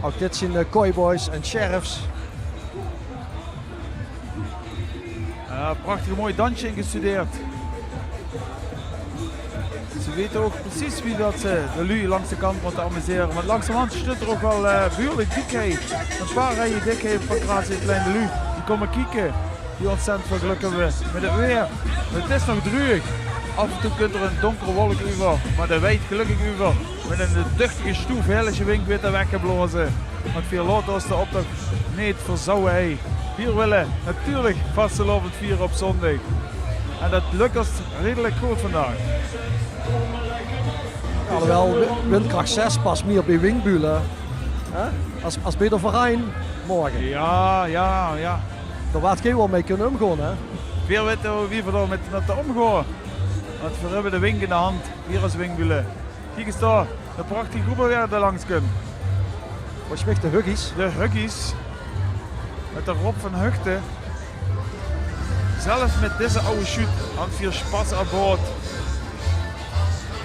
Ouch dit zien, eh, cowboys en sheriffs. Jao, prachtig mooi dansje ingestudeerd. Ze weite ouch precies wie det ze de luuj langs de kant mótte amusere. Want langzamerhand steit d'r ouch waal, eh, behuurlik dik hie. E paar rieje dik hie op 't Pancratiusplein. De luuj die kómme kieke, die óntzèttend väöl gelök höbbe mit 't weer. 't Is nog druueg. Aaf en toe kump d'r 'n dónker wolk euver, mer det wiejt gelökkig euver. Mit 'n duchtige stoef Heëlesje wink weurt 'r weggeblaoze. Want veer laote ós d'r ouch neet verzouwe, hè. Veer wille natuurlik vastelaovend viere op zóndig. En det lök ós redelik good vandaag. Alhoewel, wi-, windkrach zes pas mier bie Winkbülle, hè, es, es bie de Verein morge. Jao, jao, jao. Dao waert geer waal mei kinne ómgaon, hè? Veer weite wie veer dao mit, mit ómgaon. Want veer höbbe de wink in de hand, hie es Winkbülle. Kiek ins dao, de prachtige groep wae d'r langs kump. Volges mich de Huggies. De Huggies. Mit de Rob van Huchten. Zelf mit dees aw sjuut hant veer sjpas aan boord.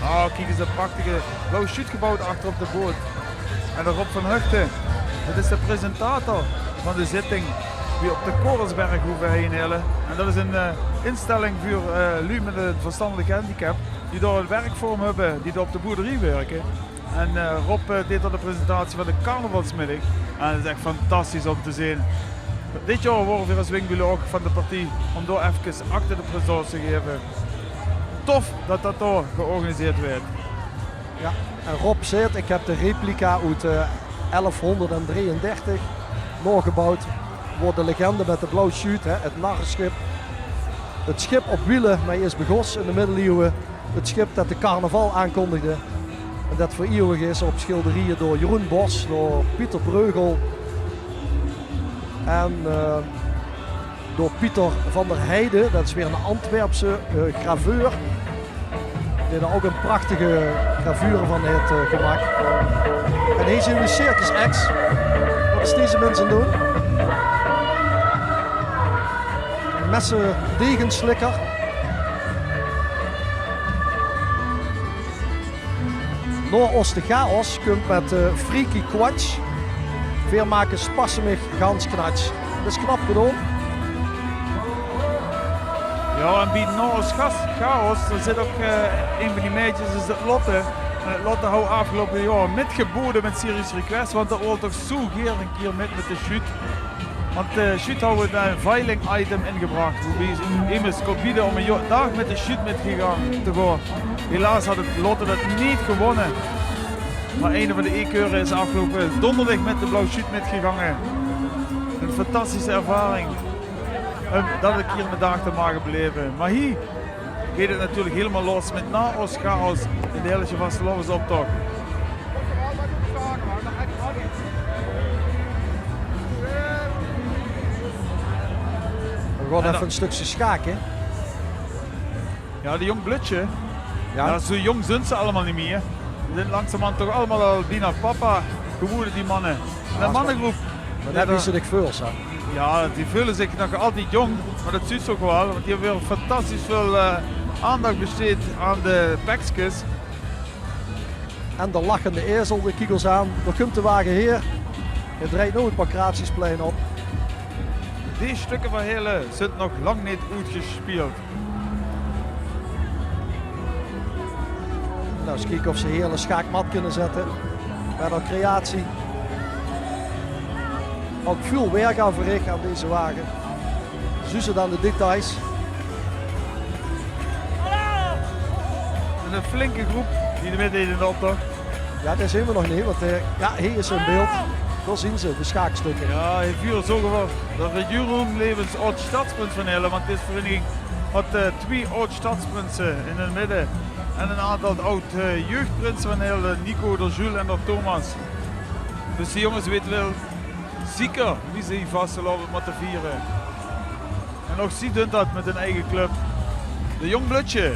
Ah, kiek ins, de prachtige blauw sjuut geboewd achter op de boot. En de Rob van Huchten, det is de presentator van de zitting die op de Koresberg hoeve hie in Heële. En det is 'n, eh, instelling veur, eh, luuj mit 'n verstandelik handicap. Die dao 't werk veur 'm höbbe, die dao op de boerderie wirke. En, eh, Rob, eh, deeg dao de presentatie van de carnavalsmiddig. En 't is ech fantastisch óm te zeen. Dit jaor wore veer es Winkbülle ouch van de partie óm dao efkes acte de présence te gaeve. Tof det det dao georganiseerd weurt. Jao, en Rob zeet: "Ich höb de replica oet, eh, elfhónderddrieëndertig." Naogeboewd weurt de legende mit de Blauw Sjuut, hè, 't narresjip. 't Sjip op wiele, mei is begós in de middeliewe. 't Sjip det de carnaval aankondigde. En det vereeuwig is op sjilderieje door Jeroen Bosch, door Pieter Breugel en, eh, door Pieter van der Heijden. Det is weer 'ne Antwerpse, eh, graveur. Dae d'r ouch 'n prachtige gravure van haet, eh, gemaak. En hie zeen we Circus X. Wat is deze mins aan 't doon? Messe degenslikker. Nao os de chaos kump mit, eh, Freaky Quatsch. Veer make spasse mich gans knatsch. Det is knap gedaon. Jao, en bie Nao os Gas-, Chaos, dao zit ouch, eh, ein van die meidjes, is 't Lotte. En 't Lotte haw aafgeloupe jaor mitgebode mit Serious Request, want det wol toch zoe gaer ein kier mit, mit de sjuut. Want de sjuut haw ein, eh, veiling-item ingebrach, woebie ze emes kós beje óm ein jo-, daag mit de sjuut mitgegange te gaon. Helaas haw 't Lotte det neet gewónne. Mer eine van de ekeure is aafgeloupe donderdig mit de Blauw Sjuut mitgegange. Ein fantastische ervaring. Óm det ein kier in de daag te mage beleve. Mer hie geit 't natuurlik hielemaol los mit Nao os Chaos in de Hellesje vastelaovesoptoch. We gaon effe ein stökske sjaake. Jao, de jóng blödsje. Jao. Jao, zoe jónk zunt ze allemaol neet mie. Die zunt langzamerhand toch allemaol al bienao papa gewore, die manne. En de mannegroep. Mer det is 't, ich veul ze. Jao, die veule zich nog altied jónk, mer det zuus se ouch waal, want die höbbe weer fantastisch väöl, eh, aandach besteed aan de pekskes. En de lachende ezel, dae kiek os aan. Dao kump de wage haer. Hae drejt noe ein paar kraaltjes plein op. Die stökker van Heerle zunt nog lang neet oetgespeeld. Noe, ins kieke of ze hie 'n sjaakmat kinne zètte. Mit 'n creatie. Ouch väöl werk aan verrich aan deze wage. Zuus se dan de details. En 'n flinke groep die d'r mit deej in de optoch. Jao, det zeen we nog neet, want, eh, jao, hie is 'r in beeld. Dao zeen ze, de sjaakstukke. Jao, hie vuur zörge v'r det 't Jeroen Levens, aod-sjtadsprins van Heerle, want dees vereiniging haet, eh, twie aod-sjtadsprinse in 't midde en 'n aantal aod-jeugdprinse van Heerle, Nico, d'r Jules en d'r Thomas. Dus die jónges weite waal zeker wie ze hie vastelaovend mótte viere. En ouch zie dunt det mit hun eige club. De Jóng Blödsje.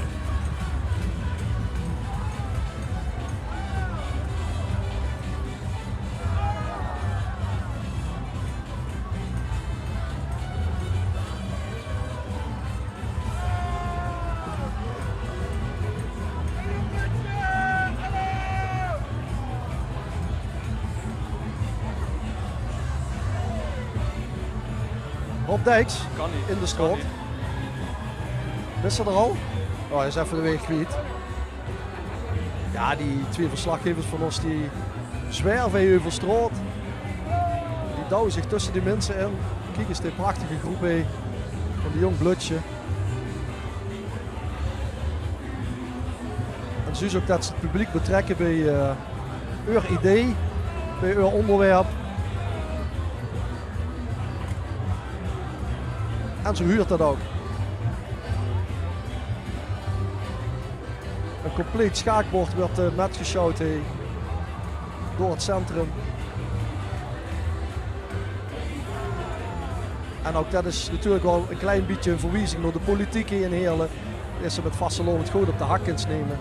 Rob Dijks in de straot. Bis se d'r al? Oh, hae is effe de waeg kwiet. Jao, die twie verslaggevers van ós, die zwerve hie euver straot. Die douwe zich tösse die minse in. Kiek ins, die prachtige groep, hè, van de Jóng Blödsje. En zuus ouch det ze 't publiek betrèkke bie, eh, eur idee, bie eur óngerwerp. En zoe huurt det ouch. Ein compleet sjaakbord weurt, eh, mitgesjouwd, hè, door 't centrum. En ouch det is natuurlik waal ein klein bietje ein verwiezing nao de politiek hie in Heerle. Is ze mit vastelaovend good op de hak kins numme.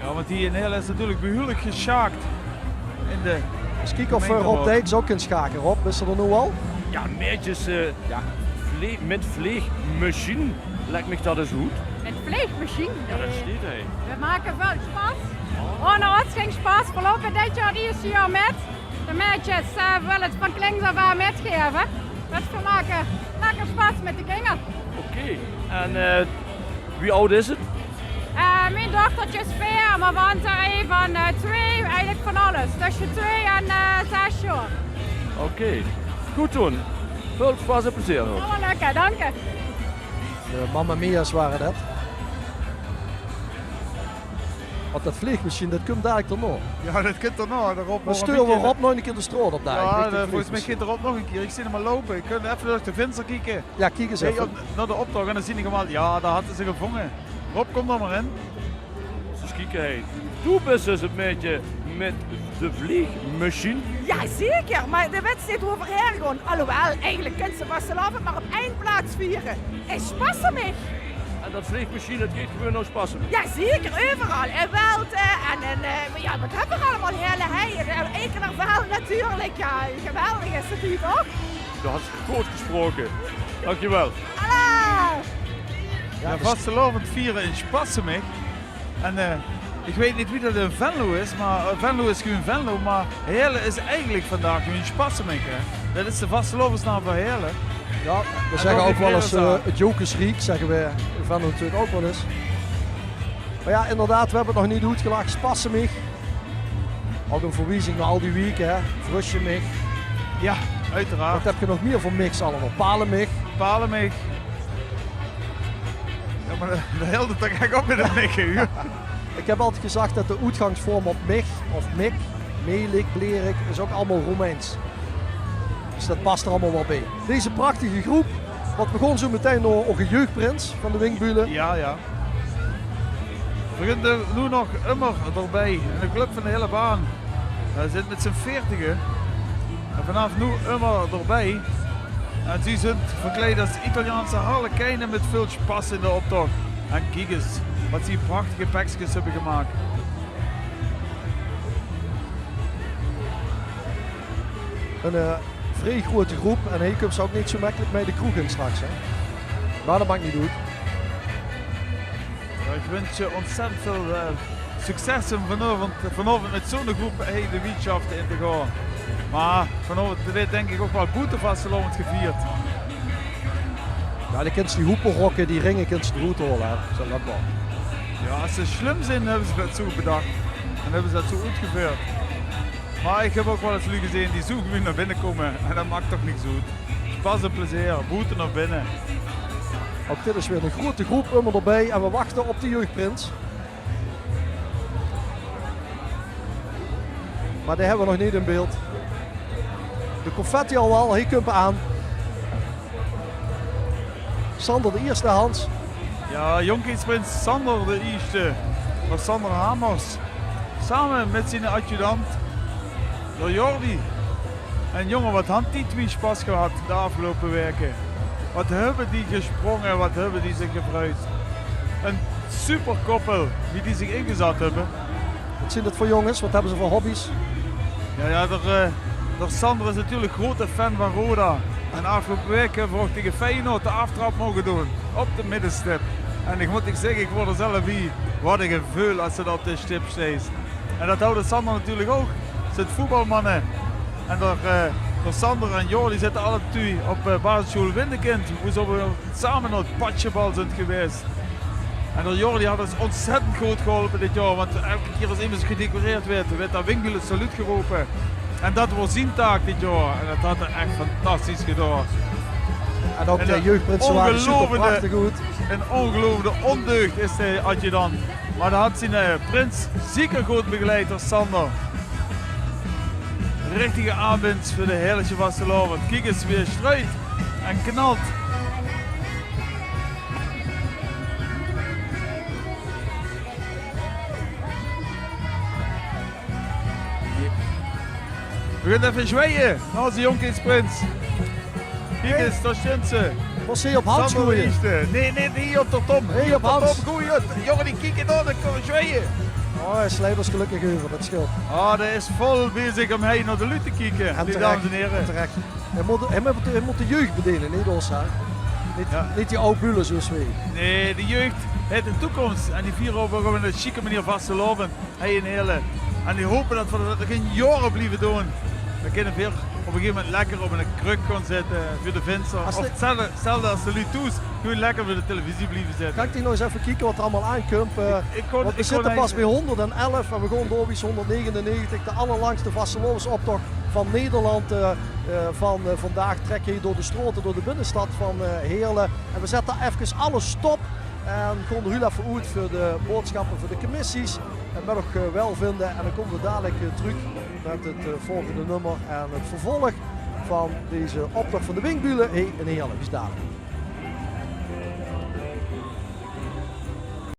Jao, want hie in Heerle is natuurlik behuurlik gesjaakt in de gemeinte. Ins kieke of, eh, Rob Dijks ouch kin sjake. Rob, bis se d'r noe al? Jao, meidjes, eh, jao, vle-, mit vleegmesjien. Lèk mich det ins oet. Mit vleegmesjien? Jao, det steit hie. We make väöl sjpas. Ónger ós góng sjpas. Veer loupe dit jaor 't ierste jaor mit. De meidjes, eh, wille 't van klinks aaf aan mitgaeve. Dus we make lekker sjpas mit de kinger. Oké. En, eh, wie aod is 't? Eh, mien dochtertje is veer, mer want, eh, ein van, eh, twee, eigelik van alles. Tösse twee en, eh, zès jaor. Oké. Good zoe. Väöl sjpas en plezeer nog. Zal waal lökke, danke. De Mamma Mia's wore det. Dat vleegmesjien, dat kump dalik d'r nog. Jao, dat kump d'r nog. D'r Rob nog e bietje. Dan sture v'r Rob nog 'ne kier de straot op dalik. Jao, volges mich geit d'r Rob nog 'ne kier. Ich zeen 'm al loupe. Ich kin effe door de vinster kieke. Jao, kiek ins effe. Op, nao d'n optoch en dan zeen ich 'm al. Jao, dao haet 'r zich gevónge. Rob, kóm d'r mer in. Ins kieke, hè. Doe bis dus 't maedje mit de vleegmesjien? Jao, zeker. Mer de wèts neet wo v'r haer gaon. Alhoewel, eigelik kins se vastelaovend mer op ein plaats viere. In Spassenich. En dat vleegmesjien, dat geit gewoon nao Spassenich? Jao, zeker, euveral. In Welte en in, eh, jao, wat höbbe v'r allemaol? Heële, hè, in Eekelerveld natuurlik. Jao, geweldig is 't hie, toch? Doe has good gesproke. Dankjewel. Hallo! Jao, vastelaovend viere in Spassenich. En, eh, ich weit neet wie dat in Venlo is, mer, eh, Venlo is gewoon Venlo, mer Heële is eigelik vandaag gewoon Spassenich, hè. Dat is de vastelaovesnaam veur Heële. Jao, v'r zègke ouch waal ins, eh, 't Jocusriek, zègke v'r in Venlo natuurlik ouch waal ins. Mer jao, inderdaad, v'r höbbe 't nog neet oetgelag. Spassenich. Ouch 'n verwiezing nao al die wieke, hè. Vrusjemich. Jao, oeteraard. Wat höb geer nog mieë veur michs allemaol? Palemich. Palemich. Jao, mer dao, dao hilt 't toch ech op mit 't miche, huur. Ich höb altied gezag dat de oetgangsvorm op mich of mik, melik, blerik, is ouch allemaol Roemeins. Dus dat pas d'r allemaol waal bie. Deze prachtige groep, wat begon zo metein door ózze jeugdprins van de Winkbülle. Jao, jao. V'r zeen noe nog ummer d'rbie. In de club van de hiele baan. V'r zeen mit z'n veertige. En vanaaf noe ummer d'rbie. En zie zeen verkleid es Italiaanse harlekijne mit väöl spas in de optoch. En kiek ins, wat zie prachtige pekskes höbbe gemaak. Ein, eh, vrie groeëte groep en hie kump ze ouch neet zo mekkelik mei de kroeg in straks, hè. Mer dat maak neet oet. Jao, ich wunsj ze ontzettend väöl, eh, succes óm vanaovend, vanaovend mit zoe'n groep hie de wieëtsjafte in te gaon. Mer vanaovend weëd dink ich ouch waal boete vastelaovend gevierd. Jao, dan kins se die hoeperokke, die ringe kins se d'roet haole, hè. Zo, dat waal. Jao, es ze slum zeen, höbbe ze dat zo bedach. En höbbe ze dat zo oetgeveurd. Mer ich höb ouch waal ins luuj gezeen die zo gewoon nao binne kómme. En dat maak toch niks oet. Spas en plezeer, boete of binne. Ouch dit is weer ein groeëte groep, ummer d'rbie. En v'r wachte op de jeugdprins. Mer dae höbbe v'r nog neet in beeld. De confetti al waal, hie kump 'r aan. Sander d'n Ierste, Hans. Jao, jónkheidsprins Sander d'n Ierste. Van Sander Hamers. Same mit zien adjudant, d'r Jordi. En jónge, wat han die twie spas gehad de aafgeloupe waeke. Wat höbbe die gesprónge, wat höbbe die zich gevreid. Ein superkoppel, wie die zich ingezat höbbe. Wat zeen dat veur jónges? Wat höbbe ze veur hobby's? Jao, jao, d'r, eh, d'r Sander is natuurlik groeëte fan van Roda. En aafgeloupe waek höbbe v'r ouch taenge Feyenoord de aaftrap moge doon. Op de middestip. En ich mót dich zègke, ich waer d'r zelf bie. Wat ein geveul es se dao op de stip steis. En dat haw d'r Sander natuurlik ouch. Zeen voetbalmanne. En d'r, eh, d'r Sander en Jordi zitte alle twie op, eh, basissjoel Windekind, wo ze op, eh, same nao 't patsjebal zeen gewaes. En d'r Jordi haet ós ontzettend good geholpe dit jaor, want eder kier es emes gedecoreerd waerd, waerd d'r Winkbülle saluut gerope. En dat waor zien taak dit jaor. En dat haet 'r ech fantastisch gedaon. En ouch de jeugdprins wore super prachtig good. Ein óngeloofde óndeugd is dae adjudant. Mer dae haet zien, eh, prins zeker good begeleid, d'r Sander. Richtige aanwinst veur de Heëlesje vastelaovend. Kiek ins wie 'r struit en knalt. V'r gaon effe zjweie nao ózze jónkheidsprins. Kiek ins, dao steit 'r. Mós se hie op Hans goeie? Nae, nae, hie op d'r Tom. Hie op Hans. Tom, goeie. Jónge, die kieke dao, dan kómme zjweie. Oh, hae sleit ós gelökkig euver, dat sjeelt. Ah, dae is vol bezig óm hie nao de luuj te kieke, dames en hiere. En terech. Hae mót, hae mót, hae mót de jeug bedene, neet ós, hè. Neet, neet die aw bule zoewie. Nae, de jeug haet ein toekóms en die viere op ein sjieke meneer vastelaovend. Hie in Heële. En die hope dat v'r dat nog ein jaor blieve doon. Dan kinne v'r op ein gegaeve moment lekker op ein kruk gaon zitte veur de vinster. Of 'tzelfde, 'tzelfde es de luuj thoes, gewoon lekker veur de televisie blieve zitte. Kan ich nog ins effe kieke wat d'r allemaol aankump? Eh, want v'r zitte pas bie hónderdelf en v'r gaon door bie hónderdnegenennegentig. De allerlangste vastelaovesoptoch van Nederland, eh, eh, van, eh, vandaag trèk hie door de straote, door de binnestad van, eh, Heële. En v'r zètte efkes alles stop en gaon d'r hiel effe oet veur de boodsjappe veur de commissies. Meh nog, eh, wel vinde. En daan koume v'r dalek, eh, trök mèt 't, eh, volgende nummer en 't vervolg vaan dezen optoch vaan de Winkbuule hei in Heerle. Bis dalek.